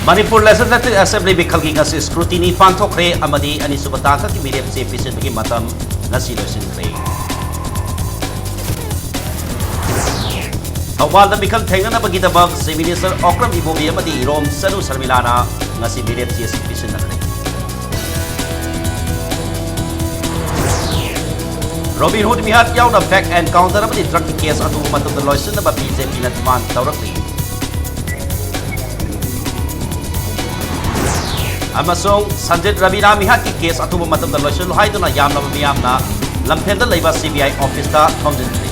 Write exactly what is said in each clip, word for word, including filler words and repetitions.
Manipur Legislative Assembly ꯃꯤꯈꯜꯒꯤ ꯉꯁꯤ scrutiny ꯄꯥꯡꯊꯣꯛꯈ꯭ꯔꯦ ꯑꯃꯗꯤ ꯑꯅꯤꯁꯨꯕ ꯇꯥꯡꯀꯛꯀꯤ ꯃꯤꯔꯦꯞ ꯆꯦ ꯄꯤꯁꯤꯟꯕꯒꯤ ꯃꯇꯝ ꯉꯁꯤ ꯂꯣꯏꯁꯤꯟꯈ꯭ꯔꯦ꯫ ꯊꯧꯕꯥꯜꯗ ꯃꯤꯈꯜ ꯊꯦꯡꯅꯅꯕꯒꯤꯗꯃꯛ Chief Minister ꯑꯣꯀ꯭ꯔꯝ ꯏꯕꯣꯕꯤ ꯑꯃꯗꯤ ꯏꯔꯣꯝ ꯆꯅꯨ ꯁꯔꯃꯤꯂꯥꯅ ꯉꯁꯤ ꯃꯤꯔꯦꯞ ꯆꯦ ꯑꯁꯤ ꯄꯤꯁꯤꯟꯅꯈ꯭ꯔꯦ꯫ Robinhood ꯃꯤꯍꯥꯠ ꯌꯥꯎꯅ bank account ꯑꯃꯗꯤ drug ꯀꯤ case ꯑꯊꯨꯕ ꯃꯇꯝꯗ ꯂꯣꯏꯁꯤꯟꯅꯕ BJP ꯅ demand ꯇꯧꯔꯛꯂꯤ꯫ ꯑꯃꯁꯨꯡ ꯁꯟꯖꯤꯠ ꯔꯕꯤꯅꯥ ꯃꯤꯍꯥꯠꯀꯤ case ꯑꯊꯨꯕ ꯃꯇꯝꯗ ꯂꯣꯏꯁꯤꯜꯂꯨ ꯍꯥꯏꯗꯨꯅ ꯌꯥꯝꯂꯕ ꯃꯤꯌꯥꯝꯅ ꯂꯝꯐꯦꯜꯗ ꯂꯩꯕ CBI office ꯇ ꯊꯣꯝꯖꯤꯟꯈ꯭ꯔꯦ꯫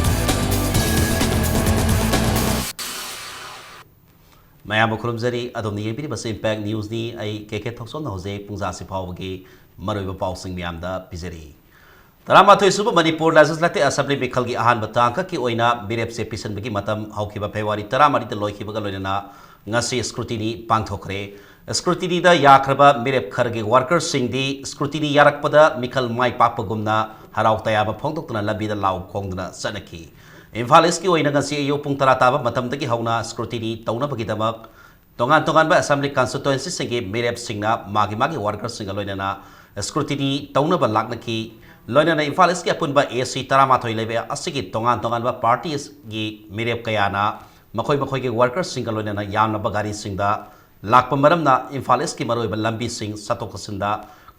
ꯃꯌꯥꯝꯕꯨ ꯈꯨꯔꯨꯝꯖꯔꯤ꯫ ꯑꯗꯣꯝꯅ ꯌꯦꯡꯕꯤꯔꯤꯕꯁꯤ Impact News ꯅꯤ꯫ ꯑꯩ ꯀꯦ ꯀꯦ ꯊꯣꯛꯆꯣꯝꯅ ꯍꯧꯖꯤꯛ ꯄꯨꯡꯖꯥꯁꯤ ꯐꯥꯎꯕꯒꯤ ꯃꯔꯨꯑꯣꯏꯕ ꯄꯥꯎꯁꯤꯡ ꯃꯌꯥꯝꯗ ꯄꯤꯖꯔꯤ꯫ ꯇꯔꯥꯃꯥꯊꯣꯏ ꯁꯨꯕ ꯃꯅꯤꯄꯨꯔ Legislative Assembly ꯃꯤꯈꯜꯒꯤ ꯑꯍꯥꯟꯕ ꯇꯥꯡꯀꯛꯀꯤ ꯑꯣꯏꯅ ꯃꯤꯔꯦꯞ ꯆꯦ ꯄꯤꯁꯤꯟꯕꯒꯤ ꯃꯇꯝ ꯍꯧꯈꯤꯕ February ꯇꯔꯥꯃꯔꯤꯗ ꯂꯣꯏꯈꯤꯕꯒ ꯂꯣꯏꯅꯅ ꯉꯁꯤ scrutiny ꯄꯥꯡꯊꯣꯛꯈ꯭ꯔꯦ꯫ Scrutiny ꯗ ꯌꯥꯈ꯭ꯔꯕ ꯃꯤꯔꯦꯞ ꯈꯔꯒꯤ worker ꯁꯤꯡꯗꯤ scrutiny ꯌꯥꯔꯛꯄꯗ ꯃꯤꯈꯜ ꯃꯥꯏ ꯄꯥꯛꯄꯒꯨꯝꯅ ꯍꯔꯥꯎ ꯇꯌꯥꯝꯕ ꯐꯣꯡꯗꯣꯛꯇꯨꯅ ꯂꯝꯕꯤꯗ ꯂꯥꯎ ꯈꯣꯡꯗꯨꯅ ꯆꯠꯅꯈꯤ꯫ ꯏꯝꯐꯥꯜ East ꯀꯤ ꯑꯣꯏꯅ ꯉꯁꯤ ꯑꯌꯨꯛ ꯄꯨꯡ ꯇꯔꯥ ꯇꯥꯕ ꯃꯇꯝꯗꯒꯤ ꯍꯧꯅ scrutiny ꯇꯧꯅꯕꯒꯤꯗꯃꯛ ꯇꯣꯉꯥꯟ ꯇꯣꯉꯥꯟꯕ Assembly Constituency ꯁꯤꯡꯒꯤ ꯃꯤꯔꯦꯞꯁꯤꯡꯅ ꯃꯥꯒꯤ ꯃꯥꯒꯤ worker ꯁꯤꯡꯒ ꯂꯣꯏꯅꯅ scrutiny ꯇꯧꯅꯕ ꯂꯥꯛꯅꯈꯤ꯫ ꯂꯣꯏꯅꯅ ꯏꯝꯐꯥꯜ East ꯀꯤ ꯑꯄꯨꯟꯕ AC ꯇꯔꯥꯃꯥꯊꯣꯏ ꯂꯩꯕ ꯑꯁꯤꯒꯤ ꯇꯣꯉꯥꯟ ꯇꯣꯉꯥꯟꯕ parties ꯀꯤ ꯃꯤꯔꯦꯞ ꯀꯌꯥꯅ ꯃꯈꯣꯏ ꯃꯈꯣꯏꯒꯤ worker ꯁꯤꯡꯒ ꯂꯣꯏꯅꯅ ꯌꯥꯝꯂꯕ ꯒꯥꯔꯤꯁꯤꯡꯗ ꯂꯥꯛꯄ ꯃꯔꯝꯅ ꯏꯝꯐꯥꯜ East ꯀꯤ ꯃꯔꯨꯑꯣꯏꯕ ꯂꯝꯕꯤꯁꯤꯡ ꯆꯠꯊꯣꯛ ꯆꯠꯁꯤꯟꯗ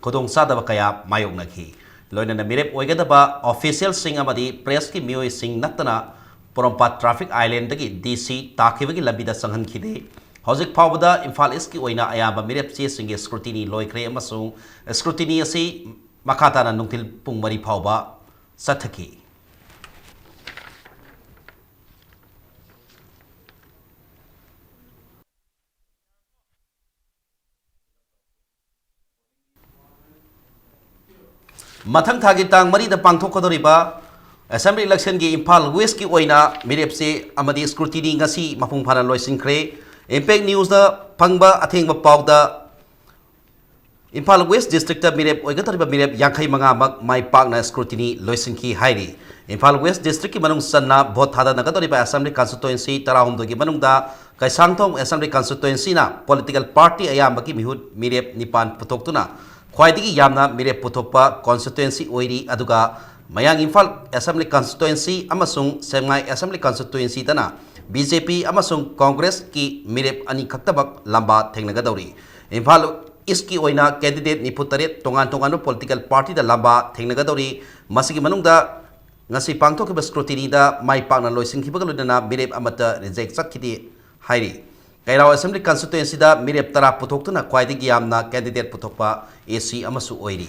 ꯈꯨꯗꯣꯡꯆꯥꯗꯕ ꯀꯌꯥ ꯃꯥꯌꯣꯛꯅꯈꯤ꯫ ꯂꯣꯏꯅꯅ ꯃꯤꯔꯦꯞ ꯑꯣꯏꯒꯗꯕ official ꯁꯤꯡ ꯑꯃꯗꯤ press ꯀꯤ ꯃꯤꯑꯣꯏꯁꯤꯡ ꯅꯠꯇꯅ ꯄꯣꯔꯣꯝꯄꯥꯠ traffic island ꯗꯒꯤ DC ꯇꯥꯈꯤꯕꯒꯤ ꯂꯝꯕꯤꯗ ꯆꯪꯍꯟꯈꯤꯗꯦ꯫ ꯍꯧꯖꯤꯛ ꯐꯥꯎꯕꯗ ꯏꯝꯐꯥꯜ East ꯀꯤ ꯑꯣꯏꯅ ꯑꯌꯥꯝꯕ ꯃꯤꯔꯦꯞ ꯆꯦꯁꯤꯡꯒꯤ scrutiny ꯂꯣꯏꯈ꯭ꯔꯦ ꯑꯃꯁꯨꯡ scrutiny ꯑꯁꯤ ꯃꯈꯥ ꯇꯥꯅ ꯅꯨꯡꯊꯤꯜ ꯄꯨꯡ ꯃꯔꯤ ꯐꯥꯎꯕ ꯆꯠꯊꯈꯤ꯫ ꯃꯊꯪ ꯊꯥꯒꯤ ꯇꯥꯡ ꯃꯔꯤꯗ ꯄꯥꯡꯊꯣꯛꯀꯗꯧꯔꯤꯕ Assembly election ꯒꯤ ꯏꯝꯐꯥꯜ West ꯀꯤ ꯑꯣꯏꯅ ꯃꯤꯔꯦꯞ ꯆꯦ ꯑꯃꯗꯤ scrutiny ꯉꯁꯤ ꯃꯄꯨꯡ ꯐꯥꯅ ꯂꯣꯏꯁꯤꯟꯈ꯭ꯔꯦ꯫ Impact News ꯅ ꯐꯪꯕ ꯑꯊꯦꯡꯕ ꯄꯥꯎꯗ ꯏꯝꯐꯥꯜ West District ꯇ ꯃꯤꯔꯦꯞ ꯑꯣꯏꯒꯗꯧꯔꯤꯕ ꯃꯤꯔꯦꯞ ꯌꯥꯡꯈꯩ ꯃꯉꯥꯃꯛ ꯃꯥꯏ ꯄꯥꯛꯅ scrutiny ꯂꯣꯏꯁꯤꯟꯈꯤ ꯍꯥꯏꯔꯤ꯫ ꯏꯝꯐꯥꯜ West District ꯀꯤ ꯃꯅꯨꯡ ꯆꯟꯅ vote ꯊꯥꯗꯅꯒꯗꯧꯔꯤꯕ Assembly Constituency ꯇꯔꯥꯍꯨꯝꯗꯣꯏꯒꯤ ꯃꯅꯨꯡꯗ ꯀꯩꯁꯥꯡꯊꯣꯡ Assembly Constituency ꯅ political party ꯑꯌꯥꯝꯕꯒꯤ ꯃꯤꯍꯨꯠ ꯃꯤꯔꯦꯞ ꯅꯤꯄꯥꯟ ꯄꯨꯊꯣꯛꯇꯨꯅ ꯈ꯭ꯋꯥꯏꯗꯒꯤ ꯌꯥꯝꯅ ꯃꯤꯔꯦꯞ ꯄꯨꯊꯣꯛꯄ constituency ꯑꯣꯏꯔꯤ꯫ ꯑꯗꯨꯒ ꯃꯌꯥꯡ ꯏꯝꯐꯥꯜ Assembly Constituency ꯑꯃꯁꯨꯡ ꯁꯦꯛꯃꯥꯏ Assembly Constituency ꯗꯅ B J P ꯑꯃꯁꯨꯡ Congress ꯀꯤ ꯃꯤꯔꯦꯞ ꯑꯅꯤꯈꯛꯇꯃꯛ ꯂꯝꯕꯥ ꯊꯦꯡꯅꯒꯗꯧꯔꯤ꯫ ꯏꯝꯐꯥꯜ East ꯀꯤ ꯑꯣꯏꯅ candidate ꯅꯤꯐꯨ ꯇꯔꯦꯠ ꯇꯣꯉꯥꯟ ꯇꯣꯉꯥꯟꯕ political party ꯗ ꯂꯝꯕꯥ ꯊꯦꯡꯅꯒꯗꯧꯔꯤ꯫ ꯃꯁꯤꯒꯤ ꯃꯅꯨꯡꯗ ꯉꯁꯤ ꯄꯥꯡꯊꯣꯛꯈꯤꯕ scrutiny ꯗ ꯃꯥꯏ ꯄꯥꯛꯅ ꯂꯣꯏꯁꯤꯟꯈꯤꯕꯒ ꯂꯣꯏꯅꯅ ꯃꯤꯔꯦꯞ ꯑꯃꯠꯇ reject ꯆꯠꯈꯤꯗꯦ ꯍꯥꯏꯔꯤ꯫ ꯀꯩꯔꯥꯎ Assembly Constituency ꯗ ꯃꯤꯔꯦꯞ ꯇꯔꯥ ꯄꯨꯊꯣꯛꯇꯨꯅ ꯈ꯭ꯋꯥꯏꯗꯒꯤ ꯌꯥꯝꯅ candidate ꯄꯨꯊꯣꯛꯄ A C ꯑꯃꯁꯨ ꯑꯣꯏꯔꯤ꯫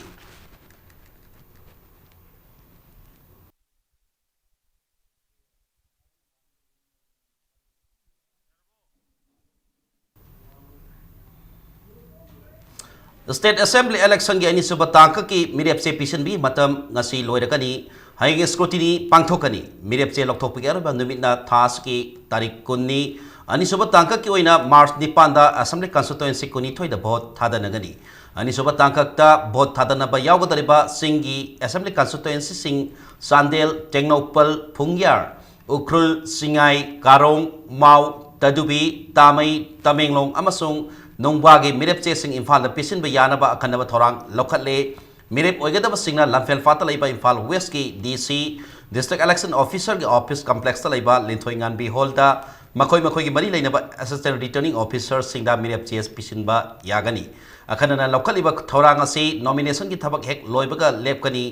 State Assembly election ꯒꯤ ꯑꯅꯤꯁꯨꯕ ꯇꯥꯡꯀꯛꯀꯤ ꯃꯤꯔꯦꯞ ꯆꯦ ꯄꯤꯁꯤꯟꯕꯒꯤ ꯃꯇꯝ ꯉꯁꯤ ꯂꯣꯏꯔꯒꯅꯤ꯫ ꯍꯌꯦꯡ scrutiny ꯄꯥꯡꯊꯣꯛꯀꯅꯤ꯫ ꯃꯤꯔꯦꯞ ꯆꯦ ꯂꯧꯊꯣꯛꯄꯒꯤ ꯑꯔꯣꯏꯕ ꯅꯨꯃꯤꯠꯅ ꯊꯥ ꯑꯁꯤꯒꯤ ꯇꯥꯔꯤꯛ ꯀꯨꯟꯅꯤ꯫ ꯑꯅꯤꯁꯨꯕ ꯇꯥꯡꯀꯛꯀꯤ ꯑꯣꯏꯅ March ꯅꯤꯄꯥꯟꯗ Assembly Constituency ꯀꯨꯟꯅꯤꯊꯣꯏꯗ vote ꯊꯥꯗꯅꯒꯅꯤ꯫ ꯑꯅꯤꯁꯨꯕ ꯇꯥꯡꯀꯛꯇ vote ꯊꯥꯗꯅꯕ ꯌꯥꯎꯒꯗꯧꯔꯤꯕ ꯆꯤꯡꯒꯤ Assembly Constituency ꯁꯤꯡ ꯆꯥꯟꯗꯦꯜ, ꯇꯦꯡꯅꯧꯄꯜ, ꯐꯨꯡꯌꯥꯔ, ꯎꯈ꯭ꯔꯨꯜ, ꯁꯤꯡꯉꯥꯏ, ꯀꯥꯔꯣꯡ, ꯃꯥꯎ, ꯇꯗꯨꯕꯤ, ꯇꯥꯃꯩ, ꯇꯃꯦꯡꯂꯣꯡ ꯑꯃꯁꯨꯡ ꯅꯣꯡꯕꯥꯒꯤ ꯃꯤꯔꯦꯞ ꯆꯦꯁꯤꯡ ꯏꯝꯐꯥꯜꯗ ꯄꯤꯁꯤꯟꯕ ꯌꯥꯅꯕ ꯑꯈꯟꯅꯕ ꯊꯧꯔꯥꯡ ꯂꯧꯈꯠꯂꯦ꯫ ꯃꯤꯔꯦꯞ ꯑꯣꯏꯒꯗꯕꯁꯤꯡꯅ ꯂꯝꯐꯦꯜ ꯄꯥꯠꯇ ꯂꯩꯕ ꯏꯝꯐꯥꯜ West ꯀꯤ D C, District Election Officer ꯒꯤ office complex ꯇ ꯂꯩꯕ ꯂꯤꯟꯊꯣꯏ ꯉꯥꯟꯕꯤ hall ꯗ ꯃꯈꯣꯏ ꯃꯈꯣꯏꯒꯤ ꯃꯔꯤ ꯂꯩꯅꯕ Assistant Returning Officer ꯁꯤꯡꯗ ꯃꯤꯔꯦꯞ ꯆꯦ ꯄꯤꯁꯤꯟꯕ ꯌꯥꯒꯅꯤ꯫ ꯑꯈꯟꯅꯅ ꯂꯧꯈꯠꯂꯤꯕ ꯊꯧꯔꯥꯡ ꯑꯁꯤ nomination ꯒꯤ ꯊꯕꯛ ꯍꯦꯛ ꯂꯣꯏꯕꯒ ꯂꯦꯞꯀꯅꯤ꯫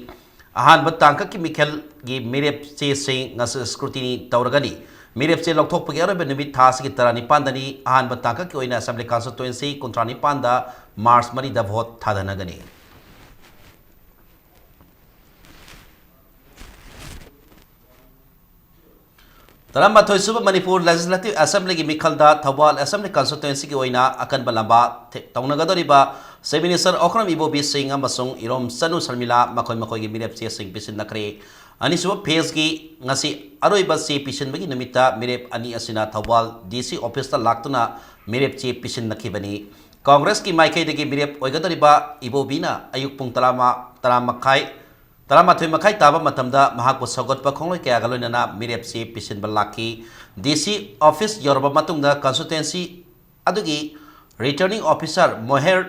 ꯑꯍꯥꯟꯕ ꯇꯥꯡꯀꯛꯀꯤ ꯃꯤꯈꯜꯒꯤ ꯃꯤꯔꯦꯞ ꯆꯦꯁꯤꯡ ꯉꯁꯤ scrutiny ꯇꯧꯔꯒꯅꯤ꯫ ꯃꯤꯔꯦꯞ ꯆꯦ ꯂꯧꯊꯣꯛꯄꯒꯤ ꯑꯔꯣꯏꯕ ꯅꯨꯃꯤꯠ ꯊꯥ ꯑꯁꯤꯒꯤ ꯇꯔꯥꯅꯤꯄꯥꯟꯗꯅꯤ꯫ ꯑꯍꯥꯟꯕ ꯇꯥꯡꯀꯛꯀꯤ ꯑꯣꯏꯅ Assembly Constituency ꯀꯨꯟꯊ꯭ꯔꯥ ꯅꯤꯄꯥꯟꯗ March ꯃꯔꯤꯗ vote ꯊꯥꯗꯅꯒꯅꯤ꯫ ꯇꯔꯥꯃꯥꯊꯣꯏ ꯁꯨꯕ ꯃꯅꯤꯄꯨꯔ Legislative Assembly ꯒꯤ ꯃꯤꯈꯜꯗ ꯊꯧꯕꯥꯜ Assembly Constituency ꯒꯤ ꯑꯣꯏꯅ ꯑꯀꯟꯕ ꯂꯝꯕꯥ ꯊꯦ-, ꯇꯧꯅꯒꯗꯧꯔꯤꯕ Chief Minister ꯑꯣꯀ꯭ꯔꯝ ꯏꯕꯣꯕꯤ ꯁꯤꯡ ꯑꯃꯁꯨꯡ ꯏꯔꯣꯝ ꯆꯅꯨ ꯁꯔꯃꯤꯂꯥ ꯃꯈꯣꯏ ꯃꯈꯣꯏꯒꯤ ꯃꯤꯔꯦꯞ ꯆꯦꯁꯤꯡ ꯄꯤꯁꯤꯟꯅꯈ꯭ꯔꯦ꯫ ꯑꯅꯤꯁꯨꯕ phase ꯒꯤ ꯉꯁꯤ ꯑꯔꯣꯏꯕ ꯆꯦ ꯄꯤꯁꯤꯟꯕꯒꯤ ꯅꯨꯃꯤꯠꯇ ꯃꯤꯔꯦꯞ ꯑꯅꯤ ꯑꯁꯤꯅ ꯊꯧꯕꯥꯜ D C office ꯇ ꯂꯥꯛꯇꯨꯅ ꯃꯤꯔꯦꯞ ꯆꯦ ꯄꯤꯁꯤꯟꯅꯈꯤꯕꯅꯤ꯫ Congress ꯀꯤ ꯃꯥꯏꯀꯩꯗꯒꯤ ꯃꯤꯔꯦꯞ ꯑꯣꯏꯒꯗꯧꯔꯤꯕ ꯏꯕꯣꯕꯤꯅ ꯑꯌꯨꯛ ꯄꯨꯡ ꯇꯔꯥꯃ-, ꯇꯔꯥ ꯃꯈꯥꯏ ꯇꯔꯥꯃꯥꯊꯣꯏ ꯃꯈꯥꯏ ꯇꯥꯕ ꯃꯇꯝꯗ ꯃꯍꯥꯛꯄꯨ ꯁꯧꯒꯠꯄ ꯈꯣꯡꯂꯣꯏ ꯀꯌꯥꯒ ꯂꯣꯏꯅꯅ ꯃꯤꯔꯦꯞꯁꯤ ꯄꯤꯁꯤꯟꯕ ꯂꯥꯛꯈꯤ꯫ ꯗꯤ ꯁꯤ ꯑꯣꯐꯤꯁ ꯌꯧꯔꯕ ꯃꯇꯨꯡꯗ ꯀꯟꯁꯇꯤꯇ꯭ꯋꯦꯟꯁꯤ ꯑꯗꯨꯒꯤ ꯔꯤꯇꯔꯅꯤꯡ ꯑꯣꯐꯤꯁꯥꯔ ꯃꯣꯍꯦꯔ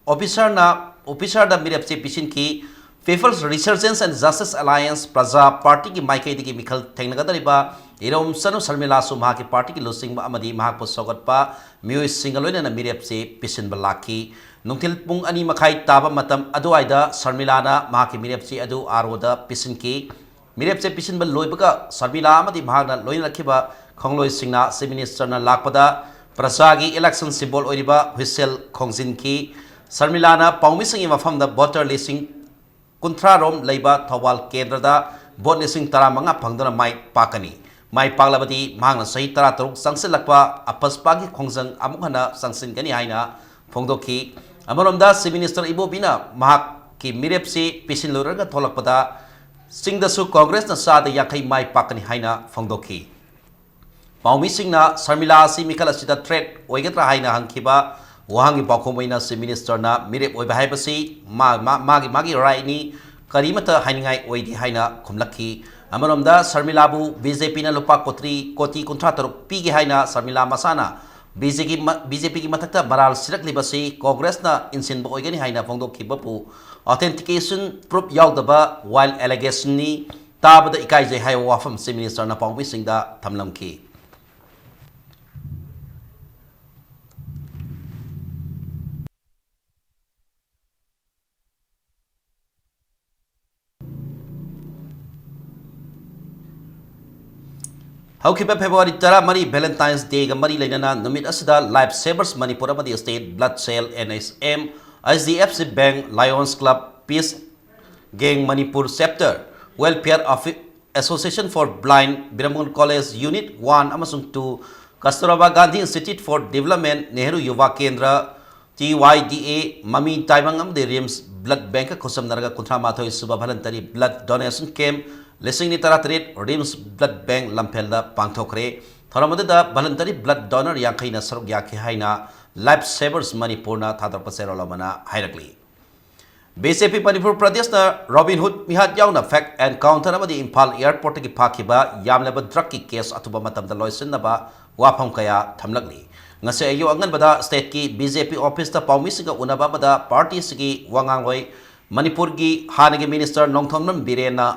ꯑꯣꯐꯤꯁꯥꯔꯅ, ꯑꯣꯐꯤꯁꯥꯔꯗ ꯃꯤꯔꯦꯞꯁꯤ ꯄꯤꯁꯤꯟꯈꯤ꯫ People's Resurgence and Justice Alliance, ꯄ꯭ꯔꯖꯥ ꯄꯥꯔꯇꯤꯒꯤ ꯃꯥꯏꯀꯩꯗꯒꯤ ꯃꯤꯈꯜ ꯊꯦꯡꯅꯒꯗꯧꯔꯤꯕ ꯏꯔꯣꯝ ꯁꯅꯨ ꯁꯔꯃꯤꯂꯥꯁꯨ ꯃꯍꯥꯛꯀꯤ ꯄꯥꯔꯇꯤꯒꯤ ꯂꯨꯆꯤꯡꯕ ꯑꯃꯗꯤ ꯃꯍꯥꯛꯄꯨ ꯁꯧꯒꯠꯄ ꯃꯤꯑꯣꯏꯁꯤꯡꯒ ꯂꯣꯏꯅꯅ ꯃꯤꯔꯦꯞꯁꯤ ꯄꯤꯁꯤꯟꯕ ꯂꯥꯛꯈꯤ꯫ ꯅꯨꯡꯊꯤꯜ ꯄꯨꯡ ꯑꯅꯤ ꯃꯈꯥꯏ ꯇꯥꯕ ꯃꯇꯝ ꯑꯗꯨꯋꯥꯏꯗ ꯁꯔꯃꯤꯂꯥꯅ ꯃꯍꯥꯛꯀꯤ ꯃꯤꯔꯦꯞꯁꯤ ꯑꯗꯨ ꯑꯥꯔ ꯑꯣꯗ ꯄꯤꯁꯤꯟꯈꯤ꯫ ꯃꯤꯔꯦꯞꯁꯦ ꯄꯤꯁꯤꯟꯕ ꯂꯣꯏꯕꯒ ꯁꯔꯃꯤꯂꯥ ꯑꯃꯗꯤ ꯃꯍꯥꯛꯅ ꯂꯣꯏꯅꯔꯛꯈꯤꯕ ꯈꯣꯡꯂꯣꯏꯁꯤꯡꯅ Chief Ministerꯅ ꯂꯥꯛꯄꯗ ꯄ꯭ꯔꯖꯥꯒꯤ election symbol ꯑꯣꯏꯔꯤꯕ whistle ꯈꯣꯡꯖꯤꯟꯈꯤ꯫ ꯁꯔꯃꯤꯂꯥꯅ ꯄꯥꯎꯃꯤꯁꯤꯡꯒꯤ ꯃꯐꯝꯗ voter ꯂꯤꯁꯤꯡ ꯀꯨꯟꯊ꯭ꯔꯥ ꯔꯣꯝ ꯂꯩꯕ ꯊꯧꯕꯥꯜ ꯀꯦꯟꯗ꯭ꯔꯗ vote ꯂꯤꯁꯤꯡ ꯇꯔꯥꯃꯉꯥ ꯐꯪꯗꯨꯅ ꯃꯥꯏ ꯄꯥꯛꯀꯅꯤ꯫ ꯃꯥꯏ ꯄꯥꯛꯂꯕꯗꯤ ꯃꯍꯥꯛꯅ ꯆꯍꯤ ꯇꯔꯥꯇꯔꯨꯛ ꯆꯪꯁꯤꯜꯂꯛꯄ ꯑꯄꯁꯄꯥꯒꯤ ꯈꯣꯡꯖꯪ ꯑꯃꯨꯛ ꯍꯟꯅ ꯆꯪꯁꯤꯟꯒꯅꯤ ꯍꯥꯏꯅ ꯐꯣꯡꯗꯣꯛꯈꯤ꯫ ꯑꯃꯔꯣꯝꯗ Chief Minister ꯏꯕꯣꯕꯤꯅ ꯃꯍꯥꯛꯀꯤ ꯃꯤꯔꯦꯞꯁꯤ ꯄꯤꯁꯤꯜꯂꯨꯔꯒ ꯊꯣꯛꯂꯛꯄꯗ ꯆꯤꯡꯗꯁꯨ ꯀꯣꯡꯒ꯭ꯔꯦꯁꯅ ꯆꯥꯗ ꯌꯥꯡꯈꯩ ꯃꯥꯏ ꯄꯥꯛꯀꯅꯤ ꯍꯥꯏꯅ ꯐꯣꯡꯗꯣꯛꯈꯤ꯫ ꯄꯥꯎꯃꯤꯁꯤꯡꯅ ꯁꯔꯃꯤꯂꯥ ꯑꯁꯤ ꯃꯤꯈꯜ ꯑꯁꯤꯗ threat ꯑꯣꯏꯒꯗ꯭ꯔꯥ ꯍꯥꯏꯅ ꯍꯪꯈꯤꯕ ꯋꯥꯍꯪꯒꯤ ꯄꯥꯎꯈꯨꯝ ꯑꯣꯏꯅ Chief Ministerꯅ ꯃꯤꯔꯦꯞ ꯑꯣꯏꯕ ꯍꯥꯏꯕꯁꯤ ꯃꯥ-, ꯃꯥ-, ꯃꯥꯒꯤ, ꯃꯥꯒꯤ rightꯅꯤ, ꯀꯔꯤꯃꯠꯇ ꯍꯥꯏꯅꯤꯡꯉꯥꯏ ꯑꯣꯏꯗꯦ ꯍꯥꯏꯅ ꯈꯨꯝꯂꯛꯈꯤ꯫ ꯑꯃꯔꯣꯝꯗ ꯁꯔꯃꯤꯂꯥꯕꯨ BJPꯅ ꯂꯨꯄꯥ ꯀꯣꯇ꯭ꯔꯤ-, ꯀꯣꯇꯤ ꯀꯨꯟꯊ꯭ꯔꯥ ꯇꯔꯨꯛ ꯄꯤꯒꯦ ꯍꯥꯏꯅ ꯁꯔꯃꯤꯂꯥ ꯃꯁꯥꯅ BJꯒꯤ ꯃ-, BJPꯒꯤ ꯃꯊꯛꯇ ꯃꯔꯥꯜ ꯁꯤꯔꯛꯂꯤꯕꯁꯤ ꯀꯣꯡꯒ꯭ꯔꯦꯁꯅ ꯏꯟꯁꯤꯟꯕ ꯑꯣꯏꯒꯅꯤ ꯍꯥꯏꯅ ꯐꯣꯡꯗꯣꯛꯈꯤꯕꯕꯨ authentication proof ꯌꯥꯎꯗꯕ wild allegationꯅꯤ, ꯇꯥꯕꯗ ꯏꯀꯥꯏꯖꯩ ꯍꯥꯏꯕ ꯋꯥꯐꯝ Chief Ministerꯅ ꯄꯥꯎꯃꯤꯁꯤꯡꯗ ꯊꯝꯂꯝꯈꯤ꯫ ꯍꯧꯈꯤꯕ February ꯇꯔꯥꯃꯔꯤ Valentine's Dayꯒ ꯃꯔꯤ ꯂꯩꯅꯅ ꯅꯨꯃꯤꯠ ꯑꯁꯤꯗ Lifesavers Manipur ꯑꯃꯗꯤ State Blood Cell, NHM, HDFC Bank, Lions Club, Peace Gang Manipur Chapter, Welfare of Association for Blind, Biramgol College Unit one ꯑꯃꯁꯨꯡ two, Kasturba Gandhi Institute for Development, Nehru Yuva Kendra, TYDA, ꯃꯃꯤ ꯇꯥꯏꯕꯪ ꯑꯃꯗꯤ RIMS Blood Bankꯀ ꯈꯨꯠꯁꯝꯅꯔꯒ ꯀꯨꯟꯊ꯭ꯔꯥ ꯃꯥꯊꯣꯏ ꯁꯨꯕ Voluntary Blood Donation Camp ꯂꯤꯁꯤꯡ ꯑꯅꯤ ꯇꯔꯥꯇꯔꯦꯠ RIMS Blood Bank ꯂꯝꯐꯦꯜꯗ ꯄꯥꯡꯊꯣꯛꯈ꯭ꯔꯦ꯫ ꯊꯧꯔꯝ ꯑꯗꯨꯗ voluntary blood donor ꯌꯥꯡꯈꯩꯅ ꯁꯔꯨꯛ ꯌꯥꯈꯤ ꯍꯥꯏꯅ Lifesavers Manipurꯅ ꯊꯥꯗꯣꯔꯛꯄ ꯆꯦꯔꯣꯜ ꯑꯃꯅ ꯍꯥꯏꯔꯛꯂꯤ꯫ ꯕꯤ ꯖꯦ ꯄꯤ ꯃꯅꯤꯄꯨꯔ ꯄ꯭ꯔꯗꯦꯁꯅ ꯔꯣꯕꯤꯟ ꯍꯨꯗ ꯃꯤꯍꯥꯠ ꯌꯥꯎꯅ ꯐꯦꯛ ꯑꯦꯟꯀꯥꯎꯟꯇꯔ ꯑꯃꯗꯤ ꯏꯝꯐꯥꯜ ꯑꯦꯌꯔꯄꯣꯔꯠꯇꯒꯤ ꯐꯥꯈꯤꯕ ꯌꯥꯝꯂꯕ ꯗ꯭ꯔꯒꯀꯤ ꯀꯦꯁ ꯑꯊꯨꯕ ꯃꯇꯝꯗ ꯂꯣꯏꯁꯤꯟꯅꯕ ꯋꯥꯐꯝ ꯀꯌꯥ ꯊꯝꯂꯛꯂꯤ꯫ ꯉꯁꯤ ꯑꯌꯨꯛ ꯑꯉꯟꯕꯗ ꯁ꯭ꯇꯦꯠꯀꯤ ꯕꯤ ꯖꯦ ꯄꯤ ꯑꯣꯐꯤꯁꯇ ꯄꯥꯎꯃꯤꯁꯤꯡꯒ ꯎꯅꯕ ꯑꯃꯗ ꯄꯥꯔꯇꯤꯁꯤꯒꯤ ꯋꯥ ꯉꯥꯡꯂꯣꯏ ꯃꯅꯤꯄꯨꯔꯒꯤ ꯍꯥꯟꯅꯒꯤ ꯃꯤꯅꯤꯁꯇꯔ ꯅꯣꯡꯊꯣꯝꯕꯝ ꯕꯤꯔꯦꯟꯅ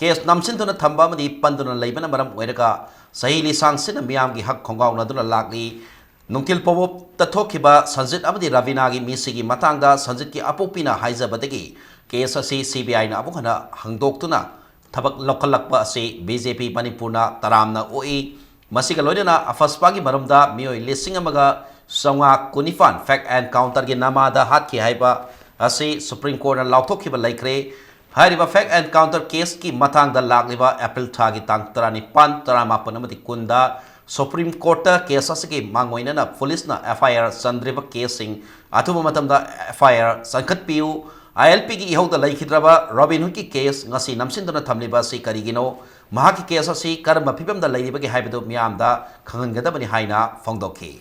ꯀꯦꯁ ꯅꯝꯁꯤꯟꯗꯨꯅ ꯊꯝꯕ ꯑꯃꯗꯤ ꯄꯟꯗꯨꯅ ꯂꯩꯕꯅ ꯃꯔꯝ ꯑꯣꯏꯔꯒ ꯆꯍꯤ ꯂꯤꯁꯥꯡ ꯁꯤꯟꯅ ꯃꯤꯌꯥꯝꯒꯤ ꯍꯛ ꯈꯣꯡꯒꯥꯎꯅꯗꯨꯅ ꯂꯥꯛꯂꯤ꯫ ꯅꯨꯡꯊꯤꯜ ꯄꯣꯕꯣꯞꯇ ꯊꯣꯛꯈꯤꯕ ꯁꯟꯖꯤꯠ ꯑꯃꯗꯤ ꯔꯕꯤꯅꯥꯒꯤ ꯃꯤꯁꯤꯒꯤ ꯃꯇꯥꯡꯗ ꯁꯟꯖꯤꯠꯀꯤ ꯑꯄꯣꯛꯄꯤꯅ ꯍꯥꯏꯖꯕꯗꯒꯤ ꯀꯦꯁ ꯑꯁꯤ ꯁꯤ ꯕꯤ ꯑꯥꯏꯅ ꯑꯃꯨꯛ ꯍꯟꯅ ꯍꯪꯗꯣꯛꯇꯨꯅ ꯊꯕꯛ ꯂꯧꯈꯠꯂꯛꯄ ꯑꯁꯤ ꯕꯤ ꯖꯦ ꯄꯤ ꯃꯅꯤꯄꯨꯔꯅ ꯇꯔꯥꯝꯅ ꯑꯣꯛꯏ꯫ ꯃꯁꯤꯒ ꯂꯣꯏꯅꯅ ꯑꯐꯁꯄꯥꯒꯤ ꯃꯔꯨꯝꯗ ꯃꯤꯑꯣꯏ ꯂꯤꯁꯤꯡ ꯑꯃꯒ ꯆꯥꯝꯃꯉꯥ ꯀꯨꯟꯅꯤꯄꯥꯟ ꯐꯦꯛ ꯑꯦꯟꯀꯥꯎꯟꯇꯔꯒꯤ ꯅꯃꯥꯗ ꯍꯥꯠꯈꯤ ꯍꯥꯏꯕ ꯑꯁꯤ ꯁꯨꯄ꯭ꯔꯤꯝ ꯀꯣꯔꯠꯅ ꯂꯥꯎꯊꯣꯛꯈꯤꯕ ꯂꯩꯈ꯭ꯔꯦ꯫ ꯍꯥꯏꯔꯤꯕ ꯐꯦꯛ ꯑꯦꯟꯀꯥꯎꯟꯇꯔ ꯀꯦꯁꯀꯤ ꯃꯇꯥꯡꯗ ꯂꯥꯛꯂꯤꯕ ꯑꯦꯄ꯭ꯔꯤꯜ ꯊꯥꯒꯤ ꯇꯥꯡ ꯇꯔꯥꯅꯤꯄꯥꯟ, ꯇꯔꯥꯃꯥꯄꯟ ꯑꯃꯗꯤ ꯀꯨꯟꯗ ꯁꯨꯄ꯭ꯔꯤꯝ ꯀꯣꯔꯠꯇ ꯀꯦꯁ ꯑꯁꯤꯒꯤ ꯃꯥꯡꯑꯣꯏꯅꯅ ꯄꯨꯂꯤꯁꯅ ꯑꯦꯐ ꯑꯥꯏ ꯑꯥꯔ ꯆꯟꯗ꯭ꯔꯤꯕ ꯀꯦꯁꯁꯤꯡ ꯑꯊꯨꯕ ꯃꯇꯝꯗ ꯑꯦꯐ ꯑꯥꯏ ꯑꯥꯔ ꯆꯟꯈꯠꯄꯤꯌꯨ꯫ ꯑꯥꯏ ꯑꯦꯜ ꯄꯤꯒꯤ ꯏꯍꯧꯗ ꯂꯩꯈꯤꯗ꯭ꯔꯕ ꯔꯣꯕꯤꯟ ꯍꯨꯗꯀꯤ ꯀꯦꯁ ꯉꯁꯤ ꯅꯝꯁꯤꯟꯗꯨꯅ ꯊꯝꯂꯤꯕ ꯑꯁꯤ ꯀꯔꯤꯒꯤꯅꯣ? ꯃꯍꯥꯛꯀꯤ ꯀꯦꯁ ꯑꯁꯤ ꯀꯔꯝꯕ ꯐꯤꯕꯝꯗ ꯂꯩꯔꯤꯕꯒꯦ ꯍꯥꯏꯕꯗꯨ ꯃꯤꯌꯥꯝꯗ ꯈꯪꯍꯟꯒꯗꯕꯅꯤ ꯍꯥꯏꯅ ꯐꯣꯡꯗꯣꯛꯈꯤ꯫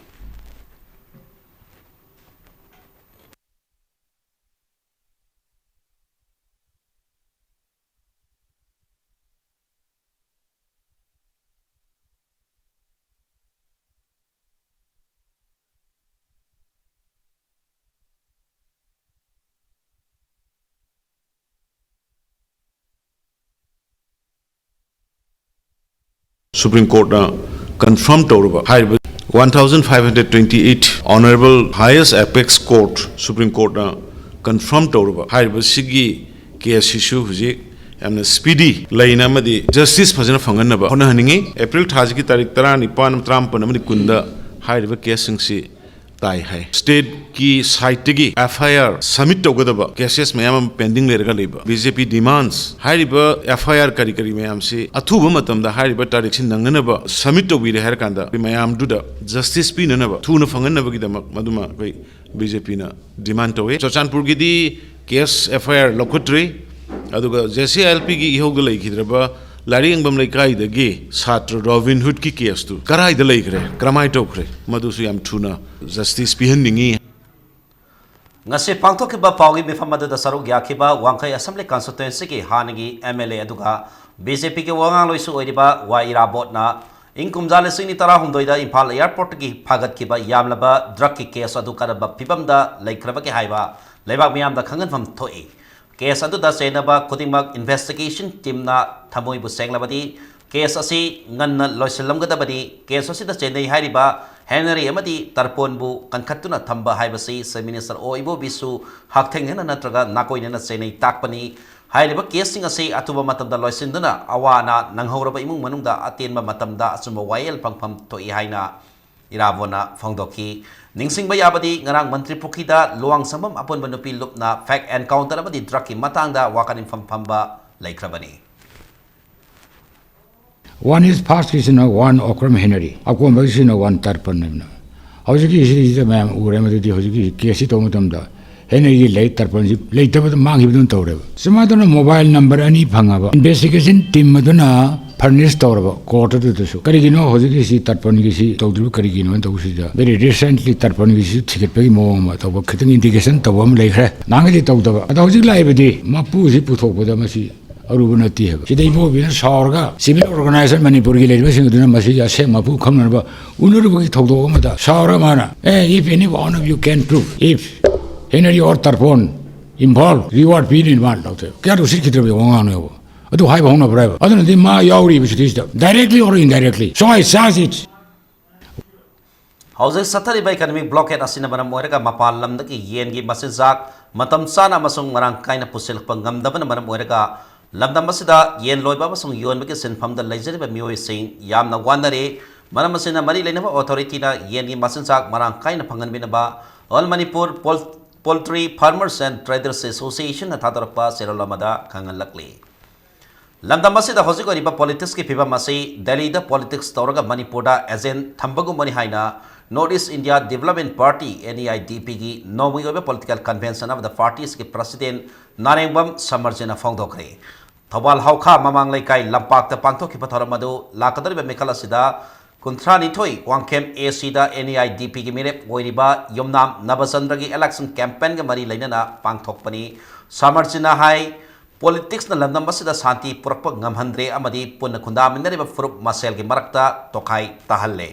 Supreme Courtꯅ confirm ꯇꯧꯔꯕ ꯍꯥꯏꯔꯤꯕ one thousand five hundred twenty eight Honorable Highest Apex Court, Supreme Courtꯅ confirm ꯇꯧꯔꯕ ꯍꯥꯏꯔꯤꯕꯁꯤꯒꯤ case ꯁꯤꯁꯨ ꯍꯧꯖꯤꯛ ꯌꯥꯝꯅ speedy ꯂꯩꯅ ꯑꯃꯗꯤ justice ꯐꯖꯅ ꯐꯪꯍꯟꯅꯕ ꯍꯣꯠꯅꯍꯟꯅꯤꯡꯉꯤ꯫ ꯑꯦꯄ꯭ꯔꯤꯜ ꯊꯥꯁꯤꯒꯤ ꯇꯥꯔꯤꯛ ꯇꯔꯥꯅꯤꯄꯥꯟ, ꯇꯔꯥꯃꯥꯄꯟ ꯑꯃꯗꯤ ꯀꯨꯟꯗ ꯍꯥꯏꯔꯤꯕ case ꯁꯤꯡꯁꯤ ꯇꯥꯏ ꯍꯥꯏ꯫ Stateꯀꯤ sideꯇꯒꯤ F I R submit ꯇꯧꯒꯗꯕ cases ꯃꯌꯥꯝ ꯑꯃ pending ꯂꯩꯔꯒ ꯂꯩꯕ, B J P demands, ꯍꯥꯏꯔꯤꯕ F I R ꯀꯔꯤ ꯀꯔꯤ ꯃꯌꯥꯝꯁꯤ ꯑꯊꯨꯕ ꯃꯇꯝꯗ ꯍꯥꯏꯔꯤꯕ ꯇꯥꯔꯤꯛꯁꯤ ꯅꯪꯅꯅꯕ submit ꯇꯧꯕꯤꯔꯦ ꯍꯥꯏꯔ ꯀꯥꯟꯗ ꯃꯌꯥꯝꯗꯨꯗ justice ꯄꯤꯅꯅꯕ, ꯊꯨꯅ ꯐꯪꯍꯟꯅꯕꯒꯤꯗꯃꯛ ꯃꯗꯨꯃ ꯑꯩꯈꯣꯏ B JPꯅ demand ꯇꯧꯏ꯫ ꯆꯨꯔꯆꯥꯟꯄꯨꯔꯒꯤꯗꯤ case F I R ꯂꯧꯈꯠꯇ꯭ꯔꯤ꯫ ꯑꯗꯨꯒ J C I L Pꯒꯤ ꯏꯍꯧꯗ ꯂꯩꯈꯤꯗ꯭ꯔꯕ ꯂꯥꯏꯔꯤꯛꯌꯦꯡꯕꯝ ꯂꯩꯀꯥꯏꯗꯒꯤ ꯁꯥꯇ꯭ꯔ ꯔꯣꯕꯤꯟ ꯍꯨꯗꯀꯤ caseꯇꯨ ꯀꯔꯥꯏꯗ ꯂꯩꯈ꯭ꯔꯦ, ꯀꯔꯝꯍꯥꯏꯅ ꯇꯧꯈ꯭ꯔꯦ, ꯃꯗꯨꯁꯨ ꯌꯥꯝ ꯊꯨꯅ justice ꯄꯤꯍꯟꯅꯤꯡꯉꯤ꯫ ꯉꯁꯤ ꯄꯥꯡꯊꯣꯛꯈꯤꯕ ꯄꯥꯎꯒꯤ ꯃꯤꯐꯝ ꯑꯗꯨꯗ ꯁꯔꯨꯛ ꯌꯥꯈꯤꯕ ꯋꯥꯡꯈꯩ ꯑꯦꯁꯦꯝꯕ꯭ꯂꯤ ꯀꯟꯁꯇꯤꯇ꯭ꯌꯨꯑꯦꯟꯁꯤꯒꯤ ꯍꯥꯟꯅꯒꯤ ꯑꯦꯝ ꯑꯦꯜ ꯑꯦ ꯑꯗꯨꯒ ꯕꯤ ꯖꯦ ꯄꯤꯒꯤ ꯋꯥꯉꯥꯡꯂꯣꯏꯁꯨ ꯑꯣꯏꯔꯤꯕ ꯋꯥꯏ ꯏꯔꯥꯕꯣꯠꯅ ꯏꯪ ꯀꯨꯝꯖꯥ ꯂꯤꯁꯤꯡ ꯑꯅꯤ ꯇꯔꯥꯍꯨꯝꯗꯣꯏꯗ ꯏꯝꯐꯥꯜ ꯑꯦꯌꯥꯔꯄꯣꯔꯠꯇꯒꯤ ꯐꯥꯒꯠꯈꯤꯕ ꯌꯥꯝꯂꯕ ꯗ꯭ꯔꯒꯀꯤ ꯀꯦꯁ ꯑꯗꯨ ꯀꯔꯝꯕ ꯐꯤꯕꯝꯗ ꯂꯩꯈ꯭ꯔꯕꯒꯦ ꯍꯥꯏꯕ ꯂꯩꯕꯥꯛ ꯃꯤꯌꯥꯝꯗ ꯈꯪꯍꯟꯐꯝ ꯊꯣꯛꯏ꯫ ꯀꯦꯁ ꯑꯗꯨꯗ ꯆꯦꯟꯅꯕ ꯈꯨꯗꯤꯡꯃꯛ ꯏꯟꯚꯦꯁꯇꯤꯒꯦꯁꯟ ꯇꯤꯝꯅ ꯊꯃꯣꯏꯕꯨ ꯁꯦꯡꯂꯕꯗꯤ ꯀꯦꯁ ꯑꯁꯤ ꯉꯟꯅ ꯂꯣꯏꯁꯤꯜꯂꯝꯒꯗꯕꯅꯤ꯫ ꯀꯦꯁ ꯑꯁꯤꯗ ꯆꯦꯟꯅꯩ ꯍꯥꯏꯔꯤꯕ ꯍꯦꯅꯔꯤ ꯑꯃꯗꯤ ꯇꯔꯄꯣꯟꯕꯨ ꯀꯟꯈꯠꯇꯨꯅ ꯊꯝꯕ ꯍꯥꯏꯕꯁꯤ ꯆꯤꯐ ꯃꯤꯅꯤꯁꯇꯔ ꯑꯣ ꯏꯕꯣꯕꯤꯁꯨ ꯍꯛꯊꯦꯡꯅꯅ ꯅꯠꯇ꯭ꯔꯒ ꯅꯥꯀꯣꯏꯅꯅ ꯆꯦꯟꯅꯩ ꯇꯥꯛꯄꯅꯤ꯫ ꯍꯥꯏꯔꯤꯕ ꯀꯦꯁꯁꯤꯡ ꯑꯁꯤ ꯑꯊꯨꯕ ꯃꯇꯝꯗ ꯂꯣꯏꯁꯤꯟꯗꯨꯅ ꯑꯋꯥ ꯑꯅꯥ ꯅꯪꯍꯧꯔꯕ ꯏꯃꯨꯡ ꯃꯅꯨꯡꯗ ꯑꯇꯦꯟꯕ ꯃꯇꯝꯗ ꯑꯆꯨꯝꯕ ꯋꯥꯌꯦꯜ ꯐꯪꯐꯝ ꯊꯣꯛꯏ ꯍꯥꯏꯅ ꯏꯔꯥꯕꯣꯟꯅ ꯐꯣꯡꯗꯣꯛꯈꯤ꯫ ꯅꯤꯡꯁꯤꯡꯕ ꯌꯥꯕꯗꯤ ꯉꯔꯥꯡ ꯃꯟꯇ꯭ꯔꯤ ꯄꯨꯈ꯭ꯔꯤꯗ ꯂꯨꯋꯥꯡꯁꯪꯕꯝ ꯑꯄꯨꯟꯕ ꯅꯨꯄꯤ ꯂꯨꯞꯅ ꯐꯦꯛ ꯑꯦꯟꯀꯥꯎꯟꯇꯔ ꯑꯃꯗꯤ ꯗ꯭ꯔꯒꯀꯤ ꯃꯇꯥꯡꯗ ꯋꯥꯀꯠ ꯏꯟꯐꯝ ꯐꯝꯕ ꯂꯩꯈ꯭ꯔꯕꯅꯤ꯫ One is first ꯀꯤꯁꯤꯅ one ꯑꯣꯀ꯭ꯔꯝ ꯍꯦꯅꯔꯤ, ꯑꯀꯣꯟꯕꯒꯤꯁꯤꯅ one ꯇꯔꯄꯟ ꯍꯥꯏꯕꯅ꯫ ꯍꯧꯖꯤꯛꯀꯤ ꯁꯤꯗꯩꯁꯤꯗ ꯃꯌꯥꯝ ꯎꯔꯦ, ꯃꯗꯨꯗꯤ ꯍꯧꯖꯤꯛꯀꯤ ꯀꯦꯁꯁꯤ ꯇꯧꯕ ꯃꯇꯝꯗ ꯍꯦꯅꯔꯤꯒꯤ ꯂꯩ, ꯇꯔꯄꯟꯁꯤ ꯂꯩꯇꯕꯗ ꯃꯥꯡꯈꯤꯕꯗꯨꯅ ꯇꯧꯔꯦꯕ꯫ ꯁꯨꯃꯥꯏꯅ ꯇꯧꯅ ꯃꯣꯕꯥꯏꯜ ꯅꯝꯕꯔ ꯑꯅꯤ ꯐꯪꯉꯕ ꯏꯟꯚꯦꯁꯇꯤꯒꯦꯁꯟ ꯇꯤꯝ ꯑꯗꯨꯅ ꯐꯔꯅꯤꯁ ꯇꯧꯔꯕ ꯀꯣꯔꯠ ꯑꯗꯨꯗꯁꯨ꯫ ꯀꯔꯤꯒꯤꯅꯣ ꯍꯧꯖꯤꯛꯀꯤ ꯁꯤ ꯇꯔꯄꯟꯒꯤꯁꯤ ꯇꯧꯗ꯭ꯔꯤꯕ ꯀꯔꯤꯒꯤꯅꯣ ꯍꯥꯏꯅ ꯇꯧꯕꯁꯤꯗ, very recently ꯇꯔꯄꯟꯒꯤꯁꯨ ꯊꯤꯒꯠꯄꯒꯤ ꯃꯑꯣꯡ ꯑꯃ ꯇꯧꯕ, ꯈꯤꯇꯪ ꯏꯟꯗꯤꯀꯦꯁꯟ ꯇꯧꯕ ꯑꯃ ꯂꯩꯈ꯭ꯔꯦ꯫ ꯅꯍꯥꯟꯒꯩꯗꯤ ꯇꯧꯗꯕ꯫ ꯑꯗꯣ ꯍꯧꯖꯤꯛ ꯂꯥꯛꯏꯕꯗꯤ ꯃꯄꯨꯁꯤ ꯄꯨꯊꯣꯛꯄꯗ ꯃꯁꯤ ꯑꯔꯨꯕ ꯅꯠꯇꯦ ꯍꯥꯏꯕ꯫ ꯁꯤꯗ ꯏꯕꯣꯕꯤꯅ ꯁꯥꯎꯔꯒ civil organisation ꯃꯅꯤꯄꯨꯔꯒꯤ ꯂꯩꯔꯤꯕꯁꯤꯡ ꯑꯗꯨꯅ ꯃꯁꯤꯒꯤ ꯑꯁꯦꯡ ꯃꯄꯨ ꯈꯪꯅꯅꯕ ꯎꯅꯔꯨꯕꯒꯤ ꯊꯧꯗꯣꯛ ꯑꯃꯗ ꯁꯥꯎꯔꯒ ꯃꯥꯅ, "Eh, if any one of you can prove, if Henry or Tarpon involved, reward ꯄꯤꯅꯤ" ꯃꯥꯅ ꯂꯥꯎꯊꯣꯛꯑꯦ꯫ ꯀꯌꯥꯗ ꯎꯁꯤꯠꯈꯤꯗ꯭ꯔꯕ ꯋꯥꯉꯥꯡꯅꯣ ꯍꯥꯏꯕ꯫ ꯑꯗꯨ ꯍꯥꯏꯕ ꯍꯧꯅꯕ꯭ꯔꯥ ꯍꯥꯏꯕ꯫ ꯑꯗꯨꯅꯗꯤ ꯃꯥ ꯌꯥꯎꯔꯤꯕ ꯁꯤꯗꯩꯁꯤꯗ, directly or indirectly. So I charge it. ꯍꯧꯖꯤꯛ ꯆꯠꯊꯔꯤꯕ ꯏꯀꯅꯣꯃꯤꯛ ꯕ꯭ꯂꯣꯀꯦꯠ ꯑꯁꯤꯅ ꯃꯔꯝ ꯑꯣꯏꯔꯒ ꯃꯄꯥꯟ ꯂꯝꯗꯒꯤ ꯌꯦꯟꯒꯤ ꯃꯆꯤꯟꯖꯥꯛ ꯃꯇꯝ ꯆꯥꯅ ꯑꯃꯁꯨꯡ ꯃꯔꯥꯡ ꯀꯥꯏꯅ ꯄꯨꯁꯤꯜꯂꯛꯄ ꯉꯝꯗꯕꯅ ꯃꯔꯝ ꯑꯣꯏꯔꯒ ꯂꯝꯗꯝ ꯑꯁꯤꯗ ꯌꯦꯟ ꯂꯣꯏꯕ ꯑꯃꯁꯨꯡ ꯌꯣꯟꯕꯒꯤ ꯁꯤꯟꯐꯝꯗ ꯂꯩꯖꯔꯤꯕ ꯃꯤꯑꯣꯏꯁꯤꯡ ꯌꯥꯝꯅ ꯋꯥꯅꯔꯦ꯫ ꯃꯔꯝ ꯑꯁꯤꯅ ꯃꯔꯤ ꯂꯩꯅꯕ ꯑꯣꯊꯣꯔꯤꯇꯤꯅ ꯌꯦꯟꯒꯤ ꯃꯆꯤꯟꯖꯥꯛ ꯃꯔꯥꯡ ꯀꯥꯏꯅ ꯐꯪꯍꯟꯕꯤꯅꯕ All Manipur Poultry Farmers and Traders Association ꯅ ꯊꯥꯗꯣꯔꯛꯄ ꯆꯦꯔꯣꯜ ꯑꯃꯗ ꯈꯪꯍꯜꯂꯛꯂꯤ꯫ ꯂꯝꯗꯝ ꯑꯁꯤꯗ ꯍꯧꯖꯤꯛ ꯑꯣꯏꯔꯤꯕ ꯄꯣꯂꯤꯇꯤꯛꯁꯀꯤ ꯐꯤꯕꯝ ꯑꯁꯤ ꯗꯦꯜꯂꯤꯗ ꯄꯣꯂꯤꯇꯤꯛꯁ ꯇꯧꯔꯒ ꯃꯅꯤꯄꯨꯔꯗ ꯑꯦꯖꯦꯟ ꯊꯝꯕꯒꯨꯝꯕꯅꯤ ꯍꯥꯏꯅ North East India Development Party, N E I D P ꯒꯤ ꯅꯣꯡꯃꯒꯤ ꯑꯣꯏꯕ ꯄꯣꯂꯤꯇꯤꯀꯦꯜ ꯀꯟꯚꯦꯟꯁꯟ ꯑꯃꯗ ꯄꯥꯔꯇꯤ ꯑꯁꯤꯒꯤ ꯄ꯭ꯔꯁꯤꯗꯦꯟ ꯅꯥꯔꯦꯡꯕꯝ ꯁꯃꯔꯖꯤꯅ ꯐꯣꯡꯗꯣꯛꯈ꯭ꯔꯦ꯫ ꯊꯧꯕꯥꯜ ꯍꯥꯎꯈꯥ ꯃꯃꯥꯡ ꯂꯩꯀꯥꯏ ꯂꯝꯄꯥꯛꯇ ꯄꯥꯡꯊꯣꯛꯈꯤꯕ ꯊꯧꯔꯝ ꯑꯗꯨ ꯂꯥꯛꯀꯗꯧꯔꯤꯕ ꯃꯤꯈꯜ ꯑꯁꯤꯗ ꯀꯨꯟꯊ꯭ꯔꯥꯅꯤꯊꯣꯏ ꯋꯥꯡꯈꯦꯝ ꯑꯦ ꯁꯤꯗ ꯑꯦꯟ ꯏ ꯑꯥꯏ ꯗꯤ ꯄꯤꯒꯤ ꯃꯤꯔꯦꯞ ꯑꯣꯏꯔꯤꯕ ꯌꯨꯝꯅꯥꯝ ꯅꯕꯆꯟꯗ꯭ꯔꯒꯤ ꯏꯂꯦꯛꯁꯟ ꯀꯦꯝꯄꯦꯟꯒ ꯃꯔꯤ ꯂꯩꯅꯅ ꯄꯥꯡꯊꯣꯛꯄꯅꯤ꯫ ꯁꯥꯃꯔꯖꯤꯅ ꯍꯥꯏ, ꯄꯣꯂꯤꯇꯤꯛꯁꯅ ꯂꯝꯗꯝ ꯑꯁꯤꯗ ꯁꯥꯟꯇꯤ ꯄꯨꯔꯛꯄ ꯉꯝꯍꯟꯗ꯭ꯔꯦ ꯑꯃꯗꯤ ꯄꯨꯟꯅ ꯈꯨꯟꯗꯥꯃꯤꯟꯅꯔꯤꯕ ꯐꯨꯔꯨꯞ ꯃꯁꯦꯜꯒꯤ ꯃꯔꯛꯇ ꯇꯣꯈꯥꯏ ꯇꯥꯍꯜꯂꯦ꯫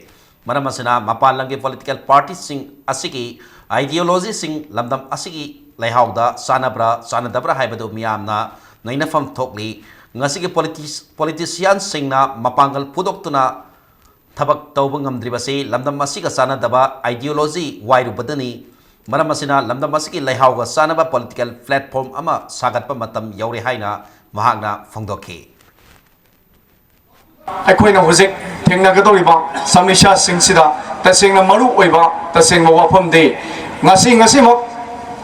ꯃꯔꯝ ꯑꯁꯤꯅ ꯃꯄꯥꯟ ꯂꯝꯒꯤ ꯄꯣꯂꯤꯇꯤꯀꯦꯜ ꯄꯥꯔꯇꯤꯁꯤꯡ ꯑꯁꯤꯒꯤ ꯑꯥꯏꯗꯤꯌꯣꯂꯣꯖꯤꯁꯤꯡ ꯂꯝꯗꯝ ꯑꯁꯤꯒꯤ ꯂꯩꯍꯥꯎꯗ ꯆꯥꯟꯅꯕ꯭ꯔꯥ ꯆꯥꯟꯅꯗꯕ꯭ꯔꯥ ꯍꯥꯏꯕꯗꯨ ꯃꯤꯌꯥꯝꯅ ꯅꯩꯅꯐꯝ ꯊꯣꯛꯂꯤ꯫ ꯉꯁꯤꯒꯤ ꯄꯣꯂꯤꯇꯤꯁ-, ꯄꯣꯂꯤꯇꯤꯁꯤꯌꯥꯟꯁꯤꯡꯅ ꯃꯄꯥꯡꯒꯜ ꯐꯨꯗꯣꯛꯇꯨꯅ ꯊꯕꯛ ꯇꯧꯕ ꯉꯝꯗ꯭ꯔꯤꯕꯁꯤ ꯂꯝꯗꯝ ꯑꯁꯤꯒ ꯆꯥꯟꯅꯗꯕ ꯑꯥꯏꯗꯤꯌꯣꯂꯣꯖꯤ ꯋꯥꯏꯔꯨꯕꯗꯅꯤ꯫ ꯃꯔꯝ ꯑꯁꯤꯅ ꯂꯝꯗꯝ ꯑꯁꯤꯒꯤ ꯂꯩꯍꯥꯎꯒ ꯆꯥꯟꯅꯕ ꯄꯣꯂꯤꯇꯤꯀꯦꯜ ꯄ꯭ꯂꯦꯠꯐꯣꯔꯝ ꯑꯃ ꯁꯥꯒꯠꯄ ꯃꯇꯝ ꯌꯧꯔꯦ ꯍꯥꯏꯅ ꯃꯍꯥꯛꯅ ꯐꯣꯡꯗꯣꯛꯈꯤ꯫ ꯑꯩꯈꯣꯏꯅ ꯍꯧꯖꯤꯛ ꯊꯦꯡꯅꯒꯗꯧꯔꯤꯕ ꯁꯃꯁ꯭ꯌꯥꯁꯤꯡꯁꯤꯗ ꯇꯁꯦꯡꯅ ꯃꯔꯨ ꯑꯣꯏꯕ ꯇꯁꯦꯡꯕ ꯋꯥꯐꯝꯗꯤ ꯉꯁꯤ, ꯉꯁꯤꯃꯛ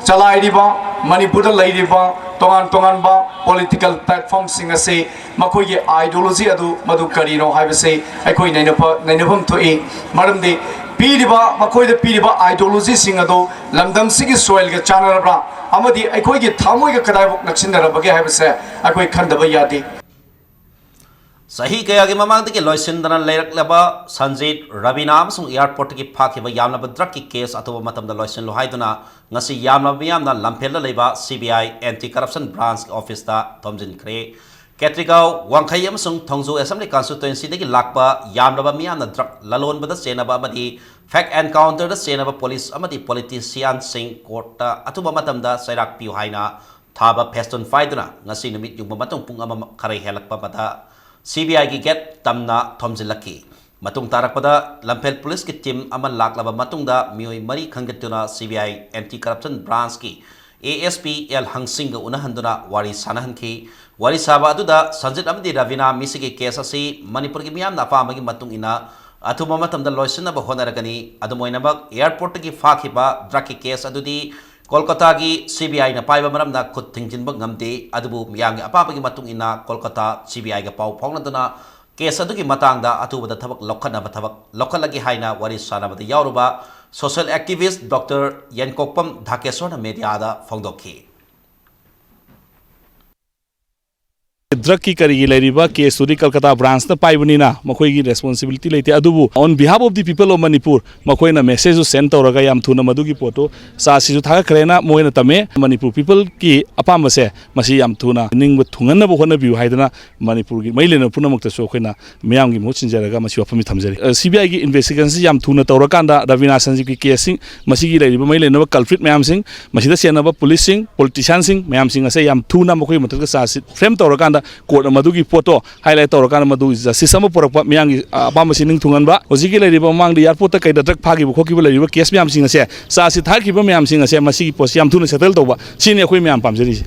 ꯆꯂꯥꯏꯔꯤꯕ, ꯃꯅꯤꯄꯨꯔꯗ ꯂꯩꯔꯤꯕ ꯇꯣꯉꯥꯟ ꯇꯣꯉꯥꯟꯕ ꯄꯣꯂꯤꯇꯤꯀꯦꯜ ꯄ꯭ꯂꯦꯠꯐꯣꯔꯝꯁꯤꯡ ꯑꯁꯤ ꯃꯈꯣꯏꯒꯤ ꯑꯥꯏꯗꯤꯌꯣꯂꯣꯖꯤ ꯑꯗꯨ ꯃꯗꯨ ꯀꯔꯤꯅꯣ ꯍꯥꯏꯕꯁꯤ ꯑꯩꯈꯣꯏ ꯅꯩꯅꯐ-, ꯅꯩꯅꯐꯝ ꯊꯣꯛꯏ꯫ ꯃꯔꯝꯗꯤ ꯄꯤꯔꯤꯕ, ꯃꯈꯣꯏꯗ ꯄꯤꯔꯤꯕ ꯑꯥꯏꯗꯤꯌꯣꯂꯣꯖꯤꯁꯤꯡ ꯑꯗꯨ ꯂꯝꯗꯝꯁꯤꯒꯤ ꯁꯣꯏꯜꯒ ꯆꯥꯟꯅꯔꯕ꯭ꯔꯥ ꯑꯃꯗꯤ ꯑꯩꯈꯣꯏꯒꯤ ꯊꯃꯣꯏꯒ ꯀꯗꯥꯏꯐꯥꯎ ꯅꯛꯁꯤꯟꯅꯔꯕꯒꯦ ꯍꯥꯏꯕꯁꯦ ꯑꯩꯈꯣꯏ ꯈꯟꯗꯕ ꯌꯥꯗꯦ꯫ ꯆꯍꯤ ꯀꯌꯥꯒꯤ ꯃꯃꯥꯡꯗꯒꯤ ꯂꯣꯏꯁꯤꯟꯗꯅ ꯂꯩꯔꯛꯂꯕ ꯁꯟꯖꯤꯠ, ꯔꯕꯤꯅꯥ ꯑꯃꯁꯨꯡ ꯑꯦꯌꯥꯔꯄꯣꯔꯠꯇꯒꯤ ꯐꯥꯈꯤꯕ ꯌꯥꯝꯂꯕ ꯗ꯭ꯔꯒꯀꯤ ꯀꯦꯁ ꯑꯊꯨꯕ ꯃꯇꯝꯗ ꯂꯣꯏꯁꯤꯜꯂꯨ ꯍꯥꯏꯗꯨꯅ ꯉꯁꯤ ꯌꯥꯝꯂꯕ ꯃꯤꯌꯥꯝꯅ ꯂꯝꯐꯦꯜꯗ ꯂꯩꯕ ꯁꯤ ꯕꯤ ꯑꯥꯏ ꯑꯦꯟꯇꯤ ꯀꯔꯞꯁꯟ ꯕ꯭ꯔꯥꯟꯁꯀꯤ ꯑꯣꯐꯤꯁꯇ ꯊꯣꯝꯖꯤꯟꯈ꯭ꯔꯦ꯫ ꯀꯦꯇ꯭ꯔꯤꯒꯥꯎ, ꯋꯥꯡꯈꯩ ꯑꯃꯁꯨꯡ ꯊꯣꯡꯖꯨ ꯑꯦꯁꯦꯝꯕ꯭ꯂꯤ ꯀꯟꯁꯇꯤꯇ꯭ꯋꯦꯟꯁꯤꯗꯒꯤ ꯂꯥꯛꯄ ꯌꯥꯝꯂꯕ ꯃꯤꯌꯥꯝꯅ ꯗ꯭ꯔꯒ ꯂꯂꯣꯟꯕꯗ ꯆꯦꯟꯅꯕ ꯑꯃꯗꯤ ꯐꯦꯛ ꯑꯦꯟꯀꯥꯎꯟꯇꯔꯗ ꯆꯦꯟꯅꯕ ꯄꯨꯂꯤꯁ ꯑꯃꯗꯤ ꯄꯣꯂꯤꯇꯤꯁꯤꯌꯥꯟꯁꯤꯡ ꯀꯣꯔꯠꯇ ꯑꯊꯨꯕ ꯃꯇꯝꯗ ꯆꯩꯔꯥꯛ ꯄꯤꯌꯨ ꯍꯥꯏꯅ ꯊꯥꯕ ꯐꯦꯁꯇꯨꯟ ꯄꯥꯏꯗꯨꯅ ꯉꯁꯤ ꯅꯨꯃꯤꯠ ꯌꯨꯡꯕ ꯃꯇꯨꯡ ꯄꯨꯡ ꯑꯃ ꯈꯔ ꯍꯦꯜꯂꯛꯄ ꯑꯃꯗ ꯁꯤ ꯕꯤ ꯑꯥꯏꯒꯤ ꯒꯦꯠ ꯇꯝꯅ ꯊꯣꯝꯖꯤꯜꯂꯛꯈꯤ꯫ ꯃꯇꯨꯡ ꯇꯥꯔꯛꯄꯗ ꯂꯝꯐꯦꯜ ꯄꯨꯂꯤꯁꯀꯤ ꯇꯤꯝ ꯑꯃ ꯂꯥꯛꯂꯕ ꯃꯇꯨꯡꯗ ꯃꯤꯑꯣꯏ ꯃꯔꯤ ꯈꯟꯒꯠꯇꯨꯅ C B I anti corruption ꯕ꯭ꯔꯥꯟꯁꯀꯤ ꯑꯦ ꯑꯦꯁ ꯄꯤ ꯑꯦꯜ ꯍꯪꯁꯤꯡꯒ ꯎꯅꯍꯟꯗꯨꯅ ꯋꯥꯔꯤ ꯁꯥꯅꯍꯟꯈꯤ꯫ ꯋꯥꯔꯤ ꯁꯥꯕ ꯑꯗꯨꯗ ꯁꯟꯖꯤꯠ ꯑꯃꯗꯤ ꯔꯕꯤꯅꯥ ꯃꯤꯁꯤꯒꯤ ꯀꯦꯁ ꯑꯁꯤ ꯃꯅꯤꯄꯨꯔꯒꯤ ꯃꯤꯌꯥꯝꯅ ꯑꯄꯥꯝꯕꯒꯤ ꯃꯇꯨꯡ ꯏꯟꯅ ꯑꯊꯨꯕ ꯃꯇꯝꯗ ꯂꯣꯏꯁꯤꯟꯅꯕ ꯍꯣꯠꯅꯔꯒꯅꯤ꯫ ꯑꯗꯨꯝ ꯑꯣꯏꯅꯃꯛ, ꯑꯦꯌꯥꯔꯄꯣꯔꯠꯇꯒꯤ ꯐꯥꯈꯤꯕ ꯗ꯭ꯔꯒꯀꯤ ꯀꯦꯁ ꯑꯗꯨꯗꯤ ꯀꯣꯜꯀꯇꯥꯒꯤ ꯁꯤ ꯕꯤ ꯑꯥꯏꯅ ꯄꯥꯏꯕ ꯃꯔꯝꯅ ꯈꯨꯠ ꯊꯤꯡꯖꯤꯟꯕ ꯉꯝꯗꯦ꯫ ꯑꯗꯨꯕꯨ ꯃꯤꯌꯥꯝꯒꯤ ꯑꯄꯥꯝꯕꯒꯤ ꯃꯇꯨꯡ ꯏꯟꯅ ꯀꯣꯜꯀꯇꯥ ꯁꯤ ꯕꯤ ꯑꯥꯏꯒ ꯄꯥꯎ ꯐꯥꯎꯅꯗꯨꯅ ꯀꯦꯁ ꯑꯗꯨꯒꯤ ꯃꯇꯥꯡꯗ ꯑꯊꯨꯕꯗ ꯊꯕꯛ ꯂꯧꯈꯠꯅꯕ ꯊꯕꯛ ꯂꯧꯈꯠꯂꯒꯦ ꯍꯥꯏꯅ ꯋꯥꯔꯤ ꯁꯥꯟꯅꯕꯗ ꯌꯥꯎꯔꯨꯕ ꯁꯣꯁꯤꯌꯦꯜ ꯑꯦꯛꯇꯤꯚꯤꯁ꯭ꯠ ꯗꯣꯛꯇꯔ ꯌꯦꯟꯀꯣꯛꯄꯝ ꯙꯥꯀꯦꯁꯣꯔꯅ ꯃꯦꯗꯤꯌꯥꯗ ꯐꯣꯡꯗꯣꯛꯈꯤ꯫ ꯗ꯭ꯔꯒꯀꯤ ꯀꯔꯤꯒꯤ ꯂꯩꯔꯤꯕ ꯀꯦꯁꯇꯨꯗꯤ ꯀꯜꯀꯇꯥ ꯕ꯭ꯔꯥꯟꯁꯅ ꯄꯥꯏꯕꯅꯤꯅ ꯃꯈꯣꯏꯒꯤ ꯔꯦꯁꯄꯣꯟꯁꯤꯕꯤꯂꯤꯇꯤ ꯂꯩꯇꯦ꯫ ꯑꯗꯨꯕꯨ on behalf of the people of Manipur, ꯃꯈꯣꯏꯅ ꯃꯦꯁꯦꯖꯁꯨ ꯁꯦꯟ ꯇꯧꯔꯒ ꯌꯥꯝ ꯊꯨꯅ ꯃꯗꯨꯒꯤ ꯄꯣꯠꯇꯨ ꯆꯥꯔꯖꯁꯤꯁꯨ ꯊꯥꯒꯠꯈ꯭ꯔꯦꯅ ꯃꯣꯏꯅ ꯇꯝꯃꯦ꯫ ꯃꯅꯤꯄꯨꯔ ꯄꯤꯄꯜꯒꯤ ꯑꯄꯥꯝꯕꯁꯦ ꯃꯁꯤ ꯌꯥꯝ ꯊꯨꯅ ꯅꯤꯡꯕ ꯊꯨꯡꯍꯟꯅꯕ ꯍꯣꯠꯅꯕꯤꯌꯨ ꯍꯥꯏꯗꯅ ꯃꯅꯤꯄꯨꯔꯒꯤ ꯃꯔꯤ ꯂꯩꯅꯕ ꯄꯨꯝꯅꯃꯛꯇꯁꯨ ꯑꯩꯈꯣꯏꯅ ꯃꯤꯌꯥꯝꯒꯤ ꯃꯍꯨꯠ ꯁꯤꯟꯖꯔꯒ ꯃꯁꯤ ꯋꯥꯐꯝꯁꯤ ꯊꯝꯖꯔꯤ꯫ ꯁꯤ ꯕꯤ ꯑꯥꯏꯒꯤ ꯏꯟꯚꯦꯁꯇꯤꯒꯦꯁꯟꯁꯤ ꯌꯥꯝ ꯊꯨꯅ ꯇꯧꯔꯀꯥꯟꯗ ꯔꯕꯤꯅꯥ ꯁꯟꯖꯤꯕꯀꯤ ꯀꯦꯁꯁꯤꯡ, ꯃꯁꯤꯒꯤ ꯂꯩꯔꯤꯕ ꯃꯔꯤ ꯂꯩꯅꯕ ꯀꯜꯄ꯭ꯔꯤꯠ ꯃꯌꯥꯝꯁꯤꯡ, ꯃꯁꯤꯗ ꯆꯦꯟꯅꯕ ꯄꯨꯂꯤꯁꯁꯤꯡ, ꯄꯣꯂꯤꯇꯤꯁꯤꯌꯥꯟꯁꯤꯡ ꯃꯌꯥꯝꯁꯤꯡ ꯑꯁꯦ ꯌꯥꯝ ꯊꯨꯅ ꯃꯈꯣꯏꯒꯤ ꯃꯊꯛꯇ ꯆꯥꯔꯖꯁꯤꯠ ꯐ꯭ꯔꯦꯝ ꯇꯧꯔꯀꯥꯟꯗ ꯀꯣꯔꯠꯅ ꯃꯗꯨꯒꯤ ꯄꯣꯠꯇꯣ ꯍꯥꯏꯂꯥꯏꯠ ꯇꯧꯔꯀꯥꯟꯗ ꯃꯗꯨ ꯖꯁꯇꯤꯁ ꯑꯃ ꯄꯨꯔꯛꯄ, ꯃꯤꯌꯥꯝꯒꯤ, ꯑ, ꯑꯄꯥꯝꯕꯁꯤ ꯅꯤꯡ ꯊꯨꯡꯍꯟꯕ꯫ ꯍꯧꯖꯤꯛꯀꯤ ꯂꯩꯔꯤꯕ ꯃꯃꯥꯡꯗ ꯑꯦꯌꯥꯔꯄꯣꯔꯠꯇ ꯀꯩꯗ ꯗ꯭ꯔꯒ ꯐꯥꯈꯤꯕ ꯈꯣꯠꯈꯤꯕ ꯂꯩꯔꯤꯕ ꯀꯦꯁ ꯃꯌꯥꯝꯁꯤꯡ ꯑꯁꯦ, ꯆꯥꯔꯖꯁꯤꯠ ꯊꯥꯈꯤꯕ ꯃꯌꯥꯝꯁꯤꯡ ꯑꯁꯦ, ꯃꯁꯤꯒꯤ ꯄꯣꯠꯁꯤ ꯌꯥꯝ ꯊꯨꯅ ꯁꯦꯇꯜ ꯇꯧꯕ, ꯁꯤꯅꯤ ꯑꯩꯈꯣꯏ ꯃꯌꯥꯝ ꯄꯥꯝꯖꯔꯤꯁꯦ꯫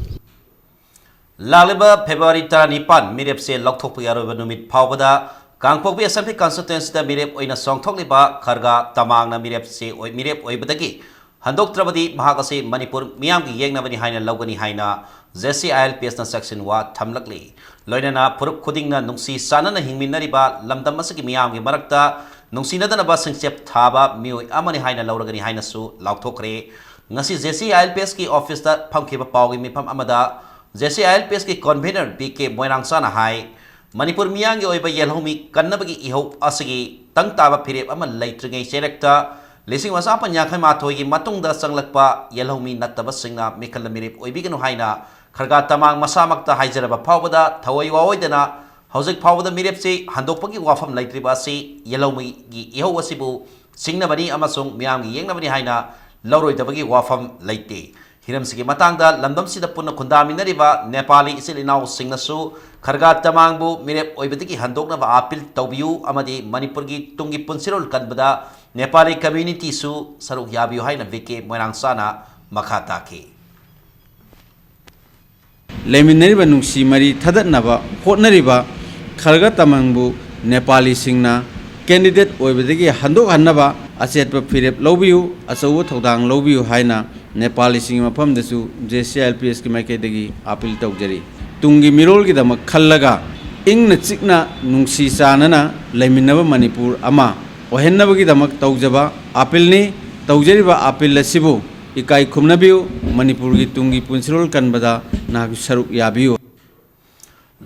ꯂꯥꯛꯂꯤꯕ ꯐꯦꯕ꯭ꯔꯨꯋꯥꯔꯤ ꯇꯔꯥꯅꯤꯄꯥꯟ ꯃꯤꯔꯦꯞꯁꯦ ꯂꯧꯊꯣꯛꯄꯒꯤ ꯑꯔꯣꯏꯕ ꯅꯨꯃꯤꯠ ꯐꯥꯎꯕꯗ ꯀꯥꯡꯄꯣꯛꯄꯤ ꯑꯦꯁꯦꯝꯕ꯭ꯂꯤ ꯀꯟꯁꯇꯤꯇ꯭ꯋꯦꯟꯁꯤꯗ ꯃꯤꯔꯦꯞ ꯑꯣꯏꯅ ꯆꯣꯡꯊꯣꯛꯂꯤꯕ ꯈꯔꯒꯥ ꯇꯃꯥꯡꯅ ꯃꯤꯔꯦꯞꯁꯦ ꯑꯣꯏ-, ꯃꯤꯔꯦꯞ ꯑꯣꯏꯕꯗꯒꯤ ꯍꯟꯗꯣꯛꯇ꯭ꯔꯕꯗꯤ ꯃꯍꯥꯛ ꯑꯁꯤ ꯃꯅꯤꯄꯨꯔ ꯃꯤꯌꯥꯝꯒꯤ ꯌꯦꯛꯅꯕꯅꯤ ꯍꯥꯏꯅ ꯂꯧꯒꯅꯤ ꯍꯥꯏꯅ ꯖꯦ ꯁꯤ ꯑꯥꯏ ꯑꯦꯜ ꯄꯤ ꯑꯦꯁꯅ ꯆꯦꯛꯁꯤꯟꯋꯥ ꯊꯝꯂꯛꯂꯤ꯫ ꯂꯣꯏꯅꯅ ꯐꯨꯔꯨꯞ ꯈꯨꯗꯤꯡꯅ ꯅꯨꯡꯁꯤ ꯆꯥꯟꯅꯅ ꯍꯤꯡꯃꯤꯟꯅꯔꯤꯕ ꯂꯝꯗꯝ ꯑꯁꯤꯒꯤ ꯃꯤꯌꯥꯝꯒꯤ ꯃꯔꯛꯇ ꯅꯨꯡꯁꯤꯅꯗꯅꯕ ꯁꯤꯡꯆꯦꯞ ꯊꯥꯕ ꯃꯤꯑꯣꯏ ꯑꯃꯅꯤ ꯍꯥꯏꯅ ꯂꯧꯔꯒꯅꯤ ꯍꯥꯏꯅꯁꯨ ꯂꯥꯎꯊꯣꯛꯈ꯭ꯔꯦ꯫ ꯉꯁꯤ J C I L P ꯑꯦꯁꯀꯤ ꯑꯣꯐꯤꯁꯇ ꯐꯝꯈꯤꯕ ꯄꯥꯎꯒꯤ ꯃꯤꯐꯝ ꯑꯃꯗ J C I L P ꯑꯦꯁꯀꯤ ꯀꯣꯟꯚꯦꯅꯔ ꯕꯤ ꯀꯦ ꯃꯣꯏꯔꯥꯡꯆꯥꯅ ꯍꯥꯏ, ꯃꯅꯤꯄꯨꯔ ꯃꯤꯌꯥꯝꯒꯤ ꯑꯣꯏꯕ ꯌꯦꯜꯍꯧꯃꯤ ꯀꯟꯅꯕꯒꯤ ꯏꯍꯧ ꯑꯁꯤꯒꯤ ꯇꯪ ꯇꯥꯕ ꯐꯤꯔꯦꯞ ꯑꯃ ꯂꯩꯇ꯭ꯔꯤꯉꯩ ꯆꯩꯔꯛꯇ ꯂꯤꯁꯤꯡ ꯑꯃ ꯆꯥꯃꯥꯄꯟ ꯌꯥꯡꯈꯩ ꯃꯥꯊꯣꯏꯒꯤ ꯃꯇꯨꯡꯗ ꯆꯪꯂꯛꯄ ꯌꯦꯜꯍꯧꯃꯤ ꯅꯠꯇꯕꯁꯤꯡꯅ ꯃꯤꯈꯜ ꯃꯤꯔꯦꯞ ꯑꯣꯏꯕꯤꯒꯅꯨ ꯍꯥꯏꯅ ꯈꯔꯒꯥ ꯇꯃꯥꯡ ꯃꯁꯥꯃꯛꯇ ꯍꯥꯏꯖꯔꯕ ꯐꯥꯎꯕꯗ ꯊꯋꯥꯏ ꯋꯥꯑꯣꯏꯗꯅ ꯍꯧꯖꯤꯛ ꯐꯥꯎꯕꯗ ꯃꯤꯔꯦꯞꯁꯤ ꯍꯟꯗꯣꯛꯄꯒꯤ ꯋꯥꯐꯝ ꯂꯩꯇ꯭ꯔꯤꯕ ꯑꯁꯤ ꯌꯦꯜꯍꯧꯃꯤꯒꯤ ꯏꯍꯧ ꯑꯁꯤꯕꯨ ꯁꯤꯡꯅꯕꯅꯤ ꯑꯃꯁꯨꯡ ꯃꯤꯌꯥꯝꯒꯤ ꯌꯦꯛꯅꯕꯅꯤ ꯍꯥꯏꯅ ꯂꯧꯔꯣꯏꯗꯕꯒꯤ ꯋꯥꯐꯝ ꯂꯩꯇꯦ꯫ ꯍꯤꯔꯝꯁꯤꯒꯤ ꯃꯇꯥꯡꯗ ꯂꯝꯗꯝꯁꯤꯗ ꯄꯨꯟꯅ ꯈꯨꯟꯗꯥꯃꯤꯟꯅꯔꯤꯕ ꯅꯦꯄꯥꯂꯤ ꯏꯆꯤꯜ ꯏꯅꯥꯎꯁꯤꯡꯅꯁꯨ ꯈꯔꯒꯥ ꯇꯃꯥꯡꯕꯨ ꯃꯤꯔꯦꯞ ꯑꯣꯏꯕꯗꯒꯤ ꯍꯟꯗꯣꯛꯅꯕ ꯑꯥꯄꯤꯜ ꯇꯧꯕꯤꯌꯨ ꯑꯃꯗꯤ ꯃꯅꯤꯄꯨꯔꯒꯤ ꯇꯨꯡꯒꯤ ꯄꯨꯟꯁꯤꯔꯣꯜ ꯀꯟꯕꯗ ꯅꯦꯄꯥꯂꯤ ꯀꯝꯃ꯭ꯌꯨꯅꯤꯇꯤꯁꯨ ꯁꯔꯨꯛ ꯌꯥꯕꯤꯌꯨ ꯍꯥꯏꯅ ꯕꯤ ꯀꯦ ꯃꯣꯏꯔꯥꯡꯆꯥꯅ ꯃꯈꯥ ꯇꯥꯈꯤ꯫ ꯂꯩꯃꯤꯟꯅꯔꯤꯕ ꯅꯨꯡꯁꯤ ꯃꯔꯤ ꯊꯗꯠꯅꯕ ꯍꯣꯠꯅꯔꯤꯕ ꯈꯔꯒꯥ ꯇꯃꯥꯡꯕꯨ ꯅꯦꯄꯥꯂꯤꯁꯤꯡꯅ ꯀꯦꯟꯗꯤꯗꯦꯠ ꯑꯣꯏꯕꯗꯒꯤ ꯍꯟꯗꯣꯛꯍꯟꯅꯕ ꯑꯆꯦꯠꯄ ꯐꯤꯔꯦꯞ ꯂꯧꯕꯤꯌꯨ, ꯑꯆꯧꯕ ꯊꯧꯗꯥꯡ ꯂꯧꯕꯤꯌꯨ ꯍꯥꯏꯅ ꯅꯦꯄꯥꯂꯤꯁꯤꯡꯒꯤ ꯃꯐꯝꯗꯁꯨ J C I L P ꯑꯦꯁꯀꯤ ꯃꯥꯏꯀꯩꯗꯒꯤ ꯑꯥꯄꯤꯜ ꯇꯧꯖꯔꯤ꯫ ꯇꯨꯡꯒꯤ ꯃꯤꯔꯣꯜꯒꯤꯗꯃꯛ ꯈꯜꯂꯒ ꯏꯪꯅ ꯆꯤꯛꯅ ꯅꯨꯡꯁꯤ ꯆꯥꯟꯅꯅ ꯂꯩꯃꯤꯟꯅꯕ ꯃꯅꯤꯄꯨꯔ ꯑꯃ ꯑꯣꯏꯍꯟꯅꯕꯒꯤꯗꯃꯛ ꯇꯧꯖꯕ ꯑꯥꯄꯤꯜꯅꯤ꯫ ꯇꯧꯖꯔꯤꯕ ꯑꯥꯄꯤꯜ ꯑꯁꯤꯕꯨ ꯏꯀꯥꯏ ꯈꯨꯝꯅꯕꯤꯌꯨ꯫ ꯃꯅꯤꯄꯨꯔꯒꯤ ꯇꯨꯡꯒꯤ ꯄꯨꯟꯁꯤꯔꯣꯜ ꯀꯟꯕꯗ ꯅꯍꯥꯛꯁꯨ ꯁꯔꯨꯛ ꯌꯥꯕꯤꯌꯨ꯫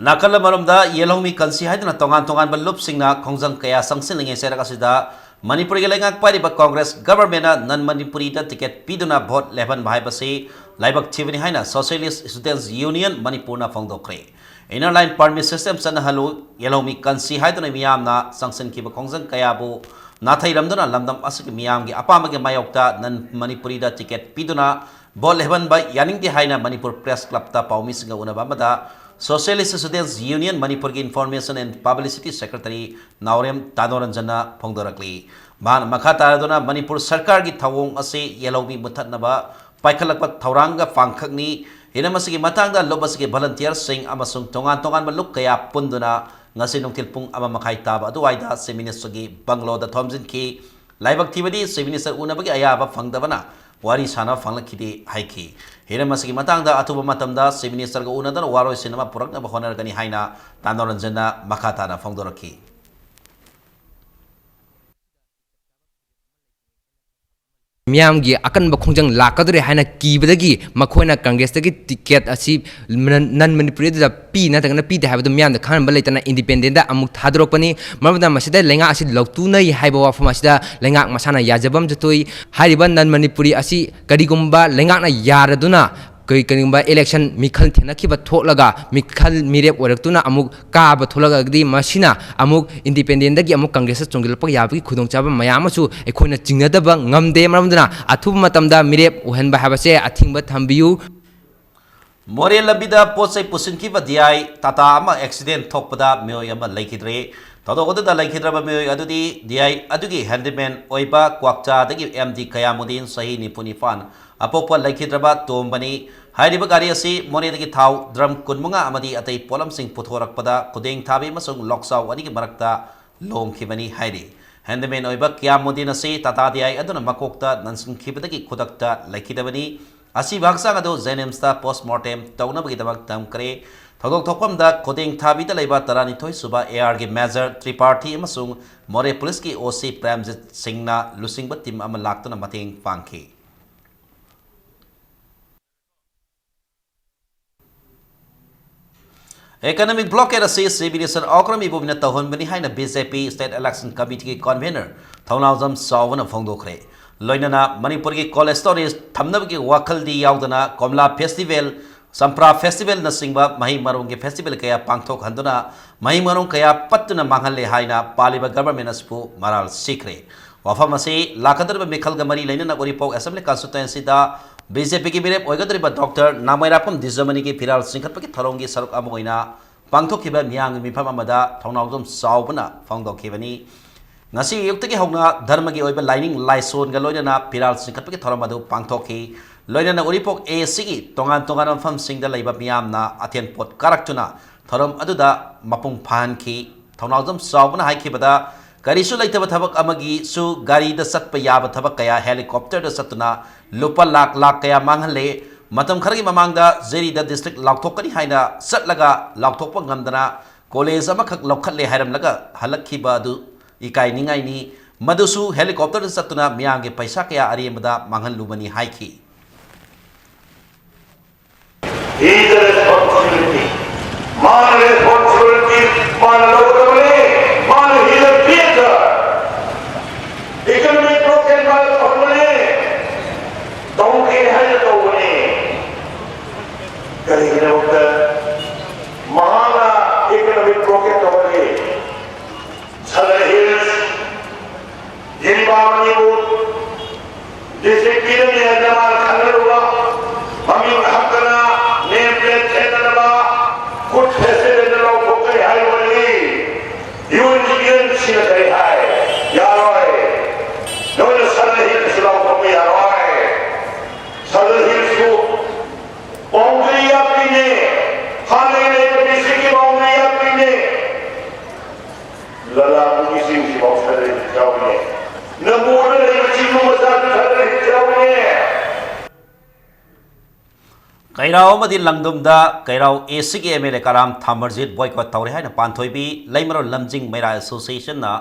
ꯅꯥꯀꯜ ꯑꯃꯔꯣꯝꯗ ꯌꯦꯜꯍꯧꯃꯤ ꯀꯟꯁꯤ ꯍꯥꯏꯗꯨꯅ ꯇꯣꯉꯥꯟ ꯇꯣꯉꯥꯟꯕ ꯂꯨꯞꯁꯤꯡꯅ ꯈꯣꯡꯖꯪ ꯀꯌꯥ ꯆꯪꯁꯤꯜꯂꯤꯉꯩ ꯆꯩꯔꯛ ꯑꯁꯤꯗ ꯃꯅꯤꯄꯨꯔꯒꯤ ꯂꯩꯉꯥꯛ ꯄꯥꯏꯔꯤꯕ ꯀꯣꯡꯒ꯭ꯔꯦꯁ ꯒꯚꯔꯟꯃꯦꯟꯠꯅ ꯅꯟ ꯃꯅꯤꯄꯨꯔꯤꯗ ꯇꯤꯀꯦꯠ ꯄꯤꯗꯨꯅ ꯚꯣꯠ ꯂꯦꯞꯍꯟꯕ ꯍꯥꯏꯕꯁꯤ ꯂꯥꯏꯕꯛ ꯊꯤꯕꯅꯤ ꯍꯥꯏꯅ Socialist Students Union ꯃꯅꯤꯄꯨꯔꯅ ꯐꯣꯡꯗꯣꯛꯈ꯭ꯔꯦ꯫ Inner Line Permit System ꯆꯠꯅꯍꯜꯂꯨ, ꯌꯦꯜꯍꯧꯃꯤ ꯀꯟꯁꯤ ꯍꯥꯏꯗꯨꯅ ꯃꯤꯌꯥꯝꯅ ꯆꯪꯁꯤꯟꯈꯤꯕ ꯈꯣꯡꯖꯪ ꯀꯌꯥꯕꯨ ꯅꯥꯊꯩꯔꯝꯗꯨꯅ ꯂꯝꯗꯝ ꯑꯁꯤꯒꯤ ꯃꯤꯌꯥꯝꯒꯤ ꯑꯄꯥꯝꯕꯒꯤ ꯃꯥꯌꯣꯛꯇ ꯅꯟ ꯃꯅꯤꯄꯨꯔꯤꯗ ꯇꯤꯀꯦꯠ ꯄꯤꯗꯨꯅ ꯚꯣꯠ ꯂꯦꯞꯍꯟꯕ ꯌꯥꯅꯤꯡꯗꯦ ꯍꯥꯏꯅ ꯃꯅꯤꯄꯨꯔ ꯄ꯭ꯔꯦꯁ ꯀ꯭ꯂꯕꯇ ꯄꯥꯎꯃꯤꯁꯤꯡꯒ ꯎꯅꯕ ꯑꯃꯗ Socialist Students Union ꯃꯅꯤꯄꯨꯔꯒꯤ Information and Publicity Secretary ꯅꯥꯎꯔꯦꯝ ꯇꯥꯅꯣꯔꯟꯖꯟꯅ ꯐꯣꯡꯗꯣꯔꯛꯂꯤ꯫ ꯃꯍꯥꯛꯅ ꯃꯈꯥ ꯇꯥꯔꯗꯨꯅ ꯃꯅꯤꯄꯨꯔ ꯁꯔꯀꯥꯔꯒꯤ ꯊꯧꯑꯣꯡ ꯑꯁꯤ ꯌꯦꯜꯍꯧꯃꯤ ꯃꯨꯊꯠꯅꯕ ꯄꯥꯏꯈꯠꯂꯛꯄ ꯊꯧꯔꯥꯡꯒ ꯄꯥꯡꯈꯛꯅꯤ꯫ ꯍꯤꯔꯝ ꯑꯁꯤꯒꯤ ꯃꯇꯥꯡꯗ ꯂꯨꯞ ꯑꯁꯤꯒꯤ ꯚꯣꯂꯟꯇꯤꯌꯔꯁꯤꯡ ꯑꯃꯁꯨꯡ ꯇꯣꯉꯥꯟ ꯇꯣꯉꯥꯟꯕ ꯂꯨꯞ ꯀꯌꯥ ꯄꯨꯟꯗꯨꯅ ꯉꯁꯤ ꯅꯨꯡꯊꯤꯜ ꯄꯨꯡ ꯑꯃ ꯃꯈꯥꯏ ꯇꯥꯕ ꯑꯗꯨꯋꯥꯏꯗ Chief Ministerꯒꯤ ꯕꯪꯒꯂꯣꯗ ꯊꯣꯝꯖꯤꯟꯈꯤ꯫ ꯂꯥꯏꯕꯛ ꯊꯤꯕꯗꯤ Chief Minister ꯎꯅꯕꯒꯤ ꯑꯌꯥꯕ ꯐꯪꯗꯕꯅ ꯋꯥꯔꯤ ꯁꯥꯅꯕ ꯐꯪꯂꯛꯈꯤꯗꯦ ꯍꯥꯏꯈꯤ꯫ ꯍꯤꯔꯝ ꯑꯁꯤꯒꯤ ꯃꯇꯥꯡꯗ ꯑꯊꯨꯕ ꯃꯇꯝꯗ Chief Ministerꯒ ꯎꯅꯗꯨꯅ ꯋꯥꯔꯣꯏꯁꯤꯟ ꯑꯃ ꯄꯨꯔꯛꯅꯕ ꯍꯣꯠꯅꯔꯒꯅꯤ ꯍꯥꯏꯅ ꯇꯥꯅꯣꯔꯟꯖꯟꯅ ꯃꯈꯥ ꯇꯥꯅ ꯐꯣꯡꯗꯣꯔꯛꯈꯤ꯫ ꯃꯤꯌꯥꯝꯒꯤ ꯑꯀꯟꯕ ꯈꯣꯡꯖꯪ ꯂꯥꯛꯀꯗꯧꯔꯦ ꯍꯥꯏꯅ ꯀꯤꯕꯗꯒꯤ ꯃꯈꯣꯏꯅ ꯀꯪꯒ꯭ꯔꯦꯁꯇꯒꯤ ꯇꯤꯀꯦꯠ ꯑꯁꯤ ꯅꯟ ꯃꯅꯤꯄꯨꯔꯤꯗ ꯄꯤ ꯅꯠꯇ꯭ꯔꯒꯅ ꯄꯤꯗꯦ ꯍꯥꯏꯕꯗꯨ ꯃꯤꯌꯥꯝꯗ ꯈꯪꯍꯟꯕ ꯂꯩꯇꯅ ꯏꯟꯗꯤꯄꯦꯟꯗꯦꯟꯗ ꯑꯃꯨꯛ ꯊꯥꯗꯣꯔꯛꯄꯅꯤ꯫ ꯃꯔꯝ ꯑꯗꯨꯅ ꯃꯁꯤꯗ ꯂꯩꯉꯥꯛ ꯑꯁꯤ ꯂꯧꯇꯨꯅꯩ ꯍꯥꯏꯕ ꯋꯥꯐꯝ ꯑꯁꯤꯗ ꯂꯩꯉꯥꯛ ꯃꯁꯥꯅ ꯌꯥꯖꯕ ꯑꯃꯁꯨ ꯊꯣꯛꯏ꯫ ꯍꯥꯏꯔꯤꯕ ꯅꯟ ꯃꯅꯤꯄꯨꯔꯤ ꯑꯁꯤ ꯀꯔꯤꯒꯨꯝꯕ ꯂꯩꯉꯥꯛꯅ ꯌꯥꯔꯗꯨꯅ ꯀꯩ-, ꯀꯔꯤꯒꯨꯝꯕ ꯏꯂꯦꯛꯁꯟ ꯃꯤꯈꯜ ꯊꯦꯡꯅꯈꯤꯕ ꯊꯣꯛꯂꯒ ꯃꯤꯈꯜ ꯃꯤꯔꯦꯞ ꯑꯣꯏꯔꯛꯇꯨꯅ ꯑꯃꯨꯛ ꯀꯥꯕ ꯊꯣꯛꯂꯛꯑꯒꯗꯤ ꯃꯁꯤꯅ ꯑꯃꯨꯛ ꯏꯟꯗꯤꯄꯦꯟꯗꯦꯟꯗꯒꯤ ꯑꯃꯨꯛ ꯀꯪꯒ꯭ꯔꯦꯁꯇ ꯆꯣꯡꯁꯤꯜꯂꯛꯄ ꯌꯥꯕꯒꯤ ꯈꯨꯗꯣꯡꯆꯥꯕ ꯃꯌꯥꯝ ꯑꯃꯁꯨ ꯑꯩꯈꯣꯏꯅ ꯆꯤꯡꯅꯗꯕ ꯉꯝꯗꯦ꯫ ꯃꯔꯝ ꯑꯗꯨꯅ ꯑꯊꯨꯕ ꯃꯇꯝꯗ ꯃꯤꯔꯦꯞ ꯑꯣꯏꯍꯟꯕ ꯍꯥꯏꯕꯁꯦ ꯑꯊꯤꯡꯕ ꯊꯝꯕꯤꯌꯨ꯫ ꯃꯣꯔꯦ ꯂꯝꯕꯤꯗ ꯄꯣꯠ ꯆꯩ ꯄꯨꯁꯤꯟꯈꯤꯕ ꯗꯤ ꯑꯥꯏ ꯇꯥꯇꯥ ꯑꯃ ꯑꯦꯛꯁꯤꯗꯦꯟ ꯊꯣꯛꯄꯗ ꯃꯤꯑꯣꯏ ꯑꯃ ꯂꯩꯈꯤꯗ꯭ꯔꯦ꯫ ꯊꯧꯗꯣꯛ ꯑꯗꯨꯗ ꯂꯩꯈꯤꯗ꯭ꯔꯕ ꯃꯤꯑꯣꯏ ꯑꯗꯨꯗꯤ ꯗꯤ ꯑꯥꯏ ꯑꯗꯨꯒꯤ ꯍꯦꯟꯗꯤꯃꯦꯟ ꯑꯣꯏꯕ ꯀ꯭ꯋꯥꯛꯆꯥꯗꯒꯤ ꯑꯦꯝ ꯗꯤ ꯀꯌꯥꯃꯨꯗꯤꯟ, ꯆꯍꯤ ꯅꯤꯐꯨ ꯅꯤꯄꯥꯟ, ꯑꯄꯣꯛꯄ ꯂꯩꯈꯤꯗ꯭ꯔꯕ ꯇꯣꯝꯕꯅꯤ꯫ ꯍꯥꯏꯔꯤꯕ ꯒꯥꯔꯤ ꯑꯁꯤ ꯃꯣꯔꯦꯗꯒꯤ ꯊꯥꯎ ꯗ꯭ꯔꯝ ꯀꯨꯟꯃꯉꯥ ꯑꯃꯗꯤ ꯑꯇꯩ ꯄꯣꯠꯂꯝꯁꯤꯡ ꯄꯨꯊꯣꯔꯛꯄꯗ ꯈꯨꯗꯦꯡ ꯊꯥꯕꯤ ꯑꯃꯁꯨꯡ ꯂꯣꯛꯆꯥꯎ ꯑꯅꯤꯒꯤ ꯃꯔꯛꯇ ꯂꯣꯡꯈꯤꯕꯅꯤ ꯍꯥꯏꯔꯤ꯫ ꯍꯦꯟꯗꯤꯃꯦꯟ ꯑꯣꯏꯕ ꯀꯤꯌꯥꯃꯨꯗꯤꯟ ꯑꯁꯤ ꯇꯥꯇꯥ ꯗꯤ ꯑꯥꯏ ꯑꯗꯨꯅ ꯃꯀꯣꯛꯇ ꯅꯟꯁꯤꯟꯈꯤꯕꯗꯒꯤ ꯈꯨꯗꯛꯇ ꯂꯩꯈꯤꯗꯕꯅꯤ꯫ ꯑꯁꯤꯕ ꯍꯛꯆꯥꯡ ꯑꯗꯨ ꯖꯦꯅꯤꯝꯁꯇ ꯄꯣꯁꯃꯣꯔꯇꯦꯝ ꯇꯧꯅꯕꯒꯤꯗꯃꯛ ꯊꯝꯈ꯭ꯔꯦ꯫ ꯊꯧꯗꯣꯛ ꯊꯣꯛꯐꯝꯗ ꯈꯨꯗꯦꯡ ꯊꯥꯕꯤꯗ ꯂꯩꯕ ꯇꯔꯥꯅꯤꯊꯣꯏ ꯁꯨꯕ ꯑꯦ ꯑꯥꯔꯒꯤ ꯃꯦꯖꯔ ꯇ꯭ꯔꯤꯄꯥꯔꯊꯤ ꯑꯃꯁꯨꯡ ꯃꯣꯔꯦ ꯄꯨꯂꯤꯁꯀꯤ ꯑꯣ ꯁꯤ ꯄ꯭ꯔꯦꯝꯖꯤꯠ ꯁꯤꯡꯅ ꯂꯨꯆꯤꯡꯕ ꯇꯤꯝ ꯑꯃ ꯂꯥꯛꯇꯨꯅ ꯃꯇꯦꯡ ꯄꯥꯡꯈꯤ꯫ Economic blockade ꯑꯁꯤ Chief Minister ꯑꯣꯀ꯭ꯔꯝ ꯏꯕꯣꯕꯤꯅ ꯇꯧꯍꯟꯕꯅꯤ ꯍꯥꯏꯅ B J P State Election Committeeꯒꯤ convener ꯊꯧꯅꯥꯎꯖꯝ ꯆꯥꯎꯕꯅ ꯐꯣꯡꯗꯣꯛꯈ꯭ꯔꯦ꯫ ꯂꯣꯏꯅꯅ ꯃꯅꯤꯄꯨꯔꯒꯤ cold storage ꯊꯝꯅꯕꯒꯤ ꯋꯥꯈꯜꯗꯤ ꯌꯥꯎꯗꯅ ꯀꯣꯝꯂꯥ festival, ꯆꯝꯄ꯭ꯔꯥ festivalꯅꯆꯤꯡꯕ ꯃꯍꯩ ꯃꯔꯣꯡꯒꯤ festival ꯀꯌꯥ ꯄꯥꯡꯊꯣꯛꯍꯟꯗꯨꯅ ꯃꯍꯩ ꯃꯔꯣꯡ ꯀꯌꯥ ꯄꯠꯇꯨꯅ ꯃꯥꯡꯍꯜꯂꯦ ꯍꯥꯏꯅ ꯄꯥꯜꯂꯤꯕ government ꯑꯁꯤꯕꯨ ꯃꯔꯥꯜ ꯁꯤꯈ꯭ꯔꯦ꯫ ꯋꯥꯐꯝ ꯑꯁꯤ ꯂꯥꯛꯀꯗꯧꯔꯤꯕ ꯃꯤꯈꯜꯒ ꯃꯔꯤ ꯂꯩꯅꯅ ꯎꯔꯤꯄꯣꯛ Assembly Constituencyꯗ B J Pꯒꯤ ꯃꯤꯔꯦꯞ ꯑꯣꯏꯒꯗꯧꯔꯤꯕ Doctor ꯅꯥꯃꯩꯔꯥꯛꯄꯝ ꯗꯤꯖꯃꯅꯤꯒꯤ ꯐꯤꯔꯥꯜ ꯆꯤꯡꯈꯠꯄꯒꯤ ꯊꯧꯔꯝꯒꯤ ꯁꯔꯨꯛ ꯑꯃ ꯑꯣꯏꯅ ꯄꯥꯡꯊꯣꯛꯈꯤꯕ ꯃꯤꯌꯥꯝꯒꯤ ꯃꯤꯐꯝ ꯑꯃꯗ ꯊꯧꯅꯥꯎꯖꯝ ꯆꯥꯎꯕꯅ ꯐꯣꯡꯗꯣꯛꯈꯤꯕꯅꯤ꯫ ꯉꯁꯤ ꯑꯌꯨꯛꯇꯒꯤ ꯍꯧꯅ ꯙꯔꯃꯒꯤ ꯑꯣꯏꯕ ꯂꯥꯏꯅꯤꯡ ꯂꯥꯏꯁꯣꯟꯒ ꯂꯣꯏꯅꯅ ꯐꯤꯔꯥꯜ ꯆꯤꯡꯈꯠꯄꯒꯤ ꯊꯧꯔꯝ ꯑꯗꯨ ꯄꯥꯡꯊꯣꯛꯈꯤ꯫ ꯂꯣꯏꯅꯅ ꯎꯔꯤꯄꯣꯛ A Cꯒꯤ ꯇꯣꯉꯥꯟ ꯇꯣꯉꯥꯟꯕ ꯃꯐꯝꯁꯤꯡꯗ ꯂꯩꯕ ꯃꯤꯌꯥꯝꯅ ꯑꯊꯦꯟ ꯄꯣꯠ ꯀꯥꯔꯛꯇꯨꯅ ꯊꯧꯔꯝ ꯑꯗꯨꯗ ꯃꯄꯨꯡ ꯐꯥꯍꯟꯈꯤ꯫ ꯊꯧꯅꯥꯎꯖꯝ ꯆꯥꯎꯕꯅ ꯍꯥꯏꯈꯤꯕꯗ, ꯀꯔꯤꯁꯨ ꯂꯩꯇꯕ ꯊꯕꯛ ꯑꯃꯒꯤꯁꯨ ꯒꯥꯔꯤꯗ ꯆꯠꯄ ꯌꯥꯕ ꯊꯕꯛ ꯀꯌꯥ helicopterꯗ ꯆꯠꯇꯨꯅ ꯂꯨꯄꯥ ꯂꯥꯛ ꯂꯥꯛ ꯀꯌꯥ ꯃꯥꯡꯍꯜꯂꯦ꯫ ꯃꯇꯝ ꯈꯔꯒꯤ ꯃꯃꯥꯡꯗ ꯖꯦꯔꯤꯗ district ꯂꯥꯎꯊꯣꯛꯀꯅꯤ ꯍꯥꯏꯅ ꯆꯠꯂꯒ ꯂꯥꯎꯊꯣꯛꯄ ꯉꯝꯗꯅ college ꯑꯃꯈꯛ ꯂꯧꯈꯠꯂꯦ ꯍꯥꯏꯔꯝꯂꯒ ꯍꯜꯂꯛꯈꯤꯕ ꯑꯗꯨ ꯏꯀꯥꯏꯅꯤꯡꯉꯥꯏꯅꯤ꯫ ꯃꯗꯨꯁꯨ helicopterꯗ ꯆꯠꯇꯨꯅ ꯃꯤꯌꯥꯝꯒꯤ ꯄꯩꯁꯥ ꯀꯌꯥ ꯑꯔꯦꯝꯕꯗ ꯃꯥꯡꯍꯜꯂꯨꯕꯅꯤ ꯍꯥꯏꯈꯤ꯫ He is the responsibility. ꯃꯥꯅ responsibility ꯃꯥꯅ ꯂꯧꯒꯗꯕꯅꯤ꯫ ꯃꯥꯅ he is a creator. Economic blockade ꯃꯥꯅ ꯇꯧꯍꯟꯕꯅꯤ꯫ ꯇꯧꯒꯦ ꯍꯥꯏꯅ ꯇꯧꯕꯅꯤ꯫ ꯀꯔꯤꯒꯤꯗꯃꯛꯇ ꯃꯍꯥꯛꯅ economic blockade ꯇꯧꯍꯜꯂꯤ? Southern Hills, ꯖꯤꯔꯤꯕꯥꯝ ꯑꯅꯤꯕꯨ district ꯄꯤꯔꯝꯃꯤ ꯍꯥꯏꯅ ꯃꯥꯅ ꯈꯪꯅꯔꯨꯕ, ꯃꯃꯤꯡ ꯍꯛꯇꯅ name plate ꯊꯦꯠꯅꯅꯕ food festivalꯗ ꯂꯥꯎꯊꯣꯛꯀꯅꯤ ꯍꯥꯏꯔꯨꯕꯅꯤ꯫ UNGPNCꯅ ꯀꯔꯤ ꯍꯥꯏ? ꯌꯥꯔꯣꯏ꯫ ꯅꯣꯏꯅ Southern Hillsꯁꯨ ꯂꯥꯎꯊꯣꯛꯄ ꯌꯥꯔꯣꯏ꯫ Southern Hillsꯁꯨ boundary ꯌꯥꯠꯄꯤꯅꯦ꯫ ꯍꯥꯟꯅꯒꯤ ꯂꯩꯕ districtꯀꯤ boundary ꯌꯥꯠꯄꯤꯅꯦ꯫ ꯂꯂꯥꯕꯨꯒꯤ ꯆꯤꯡꯁꯤꯐꯥꯎ Southern Hills ꯌꯥꯎꯔꯤꯅꯦ꯫ ꯅꯝꯕꯣꯜꯗ ꯂꯩꯕ ꯆꯤꯡꯗꯨ ꯃꯆꯥꯗꯨ Southern Hills ꯌꯥꯎꯔꯤꯅꯦ꯫ ꯀꯩꯔꯥꯎ ꯑꯃꯗꯤ ꯂꯪꯗꯨꯝꯗ ꯀꯩꯔꯥꯎ A Cꯒꯤ M L A Karam ꯊꯥꯃꯔꯖꯤꯠ boycott ꯇꯧꯔꯦ ꯍꯥꯏꯅ ꯄꯥꯟꯊꯣꯏꯕꯤ ꯂꯩꯃꯔꯣꯜ ꯂꯝꯖꯤꯡ ꯃꯩꯔꯥ Associationꯅ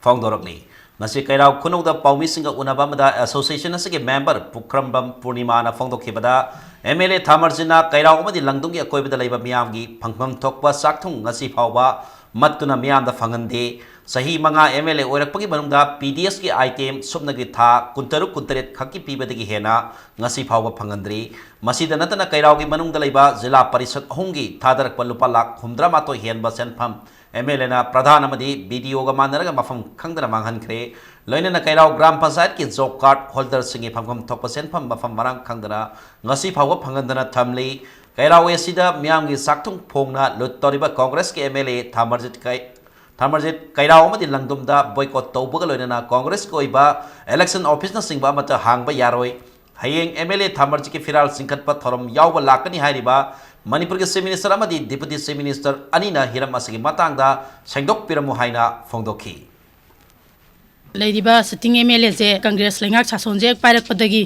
ꯐꯣꯡꯗꯣꯔꯛꯂꯤ꯫ ꯃꯁꯤ ꯀꯩꯔꯥꯎ ꯈꯨꯅꯧꯗ ꯄꯥꯎꯃꯤꯁꯤꯡꯒ ꯎꯅꯕ ꯑꯃꯗ association ꯑꯁꯤꯒꯤ member Pukhrambam ꯄꯨꯔꯅꯤꯃꯥꯅ ꯐꯣꯡꯗꯣꯛꯈꯤꯕꯗ, M L A ꯊꯥꯃꯔꯖꯤꯠꯅ ꯀꯩꯔꯥꯎ ꯑꯃꯗꯤ ꯂꯪꯗꯨꯝꯒꯤ ꯑꯀꯣꯏꯕꯗ ꯂꯩꯕ ꯃꯤꯌꯥꯝꯒꯤ ꯐꯪꯐꯝ ꯊꯣꯛꯄ ꯆꯥꯛꯊꯨꯡ ꯉꯁꯤ ꯐꯥꯎꯕ ꯃꯠꯇꯨꯅ ꯃꯤꯌꯥꯝꯗ ꯐꯪꯍꯟꯗꯦ꯫ ꯆꯍꯤ ꯃꯉꯥ ꯑꯦꯝ ꯑꯦꯜ ꯑꯦ ꯑꯣꯏꯔꯛꯄꯒꯤ ꯃꯅꯨꯡꯗ ꯄꯤ ꯗꯤ ꯑꯦꯁꯀꯤ ꯑꯥꯏꯇꯦꯝ ꯁꯨꯞꯅꯒꯤ ꯊꯥ ꯀꯨꯟꯇꯔꯨꯛ ꯀꯨꯟꯇꯔꯦꯠ ꯈꯛꯀꯤ ꯄꯤꯕꯗꯒꯤ ꯍꯦꯟꯅ ꯉꯁꯤ ꯐꯥꯎꯕ ꯐꯪꯍꯟꯗ꯭ꯔꯤ꯫ ꯃꯁꯤꯗ ꯅꯠꯇꯅ ꯀꯩꯔꯥꯎꯒꯤ ꯃꯅꯨꯡꯗ ꯂꯩꯕ ꯖꯤꯂꯥ ꯄꯔꯤꯁꯠ ꯑꯍꯨꯝꯒꯤ ꯊꯥꯗꯔꯛꯄ ꯂꯨꯄꯥ ꯂꯥꯈ ꯍꯨꯝꯗ꯭ꯔꯥ ꯃꯥꯊꯣꯏ ꯍꯦꯟꯕ ꯁꯦꯟꯐꯝ ꯑꯦꯝ ꯑꯦꯜ ꯑꯦꯅ ꯄ꯭ꯔꯙꯥꯟ ꯑꯃꯗꯤ ꯕꯤ ꯗꯤ ꯑꯣꯒ ꯃꯥꯟꯅꯔꯒ ꯃꯐꯝ ꯈꯪꯗꯅ ꯃꯥꯡꯍꯟꯈ꯭ꯔꯦ꯫ ꯂꯣꯏꯅꯅ ꯀꯩꯔꯥꯎ ꯒ꯭ꯔꯥꯝ ꯄꯟꯆꯥꯌꯠꯀꯤ ꯖꯣꯕ ꯀꯥꯔꯗ ꯍꯣꯜꯗꯔꯁꯤꯡꯒꯤ ꯐꯪꯐꯝ ꯊꯣꯛꯄ ꯁꯦꯟꯐꯝ ꯃꯐꯝ ꯃꯔꯥꯡ ꯈꯪꯗꯅ ꯉꯁꯤ ꯐꯥꯎꯕ ꯐꯪꯍꯟꯗꯅ ꯊꯝꯂꯤ꯫ ꯀꯩꯔꯥꯎ ꯑꯦ ꯁꯤꯗ ꯃꯤꯌꯥꯝꯒꯤ ꯆꯥꯛꯊꯨꯡ ꯐꯣꯡꯅ ꯂꯨꯠ ꯇꯧꯔꯤꯕ ꯀꯣꯡꯒ꯭ꯔꯦꯁꯀꯤ ꯑꯦꯝ ꯑꯦꯜ ꯑꯦ ꯊꯥꯃꯔꯖꯤꯠ ꯀꯩ-, ꯊꯥꯃꯔꯖꯤꯠ ꯀꯩꯔꯥꯎ ꯑꯃꯗꯤ ꯂꯪꯗꯨꯝꯗ ꯕꯣꯏꯀꯣꯠ ꯇꯧꯕꯒ ꯂꯣꯏꯅꯅ ꯀꯣꯡꯒ꯭ꯔꯦꯁꯀꯤ ꯑꯣꯏꯕ ꯏꯂꯦꯛꯁꯟ ꯑꯣꯐꯤꯁꯅꯆꯤꯡꯕ ꯑꯃꯠꯇ ꯍꯥꯡꯕ ꯌꯥꯔꯣꯏ꯫ ꯍꯌꯦꯡ ꯑꯦꯝ ꯑꯦꯜ ꯑꯦ ꯊꯥꯃꯔꯖꯤꯠꯀꯤ ꯐꯤꯔꯥꯜ ꯆꯤꯡꯈꯠꯄ ꯊꯧꯔꯝ ꯌꯥꯎꯕ ꯂꯥꯛꯀꯅꯤ ꯍꯥꯏꯔꯤꯕ ꯃꯅꯤꯄꯨꯔꯒꯤ ꯆꯤꯐ ꯃꯤꯅꯤꯁꯇꯔ ꯑꯃꯗꯤ ꯗꯤꯄꯨꯇꯤ ꯆꯤꯐ ꯃꯤꯅꯤꯁꯇꯔ ꯑꯅꯤꯅ ꯍꯤꯔꯝ ꯑꯁꯤꯒꯤ ꯃꯇꯥꯡꯗ ꯁꯦꯡꯗꯣꯛꯄꯤꯔꯝꯃꯨ ꯍꯥꯏꯅ ꯐꯣꯡꯗꯣꯛꯈꯤ꯫ ꯂꯩꯔꯤꯕ ꯁꯤꯇꯤꯡ ꯑꯦꯝ ꯑꯦꯜ ꯑꯦꯁꯦ ꯀꯪꯒ꯭ꯔꯦꯁ ꯂꯩꯉꯥꯛ ꯁꯥꯁꯣꯟꯁꯦ ꯍꯦꯛ ꯄꯥꯏꯔꯛꯄꯗꯒꯤ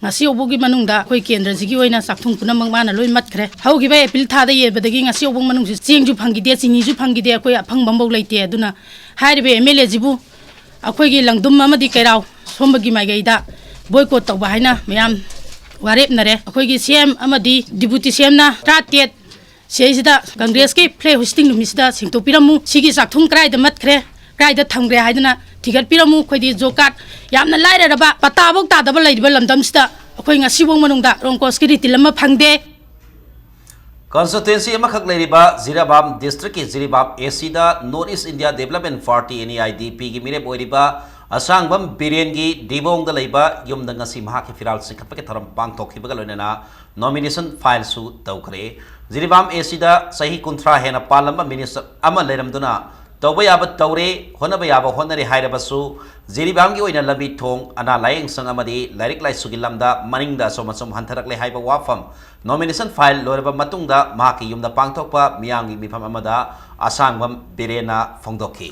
ꯉꯁꯤ ꯐꯥꯎꯕꯒꯤ ꯃꯅꯨꯡꯗ ꯑꯩꯈꯣꯏ ꯀꯦꯟꯗ꯭ꯔꯁꯤꯒꯤ ꯑꯣꯏꯅ ꯆꯥꯛꯊꯨꯡ ꯄꯨꯝꯅꯃꯛ ꯃꯥꯅ ꯂꯣꯏ ꯃꯠꯈ꯭ꯔꯦ꯫ ꯍꯧꯈꯤꯕ ꯑꯦꯄ꯭ꯔꯤꯜ ꯊꯥꯗ ꯌꯦꯟꯕꯗꯒꯤ ꯉꯁꯤ ꯐꯥꯎꯕ ꯃꯅꯨꯡꯁꯤ ꯆꯦꯡꯁꯨ ꯐꯪꯈꯤꯗꯦ, ꯆꯤꯅꯤꯁꯨ ꯐꯪꯈꯤꯗꯦ, ꯑꯩꯈꯣꯏ ꯑꯐꯪꯕ ꯑꯃꯐꯥꯎ ꯂꯩꯇꯦ꯫ ꯑꯗꯨꯅ ꯍꯥꯏꯔꯤꯕ ꯑꯦꯝ ꯑꯦꯜ ꯑꯦꯁꯤꯕꯨ ꯑꯩꯈꯣꯏꯒꯤ ꯂꯪꯗꯨꯝ ꯑꯃꯗꯤ ꯀꯩꯔꯥꯎ ꯁꯣꯝꯕꯒꯤ ꯃꯥꯏꯀꯩꯗ ꯕꯣꯏꯀꯣꯠ ꯇꯧꯕ ꯍꯥꯏꯅ ꯃꯌꯥꯝ ꯋꯥꯔꯦꯞꯅꯔꯦ꯫ ꯑꯩꯈꯣꯏꯒꯤ ꯁꯤ ꯑꯦꯝ ꯑꯃꯗꯤ ꯗꯤꯄꯨꯇꯤ ꯁꯤ ꯑꯦꯝꯅ ꯇꯔꯥꯇꯔꯦꯠ ꯁꯤꯗꯩꯁꯤꯗ ꯀꯪꯒ꯭ꯔꯦꯁꯀꯤ ꯐ꯭ꯂꯦꯒ ꯍꯣꯏꯁꯇꯤꯡ ꯅꯨꯃꯤꯠꯁꯤꯗ ꯁꯦꯡꯗꯣꯛꯄꯤꯔꯝꯃꯨ, ꯁꯤꯒꯤ ꯆꯥꯛꯊꯨꯡ ꯀꯗꯥꯏꯗ ꯃꯠꯈ꯭ꯔꯦ, ꯀꯗꯥꯏꯗ ꯊꯝꯈ꯭ꯔꯦ ꯍꯥꯏꯗꯅ ꯊꯤꯒꯠꯄꯤꯔꯝꯃꯨ꯫ ꯑꯩꯈꯣꯏꯗꯤ ꯖꯣꯕ ꯀꯥꯔꯗ ꯌꯥꯝꯅ ꯂꯥꯏꯔꯔꯕ, ꯄꯇꯥꯐꯧ ꯇꯥꯗꯕ ꯂꯩꯔꯤꯕ ꯂꯝꯗꯝꯁꯤꯗ ꯑꯩꯈꯣꯏ ꯉꯁꯤꯐꯥꯎ ꯃꯅꯨꯡꯗ ꯔꯣꯡꯀꯣꯁꯀꯤ ꯔꯤꯇꯤꯜ ꯑꯃ ꯐꯪꯗꯦ꯫ ꯀꯟꯁꯇꯤꯇ꯭ꯋꯦꯟꯁꯤ ꯑꯃꯈꯛ ꯂꯩꯔꯤꯕ ꯖꯤꯔꯤꯕꯥꯝ ꯗꯤꯁꯇ꯭ꯔꯤꯛꯀꯤ ꯖꯤꯔꯤꯕꯥꯝ ꯑꯦ ꯁꯤꯗ north east India development party, N E I D ꯄꯤꯒꯤ ꯃꯤꯔꯦꯞ ꯑꯣꯏꯔꯤꯕ ꯑꯁꯥꯡꯕꯝ ꯕꯤꯔꯦꯟꯒꯤ ꯗꯤꯕꯣꯡꯗ ꯂꯩꯕ ꯌꯨꯝꯗ ꯉꯁꯤ ꯃꯍꯥꯛꯀꯤ ꯐꯤꯔꯥꯜ ꯆꯤꯡꯈꯠꯄꯒꯤ ꯊꯧꯔꯝ ꯄꯥꯡꯊꯣꯛꯈꯤꯕꯒ ꯂꯣꯏꯅꯅ ꯅꯣꯃꯤꯅꯦꯁꯟ ꯐꯥꯏꯜꯁꯨ ꯇꯧꯈ꯭ꯔꯦ꯫ ꯖꯤꯔꯤꯕꯥꯝ ꯑꯦ ꯁꯤꯗ ꯆꯍꯤ ꯀꯨꯟꯊ꯭ꯔꯥ ꯍꯦꯟꯅ ꯄꯥꯜꯂꯝꯕ ꯃꯤꯅꯤꯁꯇꯔ ꯑꯃ ꯂꯩꯔꯝꯗꯨꯅ ꯇꯧꯕ ꯌꯥꯕ ꯇꯧꯔꯦ, ꯍꯣꯠꯅꯕ ꯌꯥꯕ ꯍꯣꯠꯅꯔꯦ ꯍꯥꯏꯔꯕꯁꯨ ꯖꯤꯔꯤꯕꯥꯝꯒꯤ ꯑꯣꯏꯅ ꯂꯝꯕꯤ ꯊꯣꯡ, ꯑꯅꯥ ꯂꯥꯌꯦꯡ ꯁꯪ ꯑꯃꯗꯤ ꯂꯥꯏꯔꯤꯛ ꯂꯥꯏꯁꯨꯒꯤ ꯂꯝꯗ ꯃꯅꯤꯡꯗ ꯑꯁꯨꯝ ꯑꯁꯨꯝ ꯍꯟꯊꯔꯛꯂꯦ ꯍꯥꯏꯕ ꯋꯥꯐꯝ ꯅꯣꯃꯤꯅꯦꯁꯟ ꯐꯥꯏꯜ ꯂꯣꯏꯔꯕ ꯃꯇꯨꯡꯗ ꯃꯍꯥꯛꯀꯤ ꯌꯨꯝꯗ ꯄꯥꯡꯊꯣꯛꯄ ꯃꯤꯌꯥꯝꯒꯤ ꯃꯤꯐꯝ ꯑꯃꯗ ꯑꯁꯥꯡꯕꯝ ꯕꯤꯔꯦꯟꯅ ꯐꯣꯡꯗꯣꯛꯈꯤ꯫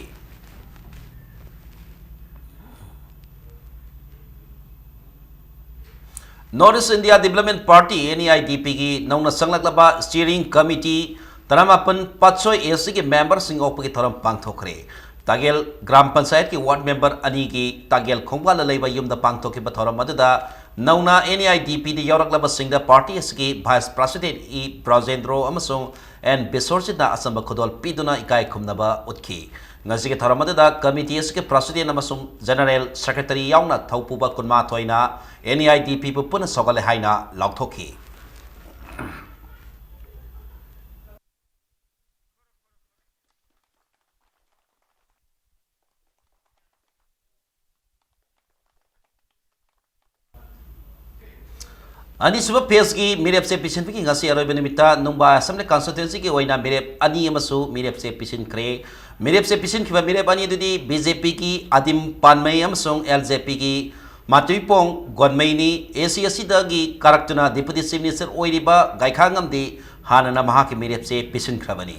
North east India development party, N E I D ꯄꯤꯒꯤ ꯅꯧꯅ ꯆꯪꯂꯛꯂꯕ ꯁ꯭ꯇꯤꯌꯔꯤꯡ ꯀꯃꯤꯇꯤ ꯇꯔꯥꯃꯥꯄꯟ ꯄꯥꯠꯁꯣꯏ ꯑꯦ ꯁꯤꯒꯤ ꯃꯦꯝꯕꯔꯁꯤꯡ ꯑꯣꯛꯄꯒꯤ ꯊꯧꯔꯝ ꯄꯥꯡꯊꯣꯛꯈ꯭ꯔꯦ꯫ ꯇꯥꯒꯦꯜ ꯒ꯭ꯔꯥꯝ ꯄꯟꯆꯥꯌꯠꯀꯤ ꯋꯥꯔꯗ ꯃꯦꯝꯕꯔ ꯑꯅꯤꯒꯤ ꯇꯥꯒꯦꯜ ꯈꯣꯡꯕꯥꯜꯗ ꯂꯩꯕ ꯌꯨꯝꯗ ꯄꯥꯡꯊꯣꯛꯈꯤꯕ ꯊꯧꯔꯝ ꯑꯗꯨꯗ ꯅꯧꯅ NEIDP ꯗ ꯌꯥꯎꯔꯛꯂꯕꯁꯤꯡꯗ party ꯑꯁꯤꯒꯤ Vice President ꯏ ꯕ꯭ꯔꯖꯦꯟꯗ꯭ꯔꯣ ꯑꯃꯁꯨꯡ ꯑꯦꯟ ꯕꯤꯁ꯭ꯋꯔꯖꯤꯠꯅ ꯑꯆꯝꯕ ꯈꯨꯗꯣꯜ ꯄꯤꯗꯨꯅ ꯏꯀꯥꯏ ꯈꯨꯝꯅꯕ ꯎꯠꯈꯤ꯫ ꯉꯁꯤꯒꯤ ꯊꯧꯔꯝ ꯑꯗꯨꯗ committee ꯑꯁꯤꯒꯤ President ꯑꯃꯁꯨꯡ General Secretary ꯌꯥꯎꯅ ꯊꯧꯄꯨꯕ ꯀꯨꯟꯃꯥꯊꯣꯏꯅ NEIDP ꯕꯨ ꯄꯨꯟꯅ ꯁꯧꯒꯠꯂꯦ ꯍꯥꯏꯅ ꯂꯥꯎꯊꯣꯛꯈꯤ꯫ ꯑꯅꯤꯁꯨꯕ phase ꯀꯤ ꯃꯤꯔꯦꯞꯁꯦ ꯄꯤꯁꯤꯟꯕꯒꯤ ꯉꯁꯤ ꯑꯔꯣꯏꯕ ꯅꯨꯃꯤꯠꯇ ꯅꯨꯡꯕꯥ Assembly Constituency ꯒꯤ ꯑꯣꯏꯅ ꯃꯤꯔꯦꯞ ꯑꯅꯤ ꯑꯃꯁꯨ ꯃꯤꯔꯦꯞꯁꯦ ꯄꯤꯁꯤꯟꯈ꯭ꯔꯦ꯫ ꯃꯤꯔꯦꯞꯁꯦ ꯄꯤꯁꯤꯟꯈꯤꯕ ꯃꯤꯔꯦꯞ ꯑꯅꯤ ꯑꯗꯨꯗꯤ BJP ꯒꯤ ꯑꯗꯤꯝ ꯄꯥꯟꯃꯩ ꯑꯃꯁꯨꯡ LJP ꯒꯤ ꯃꯥꯇꯨꯏꯄꯣꯡ ꯒꯣꯟꯃꯩꯅꯤ꯫ AC ꯑꯁꯤꯗꯒꯤ ꯀꯥꯔꯛꯇꯨꯅ Deputy Chief Minister ꯑꯣꯏꯔꯤꯕ ꯒꯥꯏꯈꯥꯉꯝꯗꯤ ꯍꯥꯟꯅꯅ ꯃꯍꯥꯛꯀꯤ ꯃꯤꯔꯦꯞꯁꯦ ꯄꯤꯁꯤꯟꯈ꯭ꯔꯕꯅꯤ꯫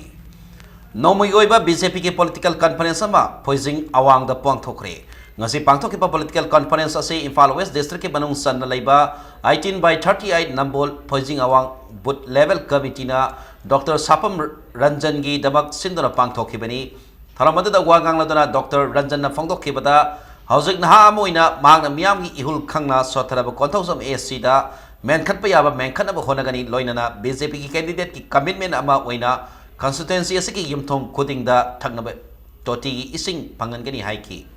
ꯅꯣꯡꯃꯒꯤ ꯑꯣꯏꯕ BJP ꯒꯤ political conference ꯑꯃ ꯐꯣꯏꯖꯤꯡ ꯑꯋꯥꯡꯗ ꯄꯥꯡꯊꯣꯛꯈ꯭ꯔꯦ꯫ ꯉꯁꯤ ꯄꯥꯡꯊꯣꯛꯈꯤꯕ political conference ꯑꯁꯤ ꯏꯝꯐꯥꯜ West District ꯀꯤ ꯃꯅꯨꯡ ꯆꯟꯅ ꯂꯩꯕ eighteen by thirty eight ꯅꯝꯕꯣꯜ ꯐꯣꯏꯖꯤꯡ ꯑꯋꯥꯡ booth level committee ꯅ Doctor ꯁꯥꯄꯝ ꯔꯟꯖꯟꯒꯤꯗꯃꯛ ꯁꯤꯟꯗꯨꯅ ꯄꯥꯡꯊꯣꯛꯈꯤꯕꯅꯤ꯫ ꯊꯧꯔꯝ ꯑꯗꯨꯗ ꯋꯥ ꯉꯥꯡꯂꯗꯨꯅ Doctor ꯔꯟꯖꯟꯅ ꯐꯣꯡꯗꯣꯛꯈꯤꯕꯗ, ꯍꯧꯖꯤꯛ ꯅꯍꯥ ꯑꯃ ꯑꯣꯏꯅ ꯃꯍꯥꯛꯅ ꯃꯤꯌꯥꯝꯒꯤ ꯏꯍꯨꯜ ꯈꯪꯅ ꯁꯣꯠꯊꯔꯕ ꯀꯣꯟꯊꯧꯖꯝ AC ꯗ ꯃꯦꯟꯈꯠꯄ ꯌꯥꯕ ꯃꯦꯟꯈꯠꯅꯕ ꯍꯣꯠꯅꯒꯅꯤ, ꯂꯣꯏꯅꯅ BJP ꯒꯤ candidate ꯀꯤ commitment ꯑꯃ ꯑꯣꯏꯅ constituency ꯑꯁꯤꯒꯤ ꯌꯨꯝꯊꯣꯡ ꯈꯨꯗꯤꯡꯗ ꯊꯛꯅꯕ ꯇꯣꯇꯤꯒꯤ ꯏꯁꯤꯡ ꯐꯪꯍꯟꯒꯅꯤ ꯍꯥꯏꯈꯤ꯫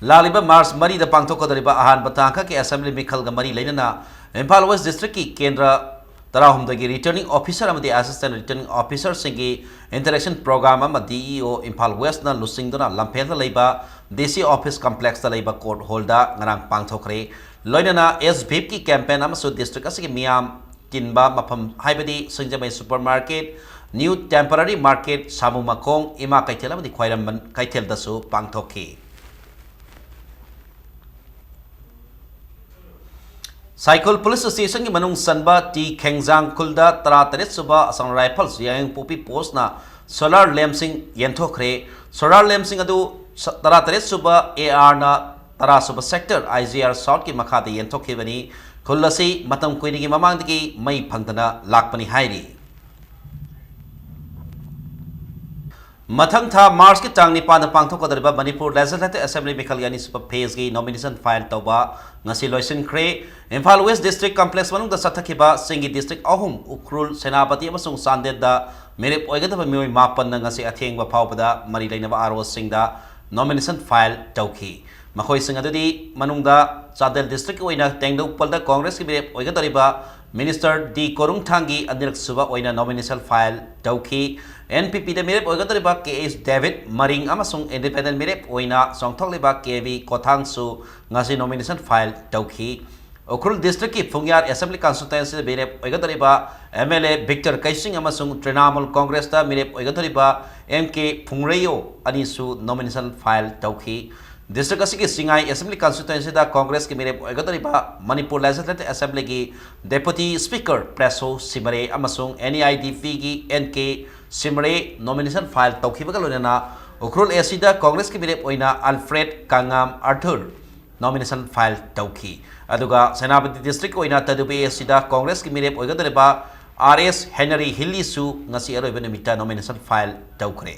ꯂꯥꯛꯂꯤꯕ March ꯃꯔꯤꯗ ꯄꯥꯡꯊꯣꯛꯀꯗꯧꯔꯤꯕ ꯑꯍꯥꯟꯕ ꯇꯥꯡꯀꯛꯀꯤ Assembly ꯃꯤꯈꯜꯒ ꯃꯔꯤ ꯂꯩꯅꯅ ꯏꯝꯐꯥꯜ West District ꯀꯤ ꯀꯦꯟꯗ꯭ꯔ ꯇꯔꯥꯍꯨꯝꯗꯣꯏꯒꯤ Returning Officer ꯑꯃꯗꯤ Assistant Returning Officer ꯁꯤꯡꯒꯤ interaction program ꯑꯃ DEO ꯏꯝꯐꯥꯜ West ꯅ ꯂꯨꯆꯤꯡꯗꯨꯅ ꯂꯝꯐꯦꯜꯗ ꯂꯩꯕ DC office complex ꯇ ꯂꯩꯕ court hall ꯗ ꯉꯔꯥꯡ ꯄꯥꯡꯊꯣꯛꯈ꯭ꯔꯦ꯫ ꯂꯣꯏꯅꯅ S whip ꯀꯤ campaign ꯑꯃꯁꯨ district ꯑꯁꯤꯒꯤ ꯃꯤꯌꯥꯝ ꯇꯤꯟꯕ ꯃꯐꯝ ꯍꯥꯏꯕꯗꯤ ꯁꯤꯡꯖꯃꯩ supermarket, New Temporary Market, ꯁꯥꯃꯨ ꯃꯈꯣꯡ, ꯏꯃꯥ ꯀꯩꯊꯦꯜ ꯑꯃꯗꯤ ꯈ꯭ꯋꯥꯏꯔꯝꯕꯟ ꯀꯩꯊꯦꯜꯗꯁꯨ ꯄꯥꯡꯊꯣꯛꯈꯤ꯫ ꯁꯥꯏꯈꯨꯜ police station ꯒꯤ ꯃꯅꯨꯡ ꯆꯟꯕ ꯇꯤ ꯈꯦꯡꯖꯥꯡ ꯈꯨꯜꯗ ꯇꯔꯥꯇꯔꯦꯠ ꯁꯨꯕ Assam Rifles ꯌꯥꯏꯉꯪꯄꯣꯛꯄꯤ post ꯅ solar lamp ꯁꯤꯡ ꯌꯦꯟꯊꯣꯛꯈ꯭ꯔꯦ꯫ Solar lamp ꯁꯤꯡ ꯑꯗꯨ ꯁ-, ꯇꯔꯥꯇꯔꯦꯠ ꯁꯨꯕ AR ꯅ ꯇꯔꯥ ꯁꯨꯕ sector IGR South ꯀꯤ ꯃꯈꯥꯗ ꯌꯦꯟꯊꯣꯛꯈꯤꯕꯅꯤ꯫ ꯈꯨꯜ ꯑꯁꯤ ꯃꯇꯝ ꯀꯨꯏꯅꯒꯤ ꯃꯃꯥꯡꯗꯒꯤ ꯃꯩ ꯐꯪꯗꯅ ꯂꯥꯛꯄꯅꯤ ꯍꯥꯏꯔꯤ꯫ ꯃꯊꯪ ꯊꯥ ꯃꯥꯔꯆꯀꯤ ꯇꯥꯡ ꯅꯤꯄꯥꯟꯗ ꯄꯥꯡꯊꯣꯛꯀꯗꯧꯔꯤꯕ ꯃꯅꯤꯄꯨꯔ Legislative Assembly ꯃꯤꯈꯜꯒꯤ ꯑꯅꯤꯁꯨꯕ phaseꯀꯤ nomination file ꯇꯧꯕ ꯉꯁꯤ ꯂꯣꯏꯁꯤꯟꯈ꯭ꯔꯦ꯫ ꯏꯝꯐꯥꯜ West District Complex ꯃꯅꯨꯡꯗ ꯆꯠꯊꯈꯤꯕ ꯆꯤꯡꯒꯤ district ꯑꯍꯨꯝ, ꯎꯈ꯭ꯔꯨꯜ, ꯁꯦꯅꯥꯄꯇꯤ ꯑꯃꯁꯨꯡ ꯆꯥꯟꯗꯦꯜꯗ ꯃꯤꯔꯦꯞ ꯑꯣꯏꯒꯗꯕ ꯃꯤꯑꯣꯏ ꯃꯥꯄꯟꯅ ꯉꯁꯤ ꯑꯊꯦꯡꯕ ꯐꯥꯎꯕꯗ ꯃꯔꯤ ꯂꯩꯅꯕ ROꯁꯤꯡꯗ nomination file ꯇꯧꯈꯤ꯫ ꯃꯈꯣꯏꯁꯤꯡ ꯑꯗꯨꯗꯤ ꯃꯅꯨꯡꯗ ꯆꯥꯟꯗꯦꯜ districtꯀꯤ ꯑꯣꯏꯅ ꯇꯦꯡꯅꯧꯄꯜꯗ ꯀꯣꯡꯒ꯭ꯔꯦꯁꯀꯤ ꯃꯤꯔꯦꯞ ꯑꯣꯏꯒꯗꯧꯔꯤꯕ Minister ꯗꯤ ꯀꯣꯔꯨꯡꯊꯥꯡꯒꯤ ꯑꯅꯤꯔꯛ ꯁꯨꯕ ꯑꯣꯏꯅ nomination file ꯇꯧꯈꯤ꯫ NPPꯗ ꯃꯤꯔꯦꯞ ꯑꯣꯏꯒꯗꯧꯔꯤꯕ ꯀꯦ ꯑꯩꯆ ꯗꯦꯕꯤꯠ ꯃꯔꯤꯡ ꯑꯃꯁꯨꯡ independent ꯃꯤꯔꯦꯞ ꯑꯣꯏꯅ ꯆꯣꯡꯊꯣꯛꯂꯤꯕ ꯀꯦ ꯕꯤ ꯀꯣꯊꯥꯡꯁꯨ ꯉꯁꯤ nomination file ꯇꯧꯈꯤ꯫ ꯎꯈ꯭ꯔꯨꯜ districtꯀꯤ ꯐꯨꯡꯌꯥꯔ Assembly Constituencyꯗ ꯃꯤꯔꯦꯞ ꯑꯣꯏꯒꯗꯧꯔꯤꯕ MLA ꯕꯤꯛꯇꯔ ꯀꯩꯁꯤꯡ ꯑꯃꯁꯨꯡ ꯇ꯭ꯔꯤꯅꯥꯃꯨꯜ ꯀꯣꯡꯒ꯭ꯔꯦꯁꯇ ꯃꯤꯔꯦꯞ ꯑꯣꯏꯒꯗꯧꯔꯤꯕ ꯑꯦꯝ ꯀꯦ ꯐꯨꯡꯔꯩꯌꯣ ꯑꯅꯤꯁꯨ nomination file ꯇꯧꯈꯤ꯫ District ꯑꯁꯤꯒꯤ ꯆꯤꯡꯉꯥꯏ Assembly Constituencyꯗ ꯀꯣꯡꯒ꯭ꯔꯦꯁꯀꯤ ꯃꯤꯔꯦꯞ ꯑꯣꯏꯒꯗꯧꯔꯤꯕ ꯃꯅꯤꯄꯨꯔ Legislative Assemblyꯒꯤ Deputy Speaker ꯄ꯭ꯔꯦꯁꯣ ꯁꯤꯃꯔꯦ ꯑꯃꯁꯨꯡ NEIDPꯒꯤ ꯑꯦꯟ ꯀꯦ ꯁꯤꯃꯔꯦ nomination file ꯇꯧꯈꯤꯕꯒ ꯂꯣꯏꯅꯅ ꯎꯈ꯭ꯔꯨꯜ ACꯗ ꯀꯣꯡꯒ꯭ꯔꯦꯁꯀꯤ ꯃꯤꯔꯦꯞ ꯑꯣꯏꯅ ꯑꯜꯐ꯭ꯔꯦꯗ ꯀꯥꯉꯥꯝ ꯑꯥꯔꯊꯨꯔ nomination file ꯇꯧꯈꯤ꯫ ꯑꯗꯨꯒ ꯁꯦꯅꯥꯄꯇꯤ district ꯑꯣꯏꯅ ꯇꯗꯨꯕꯤ ACꯗ ꯀꯣꯡꯒ꯭ꯔꯦꯁꯀꯤ ꯃꯤꯔꯦꯞ ꯑꯣꯏꯒꯗꯧꯔꯤꯕ ꯑꯥꯔ ꯑꯦꯁ ꯍꯦꯅꯔꯤ ꯍꯤꯜꯂꯤꯁꯨ ꯉꯁꯤ ꯑꯔꯣꯏꯕ ꯅꯨꯃꯤꯠꯇ nomination file ꯇꯧꯈ꯭ꯔꯦ꯫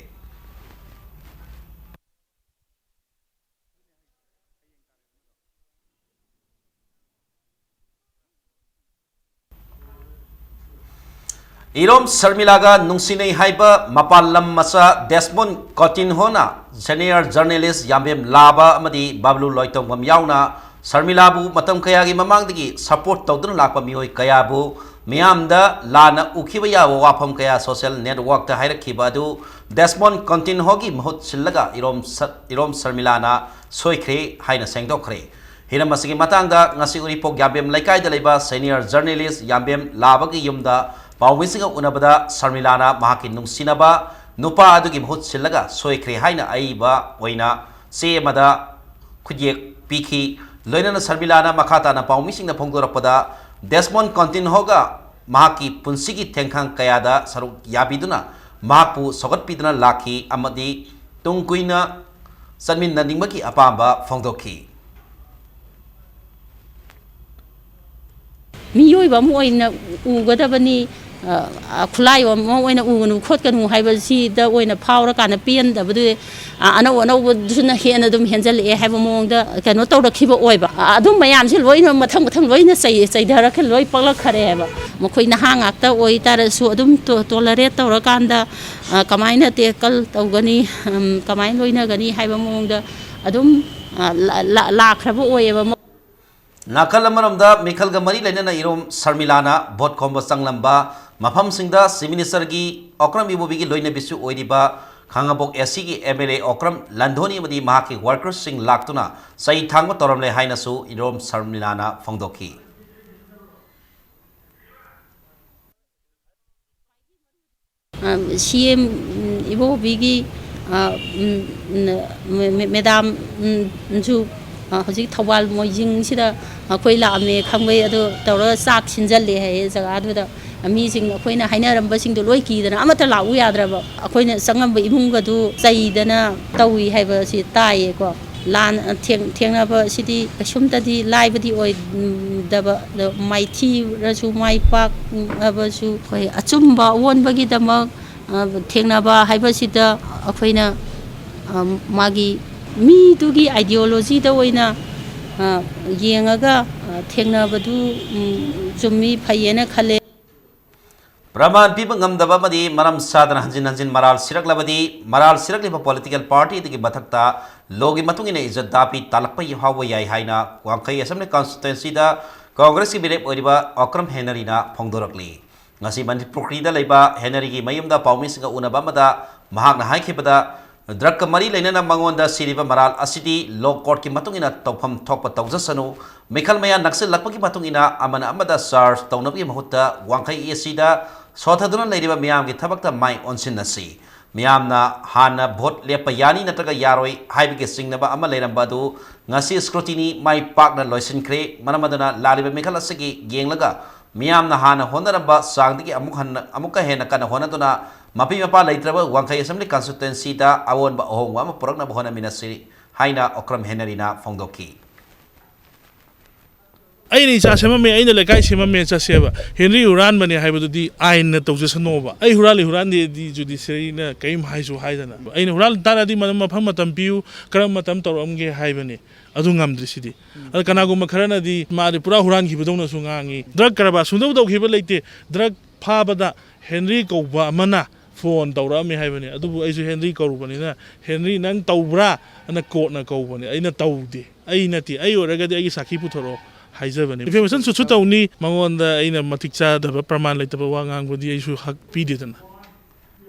ꯏꯔꯣꯝ ꯁꯔꯃꯤꯂꯥꯒ ꯅꯨꯡꯁꯤꯅꯩ ꯍꯥꯏꯕ ꯃꯄꯥꯟ ꯂꯝ ꯃꯆꯥ ꯗꯦꯁꯃꯣꯟ ꯀꯣꯇꯤꯟꯍꯣꯅ senior journalist ꯌꯥꯝꯕꯦꯝ ꯂꯥꯕ ꯑꯃꯗꯤ ꯕꯥꯕꯂꯨ ꯂꯣꯏꯇꯣꯡꯕꯝ ꯌꯥꯎꯅ ꯁꯔꯃꯤꯂꯥꯕꯨ ꯃꯇꯝ ꯀꯌꯥꯒꯤ ꯃꯃꯥꯡꯗꯒꯤ support ꯇꯧꯗꯨꯅ ꯂꯥꯛꯄ ꯃꯤꯑꯣꯏ ꯀꯌꯥꯕꯨ ꯃꯤꯌꯥꯝꯗ ꯂꯥꯟꯅ ꯎꯈꯤꯕ ꯌꯥꯕ ꯋꯥꯐꯝ ꯀꯌꯥ social networkꯇ ꯍꯥꯏꯔꯛꯈꯤꯕ ꯑꯗꯨ ꯗꯦꯁꯃꯣꯟ ꯀꯣꯇꯤꯟꯍꯣꯒꯤ ꯃꯍꯨꯠ ꯁꯤꯜꯂꯒ ꯏꯔꯣꯝ ꯁ-, ꯏꯔꯣꯝ ꯁꯔꯃꯤꯂꯥꯅ ꯁꯣꯏꯈ꯭ꯔꯦ ꯍꯥꯏꯅ ꯁꯦꯡꯗꯣꯛꯈ꯭ꯔꯦ꯫ ꯍꯤꯔꯝ ꯑꯁꯤꯒꯤ ꯃꯇꯥꯡꯗ ꯉꯁꯤ ꯎꯔꯤꯄꯣꯛ ꯌꯥꯝꯕꯦꯝ ꯂꯩꯀꯥꯏꯗ ꯂꯩꯕ senior journalist ꯌꯥꯝꯕꯦꯝ ꯂꯥꯕꯒꯤ ꯌꯨꯝꯗ ꯄꯥꯎꯃꯤꯁꯤꯡꯒ ꯎꯅꯕꯗ ꯁꯔꯃꯤꯂꯥꯅ ꯃꯍꯥꯛꯀꯤ ꯅꯨꯡꯁꯤꯅꯕ ꯅꯨꯄꯥ ꯑꯗꯨꯒꯤ ꯃꯍꯨꯠ ꯁꯤꯜꯂꯒ ꯁꯣꯏꯈ꯭ꯔꯦ ꯍꯥꯏꯅ ꯑꯏꯕ ꯑꯣꯏꯅ ꯆꯦ ꯑꯃꯗ ꯈꯨꯠꯌꯦꯛ ꯄꯤꯈꯤ꯫ ꯂꯣꯏꯅꯅ ꯁꯔꯃꯤꯂꯥꯅ ꯃꯈꯥ ꯇꯥꯅ ꯄꯥꯎꯃꯤꯁꯤꯡꯗ ꯐꯣꯡꯗꯣꯔꯛꯄꯗ, ꯗꯦꯁꯃꯣꯟ ꯀꯣꯟꯇꯤꯟꯍꯣꯒ ꯃꯍꯥꯛꯀꯤ ꯄꯨꯟꯁꯤꯒꯤ ꯊꯦꯡꯈꯥꯡ ꯀꯌꯥꯗ ꯁꯔꯨꯛ ꯌꯥꯕꯤꯗꯨꯅ ꯃꯍꯥꯛꯄꯨ ꯁꯧꯒꯠꯄꯤꯗꯨꯅ ꯂꯥꯛꯈꯤ ꯑꯃꯗꯤ ꯇꯨꯡ ꯀꯨꯏꯅ ꯆꯠꯃꯤꯟꯅꯅꯤꯡꯕꯒꯤ ꯑꯄꯥꯝꯕ ꯐꯣꯡꯗꯣꯛꯈꯤ꯫ ꯃꯤꯑꯣꯏꯕ ꯑꯃ ꯑꯣꯏꯅ ꯎꯒꯗꯕꯅꯤ꯫ ꯑ, ꯈꯨꯠꯂꯥꯏ ꯑꯃ ꯑꯣꯏꯅ ꯎꯒꯅꯨ ꯈꯣꯠꯀꯅꯨ ꯍꯥꯏꯕꯁꯤꯗ ꯑꯣꯏꯅ ꯐꯥꯎꯔꯀꯥꯟꯗ ꯄꯦꯟꯗꯕꯗꯨ, ꯑ, ꯑꯅꯧ ꯑꯅꯧꯕꯗꯨꯅ ꯍꯦꯟꯅ ꯑꯗꯨꯝ ꯍꯦꯟꯖꯜꯂꯛꯑꯦ ꯍꯥꯏꯕ ꯃꯑꯣꯡꯗ ꯀꯩꯅꯣ ꯇꯧꯔꯛꯈꯤꯕ ꯑꯣꯏꯕ꯫ ꯑ, ꯑꯗꯨꯝ ꯃꯌꯥꯝꯁꯦ ꯂꯣꯏꯅ ꯃꯊꯪ ꯃꯊꯪ ꯂꯣꯏꯅ ꯆꯩ-, ꯆꯩꯊꯔꯛꯈꯤ, ꯂꯣꯏ ꯄꯛꯂꯛꯈꯔꯦ ꯍꯥꯏꯕ꯫ ꯃꯈꯣꯏ ꯅꯍꯥ ꯉꯥꯛꯇ ꯑꯣꯏꯇꯥꯔꯁꯨ ꯑꯗꯨꯝ ꯇꯣ-, tolerate ꯇꯧꯔꯀꯥꯟꯗ, ꯑ, ꯀꯃꯥꯏꯅ tackle ꯇꯧꯒꯅꯤ, ꯎꯝ, ꯀꯃꯥꯏꯅ ꯂꯣꯏꯅꯒꯅꯤ ꯍꯥꯏꯕ ꯃꯑꯣꯡꯗ ꯑꯗꯨꯝ, ꯑ, ꯂꯥ-, ꯂꯥ-, ꯂꯥꯛꯈ꯭ꯔꯕ ꯑꯣꯏꯌꯦꯕ꯫ ꯅꯥꯀꯜ ꯑꯃꯔꯣꯝꯗ ꯃꯤꯈꯜꯒ ꯃꯔꯤ ꯂꯩꯅꯅ ꯏꯔꯣꯝ ꯁꯔꯃꯤꯂꯥꯅ ꯚꯣꯠ ꯈꯣꯝꯕ ꯆꯪꯂꯝꯕ ꯃꯐꯝꯁꯤꯡꯗ Chief Minister ꯒꯤ ꯑꯣꯀ꯭ꯔꯝ ꯏꯕꯣꯕꯤꯒꯤ ꯂꯣꯏꯅꯕꯤꯁꯨ ꯑꯣꯏꯔꯤꯕ ꯈꯥꯉꯕꯣꯛ AC ꯒꯤ MLA ꯑꯣꯀ꯭ꯔꯝ ꯂꯟꯙꯣꯅꯤ ꯑꯃꯗꯤ ꯃꯍꯥꯛꯀꯤ worker ꯁꯤꯡ ꯂꯥꯛꯇꯨꯅ ꯆꯩ ꯊꯥꯡꯕ ꯇꯧꯔꯝꯂꯦ ꯍꯥꯏꯅꯁꯨ ꯏꯔꯣꯝ ꯁꯔꯃꯤꯂꯥꯅ ꯐꯣꯡꯗꯣꯛꯈꯤ꯫ ꯑ, CM, ꯎꯝ, ꯏꯕꯣꯕꯤꯒꯤ, ꯑ, ꯎꯝ, ꯎꯝ, ꯃꯦ-, ꯃꯦ-, madam, ꯎꯝ, ꯁꯨ, ꯑ, ꯍꯧꯖꯤꯛ ꯊꯧꯕꯥꯜ ꯃꯣꯏꯖꯤꯡꯁꯤꯗ ꯑꯩꯈꯣꯏ ꯂꯥꯛꯑꯝꯃꯦ ꯈꯪꯕꯩ, ꯑꯗꯨ ꯇꯧꯔꯒ ꯆꯥꯛ ꯁꯤꯟꯖꯜꯂꯦ ꯍꯥꯏꯌꯦ ꯖꯒꯥꯗꯨꯗ꯫ ꯃꯤꯁꯤꯡ ꯑꯩꯈꯣꯏꯅ ꯍꯥꯏꯅꯔꯝꯕꯁꯤꯡꯗꯣ ꯂꯣꯏ ꯀꯤꯗꯅ ꯑꯃꯠꯇ ꯂꯥꯛꯎ ꯌꯥꯗ꯭ꯔꯕ꯫ ꯑꯩꯈꯣꯏꯅ ꯆꯪꯉꯝꯕ ꯏꯃꯨꯡꯒꯗꯨ ꯆꯩꯗꯅ ꯇꯧꯏ ꯍꯥꯏꯕꯁꯤ ꯇꯥꯏꯌꯦꯀꯣ꯫ ꯂꯥꯟ, ꯊꯦꯡ-, ꯊꯦꯡꯅꯕꯁꯤꯗꯤ ꯀꯩꯁꯨꯝꯇꯗꯤ ꯂꯥꯏꯕꯗꯤ ꯑꯣꯏꯗꯕ, ꯑꯗꯣ ꯃꯥꯏꯊꯤꯔꯁꯨ ꯃꯥꯏ ꯄꯥꯛꯑꯕꯁꯨ ꯑꯩꯈꯣꯏ ꯑꯆꯨꯝꯕ ꯑꯑꯣꯟꯕꯒꯤꯗꯃꯛ, ꯑ, ꯊꯦꯡꯅꯕ ꯍꯥꯏꯕꯁꯤꯗ ꯑꯩꯈꯣꯏꯅ, ꯑ, ꯃꯥꯒꯤ ꯃꯤꯗꯨꯒꯤ ideology ꯗ ꯑꯣꯏꯅ, ꯑ, ꯌꯦꯡꯉꯒ, ꯑ, ꯊꯦꯡꯅꯕꯗꯨ, ꯎꯝ, ꯆꯨꯝꯃꯤ, ꯐꯩꯌꯦꯅ ꯈꯜꯂꯦ꯫ ꯄ꯭ꯔꯃꯥꯟ ꯄꯤꯕ ꯉꯝꯗꯕ ꯑꯃꯗꯤ ꯃꯔꯝ ꯆꯥꯗꯅ ꯍꯟꯖꯤꯟ ꯍꯟꯖꯤꯟ ꯃꯔꯥꯜ ꯁꯤꯔꯛꯂꯕꯗꯤ, ꯃꯔꯥꯜ ꯁꯤꯔꯛꯂꯤꯕ political party ꯑꯗꯨꯒꯤ ꯃꯊꯛꯇ law ꯒꯤ ꯃꯇꯨꯡ ꯏꯟꯅ ꯏꯖꯠ ꯗꯥꯕꯤ ꯇꯥꯜꯂꯛꯄ ꯐꯥꯎꯕ ꯌꯥꯏ ꯍꯥꯏꯅ ꯋꯥꯡꯈꯩ Assembly Constituency ꯗ Congress ꯀꯤ ꯃꯤꯔꯦꯞ ꯑꯣꯏꯔꯤꯕ ꯑꯣꯀ꯭ꯔꯝ ꯍꯦꯅꯔꯤꯅ ꯐꯣꯡꯗꯣꯔꯛꯂꯤ꯫ ꯉꯁꯤ ꯃꯅꯤꯄꯨꯔꯤꯗ ꯂꯩꯕ ꯍꯦꯅꯔꯤꯒꯤ ꯃꯌꯨꯝꯗ ꯄꯥꯎꯃꯤꯁꯤꯡꯒ ꯎꯅꯕ ꯑꯃꯗ ꯃꯍꯥꯛꯅ ꯍꯥꯏꯈꯤꯕꯗ, drug ꯀ ꯃꯔꯤ ꯂꯩꯅꯅ ꯃꯉꯣꯟꯗ ꯁꯤꯔꯤꯕ ꯃꯔꯥꯜ ꯑꯁꯤꯗꯤ law court ꯀꯤ ꯃꯇꯨꯡ ꯏꯟꯅ ꯇꯧꯐꯝ ꯊꯣꯛꯄ ꯇꯧꯖꯁꯅꯨ, ꯃꯤꯈꯜ ꯃꯌꯥ ꯅꯛꯁꯤꯜꯂꯛꯄꯒꯤ ꯃꯇꯨꯡ ꯏꯟꯅ ꯑꯃꯅ ꯑꯃꯗ charge ꯇꯧꯅꯕꯒꯤ ꯃꯍꯨꯠꯇ ꯋꯥꯡꯈꯩ AC ꯗ ꯁꯣꯊꯗꯨꯅ ꯂꯩꯔꯤꯕ ꯃꯤꯌꯥꯝꯒꯤ ꯊꯕꯛꯇ ꯃꯥꯏ ꯑꯣꯟꯁꯤꯟꯅꯁꯤ꯫ ꯃꯤꯌꯥꯝꯅ ꯍꯥꯟꯅ vote ꯂꯦꯞꯄ ꯌꯥꯅꯤ ꯅꯠꯇ꯭ꯔꯒ ꯌꯥꯔꯣꯏ ꯍꯥꯏꯕꯒꯤ ꯆꯤꯡꯅꯕ ꯑꯃ ꯂꯩꯔꯝꯕ ꯑꯗꯨ ꯉꯁꯤ scrutiny ꯃꯥꯏ ꯄꯥꯛꯅ ꯂꯣꯏꯁꯤꯟꯈ꯭ꯔꯦ꯫ ꯃꯔꯝ ꯑꯗꯨꯅ ꯂꯥꯛꯂꯤꯕ ꯃꯤꯈꯜ ꯑꯁꯤꯒꯤ ꯌꯦꯡꯂꯒ ꯃꯤꯌꯥꯝꯅ ꯍꯥꯟꯅ ꯍꯣꯠꯅꯔꯝꯕ ꯆꯥꯡꯗꯒꯤ ꯑꯃꯨꯛ ꯍꯟꯅ, ꯑꯃꯨꯛꯀ ꯍꯦꯟꯅ ꯀꯟꯅ ꯍꯣꯠꯅꯗꯨꯅ ꯃꯄꯤ ꯃꯄꯥ ꯂꯩꯇ꯭ꯔꯕ ꯋꯥꯡꯈꯩ Assembly Constituency ꯗ ꯑꯑꯣꯟꯕ ꯑꯍꯣꯡꯕ ꯑꯃ ꯄꯨꯔꯛꯅꯕ ꯍꯣꯠꯅꯃꯤꯟꯅꯁꯤ ꯍꯥꯏꯅ ꯑꯣꯀ꯭ꯔꯝ ꯍꯦꯅꯔꯤꯅ ꯐꯣꯡꯗꯣꯛꯈꯤ꯫ ꯑꯩꯅ ꯏꯆꯥ ꯁꯦꯝꯃꯝꯃꯦ, ꯑꯩꯅ ꯂꯩꯀꯥꯏ ꯁꯦꯝꯃꯝꯃꯦ, ꯆꯠꯁꯦꯕ꯫ ꯍꯦꯅꯔꯤ ꯍꯨꯔꯥꯟꯕꯅꯦ ꯍꯥꯏꯕꯗꯨꯗꯤ ꯑꯥꯏꯟꯅ ꯇꯧꯖꯁꯅꯣꯕ꯫ ꯑꯩ ꯍꯨꯔꯥꯜꯂꯤ ꯍꯨꯔꯥꯟꯗꯦꯗꯤ ꯖꯨꯗꯤꯁꯤꯌꯔꯤꯅ ꯀꯔꯤꯝ ꯍꯥꯏꯁꯨ ꯍꯥꯏꯗꯅ꯫ ꯑꯩꯅ ꯍꯨꯔꯥꯜ ꯇꯥꯔꯗꯤ ꯃꯗꯨ ꯃꯐꯝ ꯃꯇꯝ ꯄꯤꯌꯨ, ꯀꯔꯝꯕ ꯃꯇꯝ ꯇꯧꯔꯛꯑꯝꯒꯦ ꯍꯥꯏꯕꯅꯤ꯫ ꯑꯗꯨ ꯉꯝꯗ꯭ꯔꯤꯁꯤꯗꯤ꯫ ꯑꯗ ꯀꯅꯥꯒꯨꯝꯕ ꯈꯔꯅꯗꯤ ꯃꯥꯗꯤ ꯄꯨꯔꯥ ꯍꯨꯔꯥꯟꯈꯤꯕꯗꯧꯅꯁꯨ ꯉꯥꯡꯉꯤ꯫ ꯗ꯭ꯔꯒ ꯀꯔꯕꯥꯔ ꯁꯨꯡꯇꯧ ꯇꯧꯈꯤꯕ ꯂꯩꯇꯦ꯫ ꯗ꯭ꯔꯒ ꯐꯥꯕꯗ ꯍꯦꯅꯔꯤ ꯀꯧꯕ ꯑꯃꯅ ꯐꯣꯟ ꯇꯧꯔꯛꯑꯝꯃꯦ ꯍꯥꯏꯕꯅꯤ꯫ ꯑꯗꯨꯕꯨ ꯑꯩꯁꯨ ꯍꯦꯅꯔꯤ ꯀꯧꯔꯨꯕꯅꯤꯅ, "ꯍꯦꯅꯔꯤ, ꯅꯪ ꯇꯧꯕ꯭ꯔꯥ?" ꯑꯅ ꯀꯣꯔꯠꯅ ꯀꯧꯕꯅꯤ꯫ ꯑꯩꯅ ꯇꯧꯗꯦ꯫ ꯑꯩ ꯅꯠꯇꯦ꯫ ꯑꯩ ꯑꯣꯏꯔꯒꯗꯤ ꯑꯩꯒꯤ ꯁꯥꯈꯤ ꯄꯨꯊꯣꯔꯛꯑꯣ ꯍꯥꯏꯖꯕꯅꯤ꯫ ꯗꯤꯐꯦꯃꯦꯁꯟ ꯁꯨꯠꯁꯨ ꯇꯧꯅꯤ꯫ ꯃꯉꯣꯟꯗ ꯑꯩꯅ ꯃꯇꯤꯛ ꯆꯥꯗꯕ ꯄ꯭ꯔꯃꯥꯟ ꯂꯩꯇꯕ ꯋꯥ ꯉꯥꯡꯕꯗꯤ ꯑꯩꯁꯨ ꯍꯛ ꯄꯤꯗꯦꯗꯅ꯫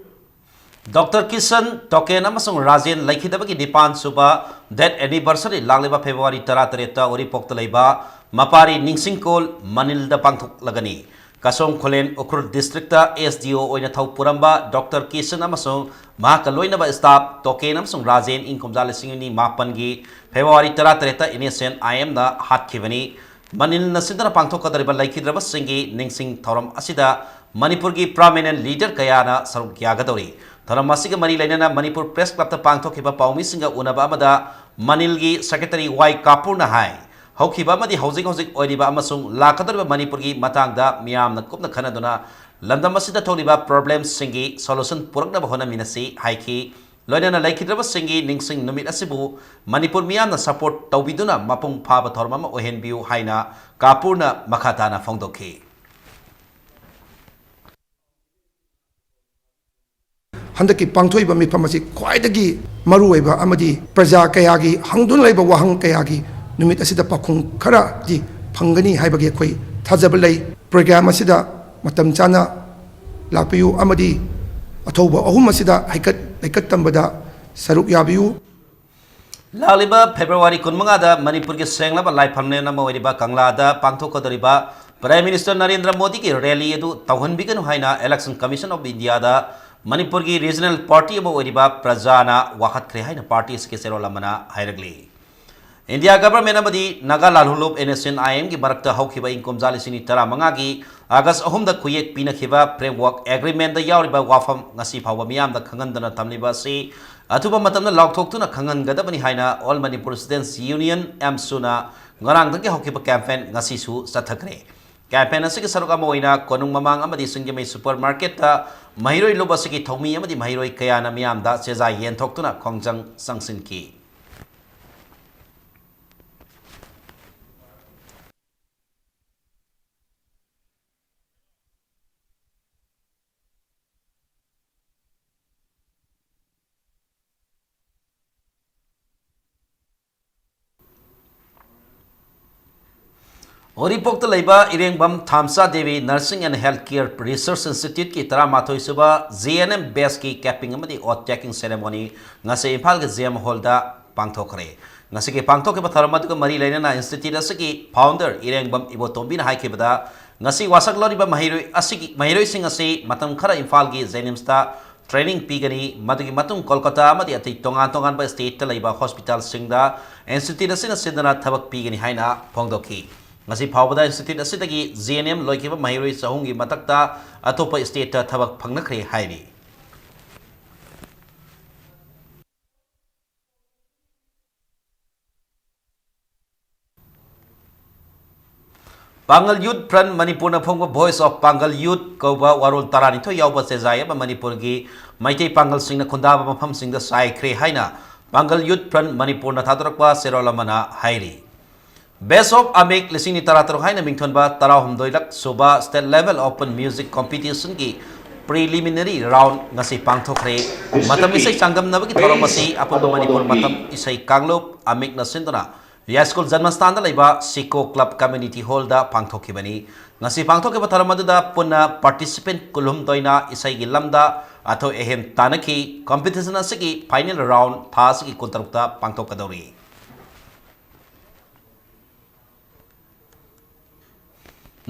ꯗꯣꯛꯇꯔ ꯀꯤꯁꯟ, ꯇꯣꯀꯦꯟ ꯑꯃꯁꯨꯡ ꯔꯥꯖꯦꯟ ꯂꯩꯈꯤꯗꯕꯒꯤ ꯅꯤꯄꯥꯟ ꯁꯨꯕ death anniversary ꯂꯥꯛꯂꯤꯕ ꯐꯦꯕ꯭ꯔꯨꯋꯥꯔꯤ ꯇꯔꯥꯇꯔꯦꯠꯇ ꯎꯔꯤꯄꯣꯛꯇ ꯂꯩꯕ ꯃꯄꯥꯔꯤ ꯅꯤꯡꯁꯤꯡꯀꯣꯜ ꯃꯅꯤꯜꯗ ꯄꯥꯡꯊꯣꯛꯂꯒꯅꯤ꯫ ꯀꯁꯣꯝ ꯈꯨꯂꯦꯟ ꯎꯈ꯭ꯔꯨꯜ ꯗꯤꯁꯇ꯭ꯔꯤꯛꯇ ꯑꯦꯁ ꯗꯤ ꯑꯣ ꯑꯣꯏꯅ ꯊꯧ ꯄꯨꯔꯝꯕ ꯗꯣꯛꯇꯔ ꯀꯤꯁꯟ ꯑꯃꯁꯨꯡ ꯃꯍꯥꯛꯀ ꯂꯣꯏꯅꯕ ꯁ꯭ꯇꯥꯐ ꯇꯣꯀꯦꯟ ꯑꯃꯁꯨꯡ ꯔꯥꯖꯦꯟ ꯏꯪ ꯀꯨꯝꯖꯥ ꯂꯤꯁꯤꯡ ꯑꯅꯤ ꯃꯥꯄꯟꯒꯤ ꯐꯦꯕ꯭ꯔꯨꯋꯥꯔꯤ ꯇꯔꯥꯇꯔꯦꯠꯇ ꯏꯟꯅꯣꯁꯦꯟꯠ ꯑꯥꯏ ꯑꯦꯝꯅ ꯍꯥꯠꯈꯤꯕꯅꯤ꯫ ꯃꯅꯤꯜꯅ ꯁꯤꯟꯗꯨꯅ ꯄꯥꯡꯊꯣꯛꯀꯗꯧꯔꯤꯕ ꯂꯩꯈꯤꯗ꯭ꯔꯕꯁꯤꯡꯒꯤ ꯅꯤꯡꯁꯤꯡ ꯊꯧꯔꯝ ꯑꯁꯤꯗ ꯃꯅꯤꯄꯨꯔꯒꯤ prominent leader ꯀꯌꯥꯅ ꯁꯔꯨꯛ ꯌꯥꯒꯗꯧꯔꯤ꯫ ꯊꯧꯔꯝ ꯑꯁꯤꯒ ꯃꯔꯤ ꯂꯩꯅꯅ ꯃꯅꯤꯄꯨꯔ ꯄ꯭ꯔꯦꯁ ꯀ꯭ꯂꯕꯇ ꯄꯥꯡꯊꯣꯛꯈꯤꯕ ꯄꯥꯎꯃꯤꯁꯤꯡꯒ ꯎꯅꯕ ꯑꯃꯗ ꯃꯅꯤꯜꯒꯤ ꯁꯦꯀ꯭ꯔꯦꯇꯔꯤ ꯋꯥꯏ ꯀꯥꯄꯨꯔꯅ ꯍꯥꯏ, ꯍꯧꯈꯤꯕ ꯑꯃꯗꯤ ꯍꯧꯖꯤꯛ ꯍꯧꯖꯤꯛ ꯑꯣꯏꯔꯤꯕ ꯑꯃꯁꯨꯡ ꯂꯥꯛꯀꯗꯧꯔꯤꯕ ꯃꯅꯤꯄꯨꯔꯒꯤ ꯃꯇꯥꯡꯗ ꯃꯤꯌꯥꯝꯅ ꯀꯨꯞꯅ ꯈꯟꯅꯗꯨꯅ ꯂꯝꯗꯝ ꯑꯁꯤꯗ ꯊꯣꯛꯂꯤꯕ problemꯁꯤꯡꯒꯤ solution ꯄꯨꯔꯛꯅꯕ ꯍꯣꯠꯅꯃꯤꯟꯅꯁꯤ ꯍꯥꯏꯈꯤ꯫ ꯂꯣꯏꯅꯅ ꯂꯩꯈꯤꯗ꯭ꯔꯕꯁꯤꯡꯒꯤ ꯅꯤꯡꯁꯤꯡ ꯅꯨꯃꯤꯠ ꯑꯁꯤꯕꯨ ꯃꯅꯤꯄꯨꯔ ꯃꯤꯌꯥꯝꯅ support ꯇꯧꯕꯤꯗꯨꯅ ꯃꯄꯨꯡ ꯐꯥꯕ ꯊꯧꯔꯝ ꯑꯃ ꯑꯣꯏꯍꯟꯕꯤꯌꯨ ꯍꯥꯏꯅ ꯀꯥꯄꯨꯔꯅ ꯃꯈꯥ ꯇꯥꯅ ꯐꯣꯡꯗꯣꯛꯈꯤ꯫ ꯍꯟꯗꯛꯀꯤ ꯄꯥꯡꯊꯣꯛꯏꯕ ꯃꯤꯐꯝ ꯑꯁꯤ ꯈ꯭ꯋꯥꯏꯗꯒꯤ ꯃꯔꯨꯑꯣꯏꯕ ꯑꯃꯗꯤ ꯄ꯭ꯔꯖꯥ ꯀꯌꯥꯒꯤ ꯍꯪꯗꯨꯅ ꯂꯩꯕ ꯋꯥꯍꯪ ꯀꯌꯥꯒꯤ ꯅꯨꯃꯤꯠ ꯑꯁꯤꯗ ꯄꯥꯎꯈꯨꯝ ꯈꯔꯗꯤ ꯐꯪꯒꯅꯤ ꯍꯥꯏꯕꯒꯤ ꯑꯩꯈꯣꯏ ꯊꯥꯖꯕ ꯂꯩ꯫ Program ꯑꯁꯤꯗ ꯃꯇꯝ ꯆꯥꯅ ꯂꯥꯛꯄꯤꯌꯨ ꯑꯃꯗꯤ ꯑꯊꯧꯕ ꯑꯍꯨꯝ ꯑꯁꯤꯗ ꯍꯩꯀꯠ ꯂꯩꯀꯠ ꯇꯝꯕꯗ ꯁꯔꯨꯛ ꯌꯥꯕꯤꯌꯨ꯫ ꯂꯥꯛꯂꯤꯕ ꯐꯦꯕ꯭ꯔꯨꯋꯥꯔꯤ ꯀꯨꯟꯃꯉꯥꯗ ꯃꯅꯤꯄꯨꯔꯒꯤ ꯁꯦꯡꯂꯕ ꯂꯥꯏꯐꯝꯂꯦꯟ ꯑꯃ ꯑꯣꯏꯔꯤꯕ ꯀꯪꯂꯥꯗ ꯄꯥꯡꯊꯣꯛꯀꯗꯧꯔꯤꯕ Prime Minister ꯅꯔꯦꯟꯗ꯭ꯔ ꯃꯣꯗꯤꯒꯤ rally ꯑꯗꯨ ꯇꯧꯍꯟꯕꯤꯒꯅꯨ ꯍꯥꯏꯅ Election Commission of Indiaꯗ ꯃꯅꯤꯄꯨꯔꯒꯤ regional party ꯑꯃ ꯑꯣꯏꯔꯤꯕ ꯄ꯭ꯔꯖꯥꯅ ꯋꯥꯀꯠꯈ꯭ꯔꯦ ꯍꯥꯏꯅ party ꯑꯁꯤꯒꯤ ꯆꯦꯔꯣꯜ ꯑꯃꯅ ꯍꯥꯏꯔꯛꯂꯤ꯫ ꯏꯟꯗꯤꯌꯥ ꯒꯚꯔꯟꯃꯦꯟꯠ ꯑꯃꯗꯤ ꯅꯥꯒꯥ ꯂꯥꯜꯍꯧꯂꯨꯞ ꯑꯦꯟ ꯑꯦꯁ ꯑꯦꯟ ꯑꯥꯏ ꯑꯦꯝꯒꯤ ꯃꯔꯛꯇ ꯍꯧꯈꯤꯕ ꯏꯪ ꯀꯨꯝꯖꯥ ꯂꯤꯁꯤꯡ ꯑꯅꯤ ꯇꯔꯥꯃꯉꯥꯒꯤ ꯑꯥꯒꯁ ꯑꯍꯨꯝꯗ ꯈꯨꯌꯦꯛ ꯄꯤꯅꯈꯤꯕ ꯐ꯭ꯔꯦꯝꯋꯔꯛ ꯑꯦꯒ꯭ꯔꯤꯃꯦꯟꯠꯇ ꯌꯥꯎꯔꯤꯕ ꯋꯥꯐꯝ ꯉꯁꯤ ꯐꯥꯎꯕ ꯃꯤꯌꯥꯝꯗ ꯈꯪꯍꯟꯗꯅ ꯊꯝꯂꯤꯕ ꯑꯁꯤ ꯑꯊꯨꯕ ꯃꯇꯝꯗ ꯂꯥꯎꯊꯣꯛꯇꯨꯅ ꯈꯪꯍꯟꯒꯗꯕꯅꯤ ꯍꯥꯏꯅ ꯑꯣꯜ ꯃꯅꯤꯄꯨꯔ ꯁ꯭ꯇꯨꯗꯦꯟꯠꯁ ꯌꯨꯅꯤꯌꯟ, ꯑꯦꯝꯁꯨꯅ ꯉꯔꯥꯡꯗꯒꯤ ꯍꯧꯈꯤꯕ ꯀꯦꯝꯄꯦꯟ ꯉꯁꯤꯁꯨ ꯆꯠꯊꯈ꯭ꯔꯦ꯫ ꯀꯦꯝꯄꯦꯟ ꯑꯁꯤꯒꯤ ꯁꯔꯨꯛ ꯑꯃ ꯑꯣꯏꯅ ꯀꯣꯅꯨꯡ ꯃꯃꯥꯡ ꯑꯃꯗꯤ ꯁꯤꯡꯖꯃꯩ ꯁꯨꯄꯔ ꯃꯥꯔꯀꯦꯠꯇ ꯃꯍꯩꯔꯣꯏ ꯂꯨꯞ ꯑꯁꯤꯒꯤ ꯊꯧꯃꯤ ꯑꯃꯗꯤ ꯃꯍꯩꯔꯣꯏ ꯀꯌꯥꯅ ꯃꯤꯌꯥꯝꯗ ꯆꯦꯖꯥꯏ ꯌꯦꯟꯊꯣꯛꯇꯨꯅ ꯈꯣꯡꯖꯪ ꯆꯪꯁꯤꯟꯈꯤ꯫ ꯎꯔꯤꯄꯣꯛꯇ ꯂꯩꯕ ꯏꯔꯦꯡꯕꯝ ꯊꯥꯝꯆꯥ Devi Nursing and Health Care Research Instituteꯀꯤ ꯇꯔꯥꯃꯥꯊꯣꯏ ꯁꯨꯕ G N M batchꯀꯤ capping ꯑꯃꯗꯤ oath taking ceremony ꯉꯁꯤ ꯏꯝꯐꯥꯜꯒꯤ G M Hallꯗ ꯄꯥꯡꯊꯣꯛꯈ꯭ꯔꯦ꯫ ꯉꯁꯤꯒꯤ ꯄꯥꯡꯊꯣꯛꯈꯤꯕ ꯊꯧꯔꯝ ꯑꯗꯨꯒ ꯃꯔꯤ ꯂꯩꯅꯅ institute ꯑꯁꯤꯒꯤ founder ꯏꯔꯦꯡꯕꯝ ꯏꯕꯣꯇꯣꯝꯕꯤꯅ ꯍꯥꯏꯈꯤꯕꯗ, ꯉꯁꯤ ꯋꯥꯁꯛ ꯂꯧꯔꯤꯕ ꯃꯍꯩꯔꯣꯏ ꯑꯁꯤꯒꯤ, ꯃꯍꯩꯔꯣꯏꯁꯤꯡ ꯑꯁꯤ ꯃꯇꯝ ꯈꯔ ꯏꯝꯐꯥꯜꯒꯤ JNIMSꯇ training ꯄꯤꯒꯅꯤ, ꯃꯗꯨꯒꯤ ꯃꯇꯨꯡ ꯀꯣꯜꯀꯇꯥ ꯑꯃꯗꯤ ꯑꯇꯩ ꯇꯣꯉꯥꯟ ꯇꯣꯉꯥꯟꯕ stateꯇ ꯂꯩꯕ hospitalꯁꯤꯡꯗ institute ꯑꯁꯤꯅ ꯁꯤꯟꯗꯨꯅ ꯊꯕꯛ ꯄꯤꯒꯅꯤ ꯍꯥꯏꯅ ꯐꯣꯡꯗꯣꯛꯈꯤ꯫ ꯉꯁꯤ ꯐꯥꯎꯕꯗ institute ꯑꯁꯤꯗꯒꯤ G N M ꯂꯣꯏꯈꯤꯕ ꯃꯍꯩꯔꯣꯏ ꯆꯍꯨꯝꯒꯤ ꯃꯊꯛꯇ ꯑꯇꯣꯞꯄ stateꯇ ꯊꯕꯛ ꯐꯪꯅꯈ꯭ꯔꯦ ꯍꯥꯏꯔꯤ꯫ ꯄꯥꯡꯒꯜ Youth Front ꯃꯅꯤꯄꯨꯔꯅ ꯐꯣꯡꯕ Voice of Pangal Youth ꯀꯧꯕ ꯋꯥꯔꯣꯜ ꯇꯔꯥꯅꯤꯊꯣꯏ ꯌꯥꯎꯕ ꯆꯦꯖꯥꯏ ꯑꯃ ꯃꯅꯤꯄꯨꯔꯒꯤ ꯃꯩꯇꯩ ꯄꯥꯡꯒꯜꯁꯤꯡꯅ ꯈꯨꯟꯗꯥꯕ ꯃꯐꯝꯁꯤꯡꯗ ꯆꯥꯏꯈ꯭ꯔꯦ ꯍꯥꯏꯅ ꯄꯥꯡꯒꯜ Youth Front ꯃꯅꯤꯄꯨꯔꯅ ꯊꯥꯗꯣꯔꯛꯄ ꯆꯦꯔꯣꯜ ꯑꯃꯅ ꯍꯥꯏꯔꯤ꯫ Best of Amik ꯂꯤꯁꯤꯡ ꯑꯅꯤ ꯇꯔꯥꯇꯔꯨꯛ ꯍꯥꯏꯅ ꯃꯤꯡꯊꯣꯟꯕ ꯇꯔꯥꯍꯨꯝꯗꯣꯏꯔꯛ ꯁꯨꯕ State Level Open Music Competitionꯒꯤ preliminary round ꯉꯁꯤ ꯄꯥꯡꯊꯣꯛꯈ꯭ꯔꯦ꯫ ꯃꯇꯝ ꯏꯁꯩ ꯆꯥꯡꯗꯝꯅꯕꯒꯤ ꯊꯧꯔꯝ ꯑꯁꯤ ꯑꯄꯨꯟꯕ ꯃꯅꯤꯄꯨꯔ ꯃꯇꯝ ꯏꯁꯩ ꯀꯥꯡꯂꯨꯞ ꯑꯃꯤꯛꯅ ꯁꯤꯟꯗꯨꯅ ꯌꯥꯏꯁ꯭ꯀꯨꯜ ꯖꯟꯃꯁꯊꯥꯟꯗ ꯂꯩꯕ ꯁꯤꯀꯣ ꯀ꯭ꯂꯕ community hallꯗ ꯄꯥꯡꯊꯣꯛꯈꯤꯕꯅꯤ꯫ ꯉꯁꯤ ꯄꯥꯡꯊꯣꯛꯈꯤꯕ ꯊꯧꯔꯝ ꯑꯗꯨꯗ ꯄꯨꯟꯅ participant ꯀꯨꯟꯍꯨꯝꯗꯣꯏꯅ ꯏꯁꯩꯒꯤ ꯂꯝꯗ ꯑꯊꯣꯏ ꯑꯍꯦꯟ ꯇꯥꯟꯅꯈꯤ꯫ Competition ꯑꯁꯤꯒꯤ final round ꯊꯥ ꯑꯁꯤꯒꯤ ꯀꯨꯟꯇꯔꯨꯛꯇ ꯄꯥꯡꯊꯣꯛꯀꯗꯧꯔꯤ꯫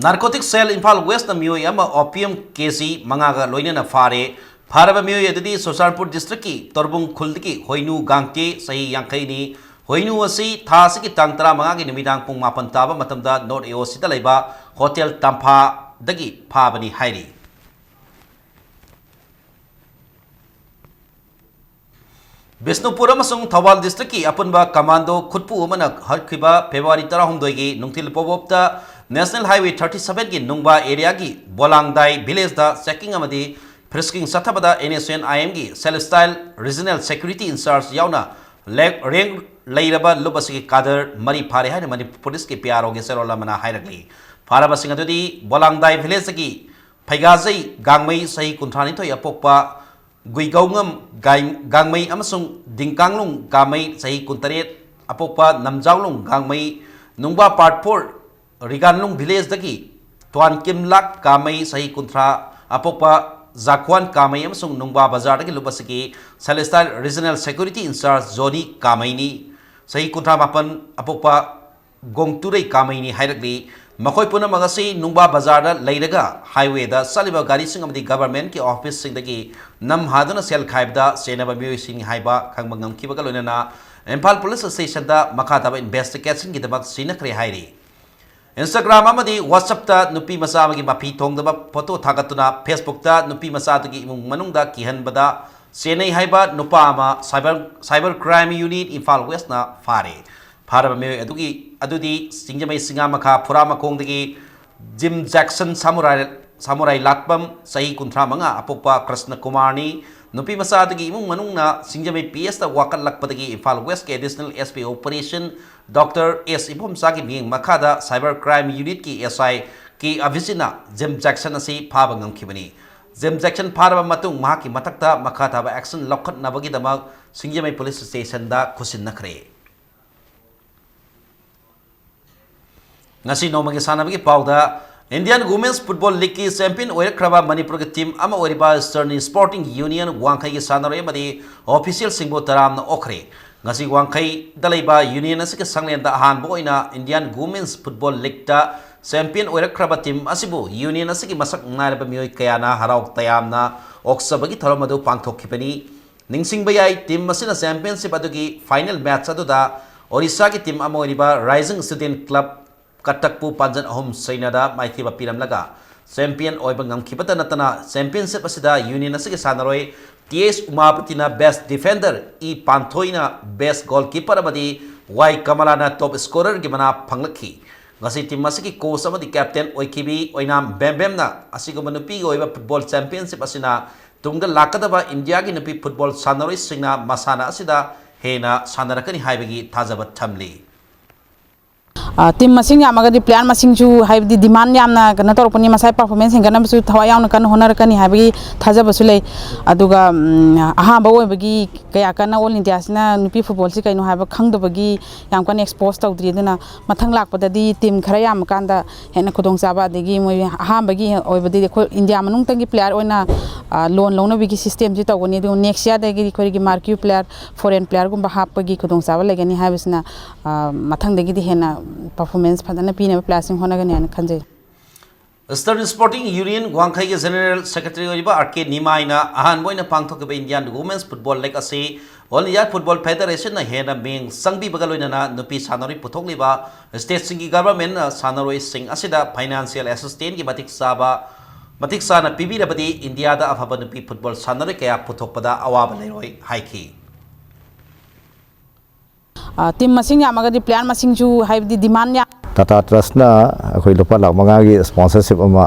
Narcotic Cell ꯏꯝꯐꯥꯜ Westꯅ ꯃꯤꯑꯣꯏ ꯑꯃ opium K G ꯃꯉꯥꯒ ꯂꯣꯏꯅꯅ ꯐꯥꯔꯦ꯫ ꯐꯥꯔꯕ ꯃꯤꯑꯣꯏ ꯑꯗꯨꯗꯤ ꯆꯨꯔꯆꯥꯟꯄꯨꯔ districtꯀꯤ ꯇꯣꯔꯕꯨꯡ ꯈꯨꯜꯗꯒꯤ ꯍꯣꯏꯅꯨ ꯒꯥꯡꯇꯦ, ꯆꯍꯤ ꯌꯥꯡꯈꯩꯅꯤ꯫ ꯀꯣꯍꯤꯅꯨ ꯑꯁꯤ ꯊꯥ ꯑꯁꯤꯒꯤ ꯇꯥꯡ ꯇꯔꯥꯃꯉꯥꯒꯤ ꯅꯨꯃꯤꯗꯥꯡ ꯄꯨꯡ ꯃꯥꯄꯟ ꯇꯥꯕ ꯃꯇꯝꯗ ꯅꯣꯔꯠ ꯑꯦ ꯑꯣ ꯁꯤꯗ ꯂꯩꯕ ꯍꯣꯇꯦꯜ ꯇꯝꯐꯥꯗꯒꯤ ꯐꯥꯕꯅꯤ ꯍꯥꯏꯔꯤ꯫ ꯕꯤꯁꯅꯨꯄꯨꯔ ꯑꯃꯁꯨꯡ ꯊꯧꯕꯥꯜ ꯗꯤꯁꯇ꯭ꯔꯤꯛꯀꯤ ꯑꯄꯨꯟꯕ ꯀꯃꯥꯟꯗꯣ ꯈꯨꯠꯄꯨ ꯑꯃꯅ ꯍꯥꯠꯈꯤꯕ ꯐꯦꯕ꯭ꯔꯨꯋꯥꯔꯤ ꯇꯔꯥꯍꯨꯝꯗꯣꯏꯒꯤ ꯅꯨꯡꯊꯤꯜ ꯄꯣꯕꯣꯞꯇ ꯅꯦꯁꯅꯦꯜ ꯍꯥꯏꯋꯦ ꯊꯥꯔꯇꯤ ꯁꯚꯦꯟꯒꯤ ꯅꯨꯡꯕꯥ ꯑꯦꯔꯤꯌꯥꯒꯤ ꯕꯣꯂꯥꯡꯗꯥꯏ ꯚꯤꯂꯦꯖꯇ ꯆꯦꯛꯀꯤꯡ ꯑꯃꯗꯤ ꯐ꯭ꯔꯤꯁꯀꯤꯡ ꯆꯠꯊꯕꯗ ꯑꯦꯟ ꯑꯦꯁ ꯑꯦꯟ ꯑꯥꯏ ꯑꯦꯝꯒꯤ ꯁꯦꯂꯦꯁꯇꯥꯏꯜ ꯔꯤꯖꯅꯦꯜ ꯁꯦꯀ꯭ꯌꯨꯔꯤꯇꯤ ꯏꯟꯆꯥꯔꯖ ꯌꯥꯎꯅ ꯂꯦꯛ-, ꯔꯦꯡ ꯂꯩꯔꯕ ꯂꯨꯞ ꯑꯁꯤꯒꯤ ꯀꯥꯗꯔ ꯃꯔꯤ ꯐꯥꯔꯦ ꯍꯥꯏꯅ ꯃꯅꯤꯄꯨꯔ ꯄꯨꯂꯤꯁꯀꯤ ꯄꯤ ꯑꯥꯔ ꯑꯣꯒꯤ ꯆꯦꯔꯣꯜ ꯑꯃꯅ ꯍꯥꯏꯔꯛꯂꯤ꯫ ꯐꯥꯔꯕꯁꯤꯡ ꯑꯗꯨꯗꯤ ꯕꯣꯂꯥꯡꯗꯥꯏ ꯚꯤꯂꯦꯖꯇꯒꯤ ꯐꯩꯒꯥꯖꯩ ꯒꯥꯡꯃꯩ, ꯆꯍꯤ ꯀꯨꯟꯊ꯭ꯔꯥꯅꯤꯊꯣꯏ, ꯑꯄꯣꯛꯄ ꯒꯨꯏꯒꯧꯉꯝ ꯒꯥꯏ-, ꯒꯥꯡꯃꯩ ꯑꯃꯁꯨꯡ ꯗꯤꯡꯀꯥꯡꯂꯨꯡ ꯒꯥꯡꯃꯩ, ꯆꯍꯤ ꯀꯨꯟꯇꯔꯦꯠ, ꯑꯄꯣꯛꯄ ꯅꯝꯖꯥꯎꯂꯨꯡ ꯒꯥꯡꯃꯩ, ꯅꯨꯡꯕꯥ ꯄꯥꯔꯠ ꯐꯣꯔ ꯔꯤꯒꯥꯟꯂꯨꯡ ꯚꯤꯂꯦꯖꯇꯒꯤ ꯇ꯭ꯋꯥꯟꯀꯤꯝꯂꯥꯛ ꯀꯥꯃꯩ, ꯆꯍꯤ ꯀꯨꯟꯊ꯭ꯔꯥ, ꯑꯄꯣꯛꯄ ꯖꯥꯈ꯭ꯋꯥꯟ ꯀꯥꯃꯩ ꯑꯃꯁꯨꯡ ꯅꯨꯡꯕꯥ ꯕꯖꯥꯔꯗꯒꯤ ꯂꯨꯞ ꯑꯁꯤꯒꯤ ꯁꯦꯂꯦꯁꯇꯥꯏꯜ ꯔꯤꯖꯅꯦꯜ ꯁꯦꯀ꯭ꯌꯨꯔꯤꯇꯤ ꯏꯟꯆꯥꯔꯖ ꯖꯣꯅꯤ ꯀꯥꯃꯩꯅꯤ, ꯆꯍꯤ ꯀꯨꯟꯊ꯭ꯔꯥ ꯃꯥꯄꯟ, ꯑꯄꯣꯛꯄ ꯒꯣꯡꯇꯨꯔꯩ ꯀꯥꯃꯩꯅꯤ ꯍꯥꯏꯔꯛꯂꯤ꯫ ꯃꯈꯣꯏ ꯄꯨꯝꯅꯃꯛ ꯑꯁꯤ ꯅꯨꯡꯕꯥ ꯕꯖꯥꯔꯗ ꯂꯩꯔꯒ ꯍꯥꯏꯋꯦꯗ ꯆꯠꯂꯤꯕ ꯒꯥꯔꯤꯁꯤꯡ ꯑꯃꯗꯤ ꯒꯚꯔꯟꯃꯦꯟꯠꯀꯤ ꯑꯣꯐꯤꯁꯁꯤꯡꯗꯒꯤ ꯅꯝ ꯍꯥꯗꯨꯅ ꯁꯦꯜ ꯈꯥꯏꯕꯗ ꯆꯦꯟꯅꯕ ꯃꯤꯑꯣꯏꯁꯤꯡꯅꯤ ꯍꯥꯏꯕ ꯈꯪꯕ ꯉꯝꯈꯤꯕꯒ ꯂꯣꯏꯅꯅ ꯏꯝꯐꯥꯜ ꯄꯨꯂꯤꯁ ꯁ꯭ꯇꯦꯁꯟꯗ ꯃꯈꯥ ꯇꯥꯕ ꯏꯟꯚꯦꯁꯇꯤꯒꯦꯁꯟꯒꯤꯗꯃꯛ ꯁꯤꯟꯅꯈ꯭ꯔꯦ ꯍꯥꯏꯔꯤ꯫ Instagram ꯑꯃꯗꯤ WhatsAppꯇ ꯅꯨꯄꯤ ꯃꯆꯥ ꯑꯃꯒꯤ ꯃꯐꯤ ꯊꯣꯡꯗꯕ ꯐꯣꯇꯣ ꯊꯥꯒꯠꯇꯨꯅ Facebookꯇ ꯅꯨꯄꯤ ꯃꯆꯥ ꯑꯗꯨꯒꯤ ꯏꯃꯨꯡ ꯃꯅꯨꯡꯗ ꯀꯤꯍꯟꯕꯗ ꯆꯦꯟꯅꯩ ꯍꯥꯏꯕ ꯅꯨꯄꯥ ꯑꯃ Cyber, Cyber Crime Unit Imphal ꯋꯦꯁꯅ ꯐꯥꯔꯦ꯫ ꯐꯥꯔꯕ ꯃꯤꯑꯣꯏ ꯑꯗꯨꯒꯤ, ꯑꯗꯨꯗꯤ ꯁꯤꯡꯖꯃꯩ ꯁꯤꯡꯉꯥꯃꯈꯥ ꯐꯨꯔꯥꯃꯈꯣꯡꯗꯒꯤ ꯖꯤꯝ ꯖꯦꯛꯁꯟ ꯁꯥꯃꯨꯔꯥꯏ, ꯁꯥꯃꯨꯔꯥꯏ ꯂꯥꯠꯄꯝ, ꯆꯍꯤ ꯀꯨꯟꯊ꯭ꯔꯥ ꯃꯉꯥ, ꯑꯄꯣꯛꯄ ꯀ꯭ꯔꯤꯁꯅ ꯀꯨꯃꯥꯔꯅꯤ꯫ ꯅꯨꯄꯤ ꯃꯆꯥ ꯑꯗꯨꯒꯤ ꯏꯃꯨꯡ ꯃꯅꯨꯡꯅ ꯁꯤꯡꯖꯃꯩ ꯄꯤ ꯑꯦꯁꯇ ꯋꯥꯀꯠꯂꯛꯄꯗꯒꯤ ꯏꯝꯐꯥꯜ ꯋꯦꯁꯀꯤ additional S P operation doctor S ꯏꯕꯣꯝꯆꯥꯒꯤ ꯃꯤꯠꯌꯦꯡ ꯃꯈꯥꯗ ꯁꯥꯏꯕꯔ ꯀ꯭ꯔꯥꯏꯝ ꯌꯨꯅꯤꯠꯀꯤ ꯑꯦꯁ ꯑꯥꯏ ꯀꯦ ꯑꯚꯤꯖꯤꯠꯅ ꯖꯤꯝ ꯖꯦꯛꯁꯟ ꯑꯁꯤ ꯐꯥꯕ ꯉꯝꯈꯤꯕꯅꯤ꯫ ꯖꯤꯝ ꯖꯦꯛꯁꯟ ꯐꯥꯔꯕ ꯃꯇꯨꯡ ꯃꯍꯥꯛꯀꯤ ꯃꯊꯛꯇ ꯃꯈꯥ ꯇꯥꯕ ꯑꯦꯛꯁꯟ ꯂꯧꯈꯠꯅꯕꯒꯤꯗꯃꯛ ꯁꯤꯡꯖꯃꯩ ꯄꯨꯂꯤꯁ ꯁ꯭ꯇꯦꯁꯟꯗ ꯈꯨꯠꯁꯤꯟꯅꯈ꯭ꯔꯦ꯫ ꯉꯁꯤ ꯅꯣꯡꯃꯒꯤ ꯁꯥꯟꯅꯕꯒꯤ ꯄꯥꯎꯗ, ꯏꯟꯗꯤꯌꯥꯟ ꯋꯨꯃꯦꯟꯁ ꯐꯨꯠꯕꯣꯜ ꯂꯤꯒꯀꯤ ꯆꯦꯝꯄꯤꯌꯟ ꯑꯣꯏꯔꯛꯈ꯭ꯔꯕ ꯃꯅꯤꯄꯨꯔꯒꯤ ꯇꯤꯝ ꯑꯃ ꯑꯣꯏꯔꯤꯕ ꯏꯁꯇꯔꯅꯤ ꯁ꯭ꯄꯣꯔꯇꯤꯡ ꯌꯨꯅꯤꯌꯟ ꯋꯥꯡꯈꯩꯒꯤ ꯁꯥꯟꯅꯔꯣꯏ ꯑꯃꯗꯤ ꯑꯣꯐꯤꯁꯤꯌꯦꯜꯁꯤꯡꯕꯨ ꯇꯔꯥꯝꯅ ꯑꯣꯛꯈ꯭ꯔꯦ꯫ ꯉꯁꯤ ꯋꯥꯡꯈꯩꯗ ꯂꯩꯕ ꯌꯨꯅꯤꯌꯟ ꯑꯁꯤꯒꯤ ꯁꯪꯂꯦꯟꯗ ꯑꯍꯥꯟꯕ ꯑꯣꯏꯅ ꯏꯟꯗꯤꯌꯥꯟ ꯋꯨꯃꯦꯟꯁ ꯐꯨꯠꯕꯣꯜ ꯂꯤꯒꯇ ꯆꯦꯝꯄꯤꯌꯟ ꯑꯣꯏꯔꯛꯈ꯭ꯔꯕ ꯇꯤꯝ ꯑꯁꯤꯕꯨ ꯌꯨꯅꯤꯌꯟ ꯑꯁꯤꯒꯤ ꯃꯁꯛ ꯅꯥꯏꯔꯕ ꯃꯤꯑꯣꯏ ꯀꯌꯥꯅ ꯍꯔꯥꯎ ꯇꯌꯥꯝꯅ ꯑꯣꯛꯆꯕꯒꯤ ꯊꯧꯔꯝ ꯑꯗꯨ ꯄꯥꯡꯊꯣꯛꯈꯤꯕꯅꯤ꯫ ꯅꯤꯡꯁꯤꯡꯕ ꯌꯥꯏ, ꯇꯤꯝ ꯑꯁꯤꯅ ꯆꯦꯝꯄꯤꯌꯟꯁꯤꯞ ꯑꯗꯨꯒꯤ ꯐꯥꯏꯅꯦꯜ ꯃꯦꯆ ꯑꯗꯨꯗ ꯑꯣꯔꯤꯁꯥꯒꯤ ꯇꯤꯝ ꯑꯃ ꯑꯣꯏꯔꯤꯕ ꯔꯥꯏꯖꯤꯡ ꯁ꯭ꯇꯨꯗꯦꯟꯠ ꯀ꯭ꯂꯕ ꯀꯇꯛꯄꯨ ꯄꯥꯟꯖꯟ ꯑꯍꯨꯝ ꯁꯩꯅꯗ ꯃꯥꯏꯊꯤꯕ ꯄꯤꯔꯝꯂꯒ ꯆꯦꯝꯄꯤꯌꯟ ꯑꯣꯏꯕ ꯉꯝꯈꯤꯕꯇ ꯅꯠꯇꯅ, ꯆꯦꯝꯄꯤꯌꯟꯁꯤꯞ ꯑꯁꯤꯗ ꯌꯨꯅꯤꯌꯟ ꯑꯁꯤꯒꯤ ꯁꯥꯟꯅꯔꯣꯏ ꯇꯤ ꯑꯦꯁ ꯎꯃꯥꯄꯇꯤꯅ best defender, E ꯄꯥꯟꯊꯣꯏꯅ best goalkeeper ꯑꯃꯗꯤ ꯋꯥꯏ ꯀꯃꯂꯥꯅ ꯇꯣꯞ ꯁ꯭ꯀꯣꯔꯔꯒꯤ ꯃꯅꯥ ꯐꯪꯂꯛꯈꯤ꯫ ꯉꯁꯤ ꯇꯤꯝ ꯑꯁꯤꯒꯤ ꯀꯣꯆ ꯑꯃꯗꯤ ꯀꯦꯞꯇꯦꯟ ꯑꯣꯏꯈꯤꯕꯤ ꯑꯣꯏꯅꯥꯝ ꯕꯦꯝꯕꯦꯝꯅ ꯑꯁꯤꯒꯨꯝꯕ ꯅꯨꯄꯤꯒꯤ ꯑꯣꯏꯕ ꯐꯨꯠꯕꯣꯜ ꯆꯦꯝꯄꯤꯌꯟꯁꯤꯞ ꯑꯁꯤꯅ ꯇꯨꯡꯗ ꯂꯥꯛꯀꯗꯕ ꯏꯟꯗꯤꯌꯥꯒꯤ ꯅꯨꯄꯤ ꯐꯨꯠꯕꯣꯜ ꯁꯥꯟꯅꯔꯣꯏꯁꯤꯡꯅ ꯃꯁꯥꯟꯅ ꯑꯁꯤꯗ ꯍꯦꯟꯅ ꯁꯥꯟꯅꯔꯛꯀꯅꯤ ꯍꯥꯏꯕꯒꯤ ꯊꯥꯖꯕ ꯊꯝꯂꯤ꯫ ꯑ, ꯇꯤꯝ ꯃꯁꯤꯡ ꯌꯥꯝꯃꯒꯗꯤ ꯄ꯭ꯂꯦꯌꯔ ꯃꯁꯤꯡꯁꯨ, ꯍꯥꯏꯕꯗꯤ, ꯗꯤꯃꯥꯟ ꯌꯥꯝꯅ ꯀꯩꯅꯣ ꯇꯧꯔꯛꯄꯅꯤ, ꯃꯁꯥꯏ ꯄꯔꯐꯣꯔꯃꯦꯟꯁ ꯍꯦꯟꯒꯠꯅꯕꯁꯨ ꯊꯋꯥꯏ ꯌꯥꯎꯅ ꯀꯟꯅ ꯍꯣꯠꯅꯔꯛꯀꯅꯤ ꯍꯥꯏꯕꯒꯤ ꯊꯥꯖꯕꯁꯨ ꯂꯩ꯫ ꯑꯗꯨꯒ, ꯎꯝ, ꯑꯍꯥꯟꯕ ꯑꯣꯏꯕꯒꯤ ꯀꯌꯥ ꯀꯟꯅ ꯑꯣꯜ ꯏꯟꯗꯤꯌꯥꯁꯤꯅ ꯅꯨꯄꯤ ꯐꯨꯠꯕꯣꯜꯁꯤ ꯀꯩꯅꯣ ꯍꯥꯏꯕ ꯈꯪꯗꯕꯒꯤ ꯌꯥꯝ ꯀꯟꯅ ꯑꯦꯛꯁꯄꯣꯖ ꯇꯧꯗ꯭ꯔꯤ꯫ ꯑꯗꯨꯅ ꯃꯊꯪ ꯂꯥꯛꯄꯗꯗꯤ ꯇꯤꯝ ꯈꯔ ꯌꯥꯝꯃꯀꯥꯟꯗ ꯍꯦꯟꯅ ꯈꯨꯗꯣꯡꯆꯥꯕ, ꯑꯗꯒꯤ ꯃꯣꯏ ꯑꯍꯥꯟꯕꯒꯤ ꯑꯣꯏꯕꯗꯤ ꯑꯩꯈꯣꯏ ꯏꯟꯗꯤꯌꯥ ꯃꯅꯨꯡꯗꯒꯤ ꯄ꯭ꯂꯦꯌꯔ ꯑꯣꯏꯅ, ꯑ, ꯂꯣꯟ ꯂꯧꯅꯕꯒꯤ ꯁꯤꯁꯇꯦꯝꯁꯤ ꯇꯧꯒꯅꯤ꯫ ꯑꯗꯨꯒ ꯅꯦꯛꯁ ꯏꯌꯥꯔꯗꯒꯤꯗꯤ ꯑꯩꯈꯣꯏꯒꯤ ꯃꯥꯔꯀ꯭ꯌꯨ ꯄ꯭ꯂꯦꯌꯔ, ꯐꯣꯔꯦꯟ ꯄ꯭ꯂꯦꯌꯔꯒꯨꯝꯕ ꯍꯥꯞꯄꯒꯤ ꯈꯨꯗꯣꯡꯆꯥꯕ ꯂꯩꯒꯅꯤ ꯍꯥꯏꯕꯁꯤꯅ, ꯑ, ꯃꯊꯪꯗꯒꯤꯗꯤ ꯍꯦꯟꯅ ꯄꯔꯐꯣꯔꯃꯦꯟꯁ ꯐꯖꯅ ꯄꯤꯅꯕ ꯄ꯭ꯂꯦꯌꯔꯁꯤꯡ ꯍꯣꯠꯅꯒꯅꯤ ꯍꯥꯏꯅ ꯈꯟꯖꯩ꯫ ꯏꯁꯇꯔꯟ ꯁ꯭ꯄꯣꯔꯇꯤꯡ ꯌꯨꯅꯤꯌꯟ ꯋꯥꯡꯈꯩꯒꯤ ꯖꯦꯅꯔꯦꯜ ꯁꯦꯀ꯭ꯔꯦꯇꯔꯤ ꯑꯣꯏꯔꯤꯕ ꯑꯥꯔ ꯀꯦ ꯅꯤꯃꯥꯏꯅ ꯑꯍꯥꯟꯕ ꯑꯣꯏꯅ ꯄꯥꯡꯊꯣꯛꯈꯤꯕ ꯏꯟꯗꯤꯌꯥꯟ ꯋꯨꯃꯦꯟꯁ ꯐꯨꯠꯕꯣꯜ ꯂꯤꯒ ꯑꯁꯤ ꯑꯣꯜ ꯏꯟꯗꯤꯌꯥ ꯐꯨꯠꯕꯣꯜ ꯐꯦꯗꯔꯦꯁꯟꯅ ꯍꯦꯟꯅ ꯃꯤꯠꯌꯦꯡ ꯆꯪꯕꯤꯕꯒ ꯂꯣꯏꯅꯅ ꯅꯨꯄꯤ ꯁꯥꯟꯅꯔꯣꯏ ꯄꯨꯊꯣꯛꯂꯤꯕ ꯁ꯭ꯇꯦꯠꯁꯤꯡꯒꯤ ꯒꯚꯔꯟꯃꯦꯟꯠꯅ ꯁꯥꯟꯅꯔꯣꯏꯁꯤꯡ ꯑꯁꯤꯗ ꯐꯥꯏꯅꯥꯟꯁꯤꯌꯦꯜ ꯑꯦꯁꯤꯁꯇꯦꯟꯁꯀꯤ ꯃꯇꯤꯛ ꯆꯥꯕ, ꯃꯇꯤꯛ ꯆꯥꯅ ꯄꯤꯕꯤꯔꯕꯗꯤ ꯏꯟꯗꯤꯌꯥꯗ ꯑꯐꯕ ꯅꯨꯄꯤ ꯐꯨꯠꯕꯣꯜ ꯁꯥꯟꯅꯔꯣꯏ ꯀꯌꯥ ꯄꯨꯊꯣꯛꯄꯗ ꯑꯋꯥꯕ ꯂꯩꯔꯣꯏ ꯍꯥꯏꯈꯤ꯫ ꯑ, ꯇꯤꯝ ꯃꯁꯤꯡ ꯌꯥꯝꯃꯒꯗꯤ ꯄ꯭ꯂꯦꯌꯔ ꯃꯁꯤꯡꯁꯨ, ꯍꯥꯏꯕꯗꯤ, ꯗꯤꯃꯥꯟ ꯌꯥꯝ ꯇꯥꯇꯥ ꯇ꯭ꯔꯁꯅ ꯑꯩꯈꯣꯏ ꯂꯨꯄꯥ ꯂꯥꯈ ꯃꯉꯥꯒꯤ ꯁ꯭ꯄꯣꯟꯁꯔꯁꯤꯞ ꯑꯃ,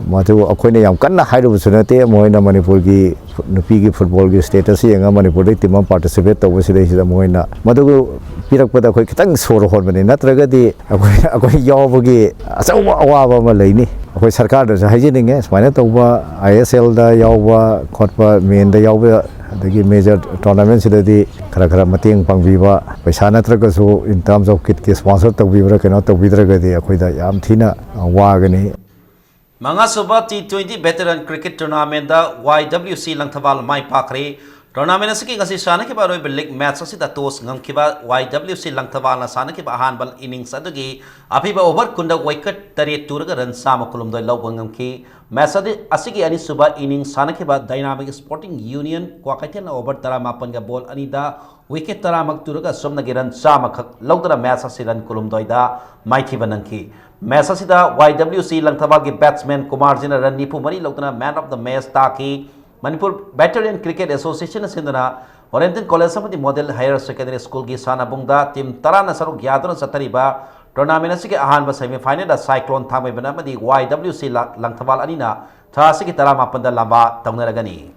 ꯃꯗꯨ ꯑꯩꯈꯣꯏꯅ ꯌꯥꯝ ꯀꯟꯅ ꯍꯥꯏꯔꯨꯕꯁꯨ ꯅꯠꯇꯦ, ꯃꯈꯣꯏꯅ ꯃꯅꯤꯄꯨꯔꯒꯤ ꯅꯨꯄꯤꯒꯤ ꯐꯨꯠꯕꯣꯜꯒꯤ ꯁ꯭ꯇꯦꯇꯁ ꯌꯦꯡꯉꯒ ꯃꯅꯤꯄꯨꯔꯗꯒꯤ ꯇꯤꯝ ꯑꯃ ꯄꯥꯔꯇꯤꯁꯤꯄꯦꯠ ꯇꯧꯕꯁꯤꯗꯩꯁꯤꯗ ꯃꯈꯣꯏꯅ ꯃꯗꯨ ꯄꯤꯔꯛꯄꯗ ꯑꯩꯈꯣꯏ ꯈꯤꯇꯪ ꯁꯣꯔ ꯍꯣꯟꯕꯅꯤ, ꯅꯠꯇ꯭ꯔꯒꯗꯤ ꯑꯩꯈꯣꯏ, ꯑꯩꯈꯣꯏ ꯌꯥꯎꯕꯒꯤ ꯑꯆꯧꯕ ꯑꯋꯥꯕ ꯑꯃ ꯂꯩꯅꯤ꯫ ꯑꯩꯈꯣꯏ ꯁꯔꯀꯥꯔꯗꯁꯨ ꯍꯥꯏꯖꯅꯤꯡꯉꯦ, ꯁꯨꯃꯥꯏꯅ ꯇꯧꯕ ꯑꯥꯏ ꯑꯦꯁ ꯑꯦꯜꯗ ꯌꯥꯎꯕ ꯈꯣꯠꯄ, ꯃꯦꯟꯗ ꯌꯥꯎꯕ, ꯑꯗꯒꯤ ꯃꯦꯖꯔ ꯇꯣꯔꯅꯥꯃꯦꯟꯁꯤꯗꯗꯤ ꯈꯔ ꯈꯔ ꯃꯇꯦꯡ ꯄꯥꯡꯕꯤꯕ, ꯄꯩꯁꯥ ꯅꯠꯇ꯭ꯔꯒꯁꯨ in terms of kitꯀꯤ sponsor ꯇꯧꯕꯤꯕ꯭ꯔꯥ, ꯀꯩꯅꯣ ꯇꯧꯕꯤꯗ꯭ꯔꯒꯗꯤ ꯑꯩꯈꯣꯏꯗ ꯌꯥꯝ ꯊꯤꯅ ꯋꯥꯒꯅꯤ꯫ ꯃꯉꯥꯁꯨꯕ ꯇꯤ ꯇ꯭ꯋꯦꯟꯇꯤ ꯚꯦꯇꯔꯟ ꯀ꯭ꯔꯤꯀꯦꯠ ꯇꯣꯔꯅꯥꯃꯦꯟꯗ ꯋꯥꯏ ꯗꯕ꯭ꯂꯤꯎ ꯁꯤ ꯂꯪꯊꯕꯥꯜ ꯃꯥꯏ ꯄꯥꯛꯈ꯭ꯔꯦ꯫ Tournament ꯑꯁꯤꯒꯤ ꯉꯁꯤ ꯁꯥꯟꯅꯈꯤꯕ ꯑꯔꯣꯏꯕ league match ꯑꯁꯤꯗ toss ꯉꯝꯈꯤꯕ Y W C ꯂꯪꯊꯕꯥꯜꯅ ꯁꯥꯟꯅꯈꯤꯕ ꯑꯍꯥꯟꯕ innings ꯑꯗꯨꯒꯤ ꯑꯄꯤꯕ over ꯀꯨꯟꯗ wicket ꯇꯔꯦꯠ ꯇꯨꯔꯒ run ꯆꯥꯝꯃ ꯀꯨꯟꯍꯨꯝꯗꯣꯏ ꯂꯧꯕ ꯉꯝꯈꯤ꯫ Match ꯑꯗꯨ, ꯑꯁꯤꯒꯤ ꯑꯅꯤꯁꯨꯕ innings ꯁꯥꯟꯅꯈꯤꯕ Dynamic Sporting Union ꯀ꯭ꯋꯥꯀꯩꯊꯦꯜꯅ over ꯇꯔꯥꯃꯥꯄꯟꯒ ball ꯑꯅꯤꯗ wicket ꯇꯔꯥꯃꯛ ꯇꯨꯔꯒ ꯁꯨꯞꯅꯒꯤ run ꯆꯥꯝꯃꯈꯛ ꯂꯧꯗꯨꯅ match ꯑꯁꯤ run ꯀꯨꯟꯍꯨꯝꯗꯣꯏꯗ ꯃꯥꯏꯊꯤꯕ ꯅꯪꯈꯤ꯫ Match ꯑꯁꯤꯗ Y W C ꯂꯪꯊꯕꯥꯜꯒꯤ batsman ꯀꯨꯃꯥꯔꯖꯤꯅ run ꯅꯤꯐꯨ ꯃꯔꯤ ꯂꯧꯗꯨꯅ man of the match ꯇꯥꯈꯤ꯫ ꯃꯅꯤꯄꯨꯔ Veteran Cricket Association ꯁꯤꯟꯗꯨꯅ Oriental College ꯑꯃꯗꯤ Model Higher Secondary School ꯒꯤ ꯁꯥꯟꯅꯕꯨꯡꯗ team ꯇꯔꯥꯅ ꯁꯔꯨꯛ ꯌꯥꯗꯨꯅ ꯆꯠꯊꯔꯤꯕ tournament ꯑꯁꯤꯒꯤ ꯑꯍꯥꯟꯕ semi final ꯗ Cyclone ꯊꯥꯡꯃꯩꯕꯟ ꯑꯃꯗꯤ Y W C ꯂ-, ꯂꯪꯊꯕꯥꯜ ꯑꯅꯤꯅ ꯊꯥ ꯑꯁꯤꯒꯤ ꯇꯔꯥꯃꯥꯄꯟꯗ ꯂꯝꯕꯥ ꯇꯧꯅꯔꯒꯅꯤ꯫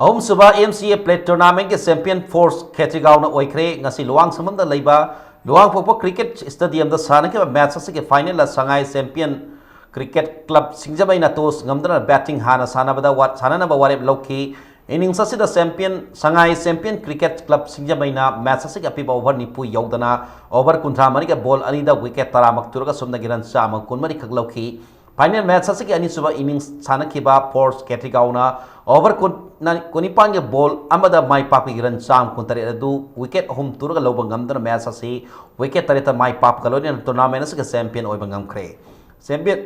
ꯑꯍꯨꯝꯁꯨꯕ M C A plate tournament ꯀꯤ champion Force ꯈꯦꯇ꯭ꯔꯤꯒꯥꯎꯅ ꯑꯣꯏꯈ꯭ꯔꯦ꯫ ꯉꯁꯤ ꯂꯨꯋꯥꯡꯁꯪꯕꯝꯗ ꯂꯩꯕ ꯂꯨꯋꯥꯡꯄꯣꯛꯄ cricket stadium ꯗ ꯁꯥꯟꯅꯈꯤꯕ match ꯑꯁꯤꯒꯤ final ꯗ ꯁꯉꯥꯏ champion cricket club ꯁꯤꯡꯖꯃꯩꯅ toss ꯉꯝꯗꯨꯅ batting ꯍꯥꯟꯅ ꯁꯥꯟꯅꯕꯗ ꯋꯥ-, ꯁꯥꯟꯅꯅꯕ ꯋꯥꯔꯦꯞ ꯂꯧꯈꯤ꯫ Innings ꯑꯁꯤꯗ champion, ꯁꯉꯥꯏ champion cricket club ꯁꯤꯡꯖꯃꯩꯅ match ꯑꯁꯤꯒꯤ ꯑꯄꯤꯕ over ꯅꯤꯐꯨ ꯌꯧꯗꯅ over ꯀꯨꯟꯊ꯭ꯔꯥ ꯃꯔꯤꯒ ball ꯑꯅꯤꯗ wicket ꯇꯔꯥꯃꯛ ꯇꯨꯔꯒ ꯁꯨꯞꯅꯒꯤ run ꯆꯥꯝꯃ ꯀꯨꯟꯃꯔꯤ ꯈꯛ ꯂꯧꯈꯤ꯫ Final match ꯑꯁꯤꯒꯤ ꯑꯅꯤꯁꯨꯕ innings ꯁꯥꯟꯅꯈꯤꯕ Force ꯈꯦꯇ꯭ꯔꯤꯒꯥꯎꯅ over ꯀꯨꯟ, ꯀꯨꯟꯅꯤꯄꯥꯟꯒꯤ ball ꯑꯃꯗ ꯃꯥꯏ ꯄꯥꯛꯄꯒꯤ run ꯆꯥꯝꯃ ꯀꯨꯟꯇꯔꯦꯠ ꯑꯗꯨ wicket ꯑꯍꯨꯝ ꯇꯨꯔꯒ ꯂꯧꯕ ꯉꯝꯗꯨꯅ match ꯑꯁꯤ wicket ꯇꯔꯦꯠꯇ ꯃꯥꯏ ꯄꯥꯛꯄꯒ ꯂꯣꯏꯅꯅ tournament ꯑꯁꯤꯒꯤ champion ꯑꯣꯏꯕ ꯉꯝꯈ꯭ꯔꯦ꯫ Champion,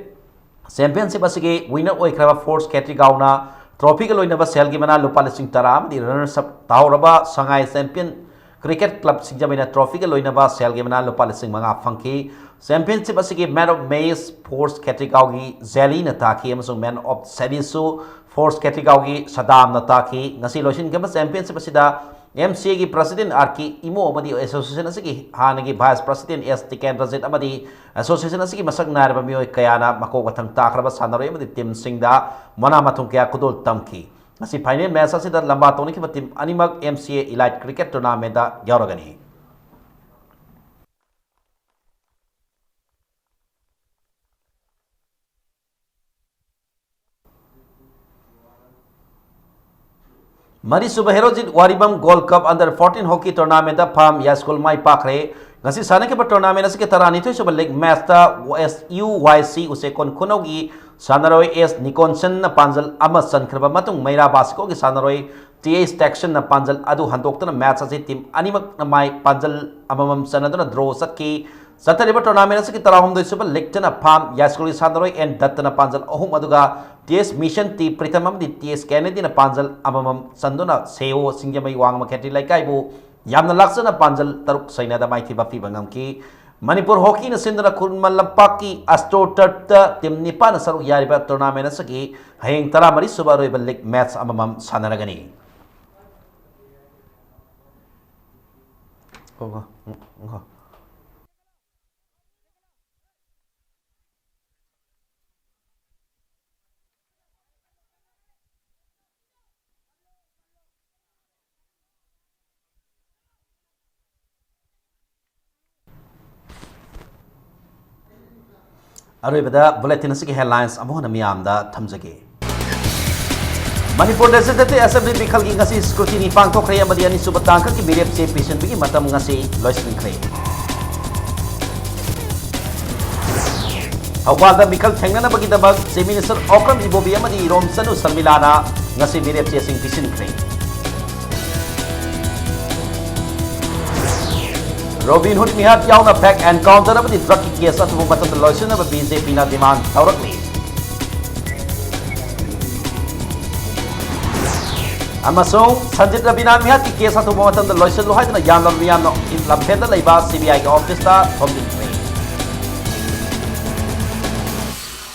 championship ꯑꯁꯤꯒꯤ winner ꯑꯣꯏꯈ꯭ꯔꯕ Force ꯈꯦꯇ꯭ꯔꯤꯒꯥꯎꯅ trophy ꯒ ꯂꯣꯏꯅꯕ ꯁꯦꯜꯒꯤ ꯃꯅꯥ ꯂꯨꯄꯥ ꯂꯤꯁꯤꯡ ꯇꯔꯥ ꯑꯃꯗꯤ runners up ꯇꯥꯍꯧꯔꯕ ꯁꯉꯥꯏ champion cricket club ꯁꯤꯡꯖꯃꯩꯅ trophy ꯒ ꯂꯣꯏꯅꯕ ꯁꯦꯜꯒꯤ ꯃꯅꯥ ꯂꯨꯄꯥ ꯂꯤꯁꯤꯡ ꯃꯉꯥ ꯐꯪꯈꯤ꯫ Championship ꯑꯁꯤꯒꯤ man of match Force ꯈꯦꯇ꯭ꯔꯤꯒꯥꯎꯒꯤ ꯖꯦꯂꯤꯅ ꯇꯥꯈꯤ ꯑꯃꯁꯨꯡ man of series ꯁꯨ Force ꯈꯦꯇ꯭ꯔꯤꯒꯥꯎꯒꯤ ꯁꯗꯥꯝꯅ ꯇꯥꯈꯤ꯫ ꯉꯁꯤ ꯂꯣꯏꯁꯤꯟꯈꯤꯕ championship ꯑꯁꯤꯗ M C A ꯒꯤ president R K ꯏꯃꯣ ꯑꯃꯗꯤ association ꯑꯁꯤꯒꯤ ꯍꯥꯟꯅꯒꯤ vice president S ꯇꯤꯀꯦꯟꯗ꯭ꯔꯖꯤꯠ ꯑꯃꯗꯤ association ꯑꯁꯤꯒꯤ ꯃꯁꯛ ꯅꯥꯏꯔꯕ ꯃꯤꯑꯣꯏ ꯀꯌꯥꯅ ꯃꯀꯣꯛ ꯃꯊꯪ ꯇꯥꯈ꯭ꯔꯕ ꯁꯥꯟꯅꯔꯣꯏ ꯑꯃꯗꯤ team ꯁꯤꯡꯗ ꯃꯅꯥ ꯃꯊꯨꯝ ꯀꯌꯥ ꯈꯨꯗꯣꯜ ꯇꯝꯈꯤ꯫ ꯉꯁꯤ final match ꯑꯁꯤꯗ ꯂꯝꯕꯥ ꯇꯧꯅꯈꯤꯕ team ꯑꯅꯤꯃꯛ M C A Elite Cricket Tournament ꯗ ꯌꯥꯎꯔꯒꯅꯤ꯫ ꯃꯔꯤꯁꯨꯕ Herojit Waribam gold cup under fourteen hockey tournamentꯇ ꯐꯥꯝ ꯌꯥꯏꯁ꯭ꯀꯨꯜ ꯃꯥꯏ ꯄꯥꯛꯈ꯭ꯔꯦ꯫ ꯉꯁꯤ ꯁꯥꯟꯅꯈꯤꯕ tournamentꯁꯤꯒꯤ ꯇꯔꯥꯅꯤꯊꯣꯏꯁꯨꯕ league matchꯇ S U Y C ꯎꯆꯦꯛꯀꯣꯟ ꯈꯨꯅꯧꯒꯤ ꯁꯥꯟꯅꯔꯣꯏ S ꯅꯤꯀꯣꯟꯁꯟꯅ ꯄꯥꯟꯖꯜ ꯑꯃ ꯆꯟꯈ꯭ꯔꯕ ꯃꯇꯨꯡ ꯃꯩꯔꯥ ꯕꯥꯁꯤꯀꯣꯒꯤ ꯁꯥꯟꯅꯔꯣꯏ T H ꯁ꯭ꯇꯦꯛꯁꯟꯅ ꯄꯥꯟꯖꯜ ꯑꯗꯨ ꯍꯟꯗꯣꯛꯇꯨꯅ match ꯑꯁꯤ team ꯑꯅꯤꯃꯛꯅ ꯃꯥꯏ ꯄꯥꯟꯖꯜ ꯑꯃꯃꯝ ꯆꯟꯅꯗꯨꯅ draw ꯆꯠꯈꯤ꯫ ꯆꯠꯊꯔꯤꯕ tournament ꯑꯁꯤꯒꯤ ꯇꯔꯥꯍꯨꯝꯗꯣꯏ ꯁꯨꯕ leagueꯇꯅ ꯐꯥꯝ ꯌꯥꯏꯁ꯭ꯀꯨꯜꯒꯤ ꯁꯥꯟꯅꯔꯣꯏ N ꯗꯠꯇꯅ ꯄꯥꯟꯖꯜ ꯑꯍꯨꯝ, ꯑꯗꯨꯒ T H mission T Pritam ꯑꯃꯗꯤ T H ꯀꯦꯅꯦꯗꯤꯅ ꯄꯥꯟꯖꯜ ꯑꯃꯃꯝ ꯆꯟꯗꯨꯅ ꯁꯦ ꯑꯣ ꯁꯤꯡꯖꯃꯩ ꯋꯥꯡꯃ ꯈꯦꯇ꯭ꯔꯤ ꯂꯩꯀꯥꯏꯕꯨ ꯌꯥꯝꯅ ꯂꯥꯛꯆꯅ ꯄꯥꯟꯖꯜ ꯇꯔꯨꯛ ꯁꯩꯅꯗ ꯃꯥꯏꯊꯤꯕ ꯄꯤꯕ ꯉꯝꯈꯤ꯫ ꯃꯅꯤꯄꯨꯔ ꯍꯣꯀꯤꯅ ꯁꯤꯟꯗꯨꯅ ꯈꯨꯃꯟ ꯂꯝꯄꯥꯛꯀꯤ AstroTurfꯇ team ꯅꯤꯄꯥꯟꯅ ꯁꯔꯨꯛ ꯌꯥꯔꯤꯕ tournament ꯑꯁꯤꯒꯤ ꯍꯌꯦꯡ ꯇꯔꯥꯃꯔꯤ ꯁꯨꯕ ꯑꯔꯣꯏꯕ league match ꯑꯃꯃꯝ ꯁꯥꯟꯅꯔꯒꯅꯤ꯫ ꯑꯔꯣꯏꯕꯗ bulletin ꯑꯁꯤꯒꯤ headlines ꯑꯃꯨꯛ ꯍꯟꯅ ꯃꯤꯌꯥꯝꯗ ꯊꯝꯖꯒꯦ꯫ ꯃꯅꯤꯄꯨꯔ Legislative Assembly ꯃꯤꯈꯜꯒꯤ ꯉꯁꯤ scrutiny ꯄꯥꯡꯊꯣꯛꯈ꯭ꯔꯦ ꯑꯃꯗꯤ ꯑꯅꯤꯁꯨꯕ ꯇꯥꯡꯀꯛꯀꯤ ꯃꯤꯔꯦꯞ ꯆꯦ ꯄꯤꯁꯤꯟꯕꯒꯤ ꯃꯇꯝ ꯉꯁꯤ ꯂꯣꯏꯁꯤꯟꯈ꯭ꯔꯦ꯫ ꯊꯧꯕꯥꯜꯗ ꯃꯤꯈꯜ ꯊꯦꯡꯅꯅꯕꯒꯤꯗꯃꯛ Chief Minister ꯑꯣꯀ꯭ꯔꯝ ꯏꯕꯣꯕꯤ ꯑꯃꯗꯤ ꯏꯔꯣꯝꯆꯅꯨ ꯁꯔꯃꯤꯂꯥꯅ ꯉꯁꯤ ꯃꯤꯔꯦꯞ ꯆꯦꯁꯤꯡ ꯄꯤꯁꯤꯟꯈ꯭ꯔꯦ꯫ ꯔꯣꯕꯤꯟꯍꯨꯗ ꯃꯤꯍꯥꯠ ꯌꯥꯎꯅ ꯐꯦꯛ ꯑꯦꯟꯀꯥꯎꯟꯇꯔ ꯑꯃꯗꯤ ꯗ꯭ꯔꯒꯀꯤ ꯀꯦꯁ ꯑꯊꯨꯕ ꯃꯇꯝꯗ ꯂꯣꯏꯁꯤꯟꯅꯕ ꯕꯤ ꯖꯦ ꯄꯤꯅ ꯗꯤꯃꯥꯟ ꯇꯧꯔꯛꯂꯤ꯫ ꯑꯃꯁꯨꯡ ꯁꯟꯖꯤꯠ ꯔꯕꯤꯅꯥ ꯃꯤꯍꯥꯠꯀꯤ ꯀꯦꯁ ꯑꯊꯨꯕ ꯃꯇꯝꯗ ꯂꯣꯏꯁꯤꯜꯂꯨ ꯍꯥꯏꯗꯨꯅ ꯌꯥꯝꯂꯕ ꯃꯤꯌꯥꯝꯅ ꯂꯝꯐꯦꯜꯗ ꯂꯩꯕ ꯁꯤ ꯕꯤ ꯑꯥꯏꯒꯤ ꯑꯣꯐꯤꯁꯇ ꯊꯣꯝꯖꯤꯟꯈ꯭ꯔꯦ꯫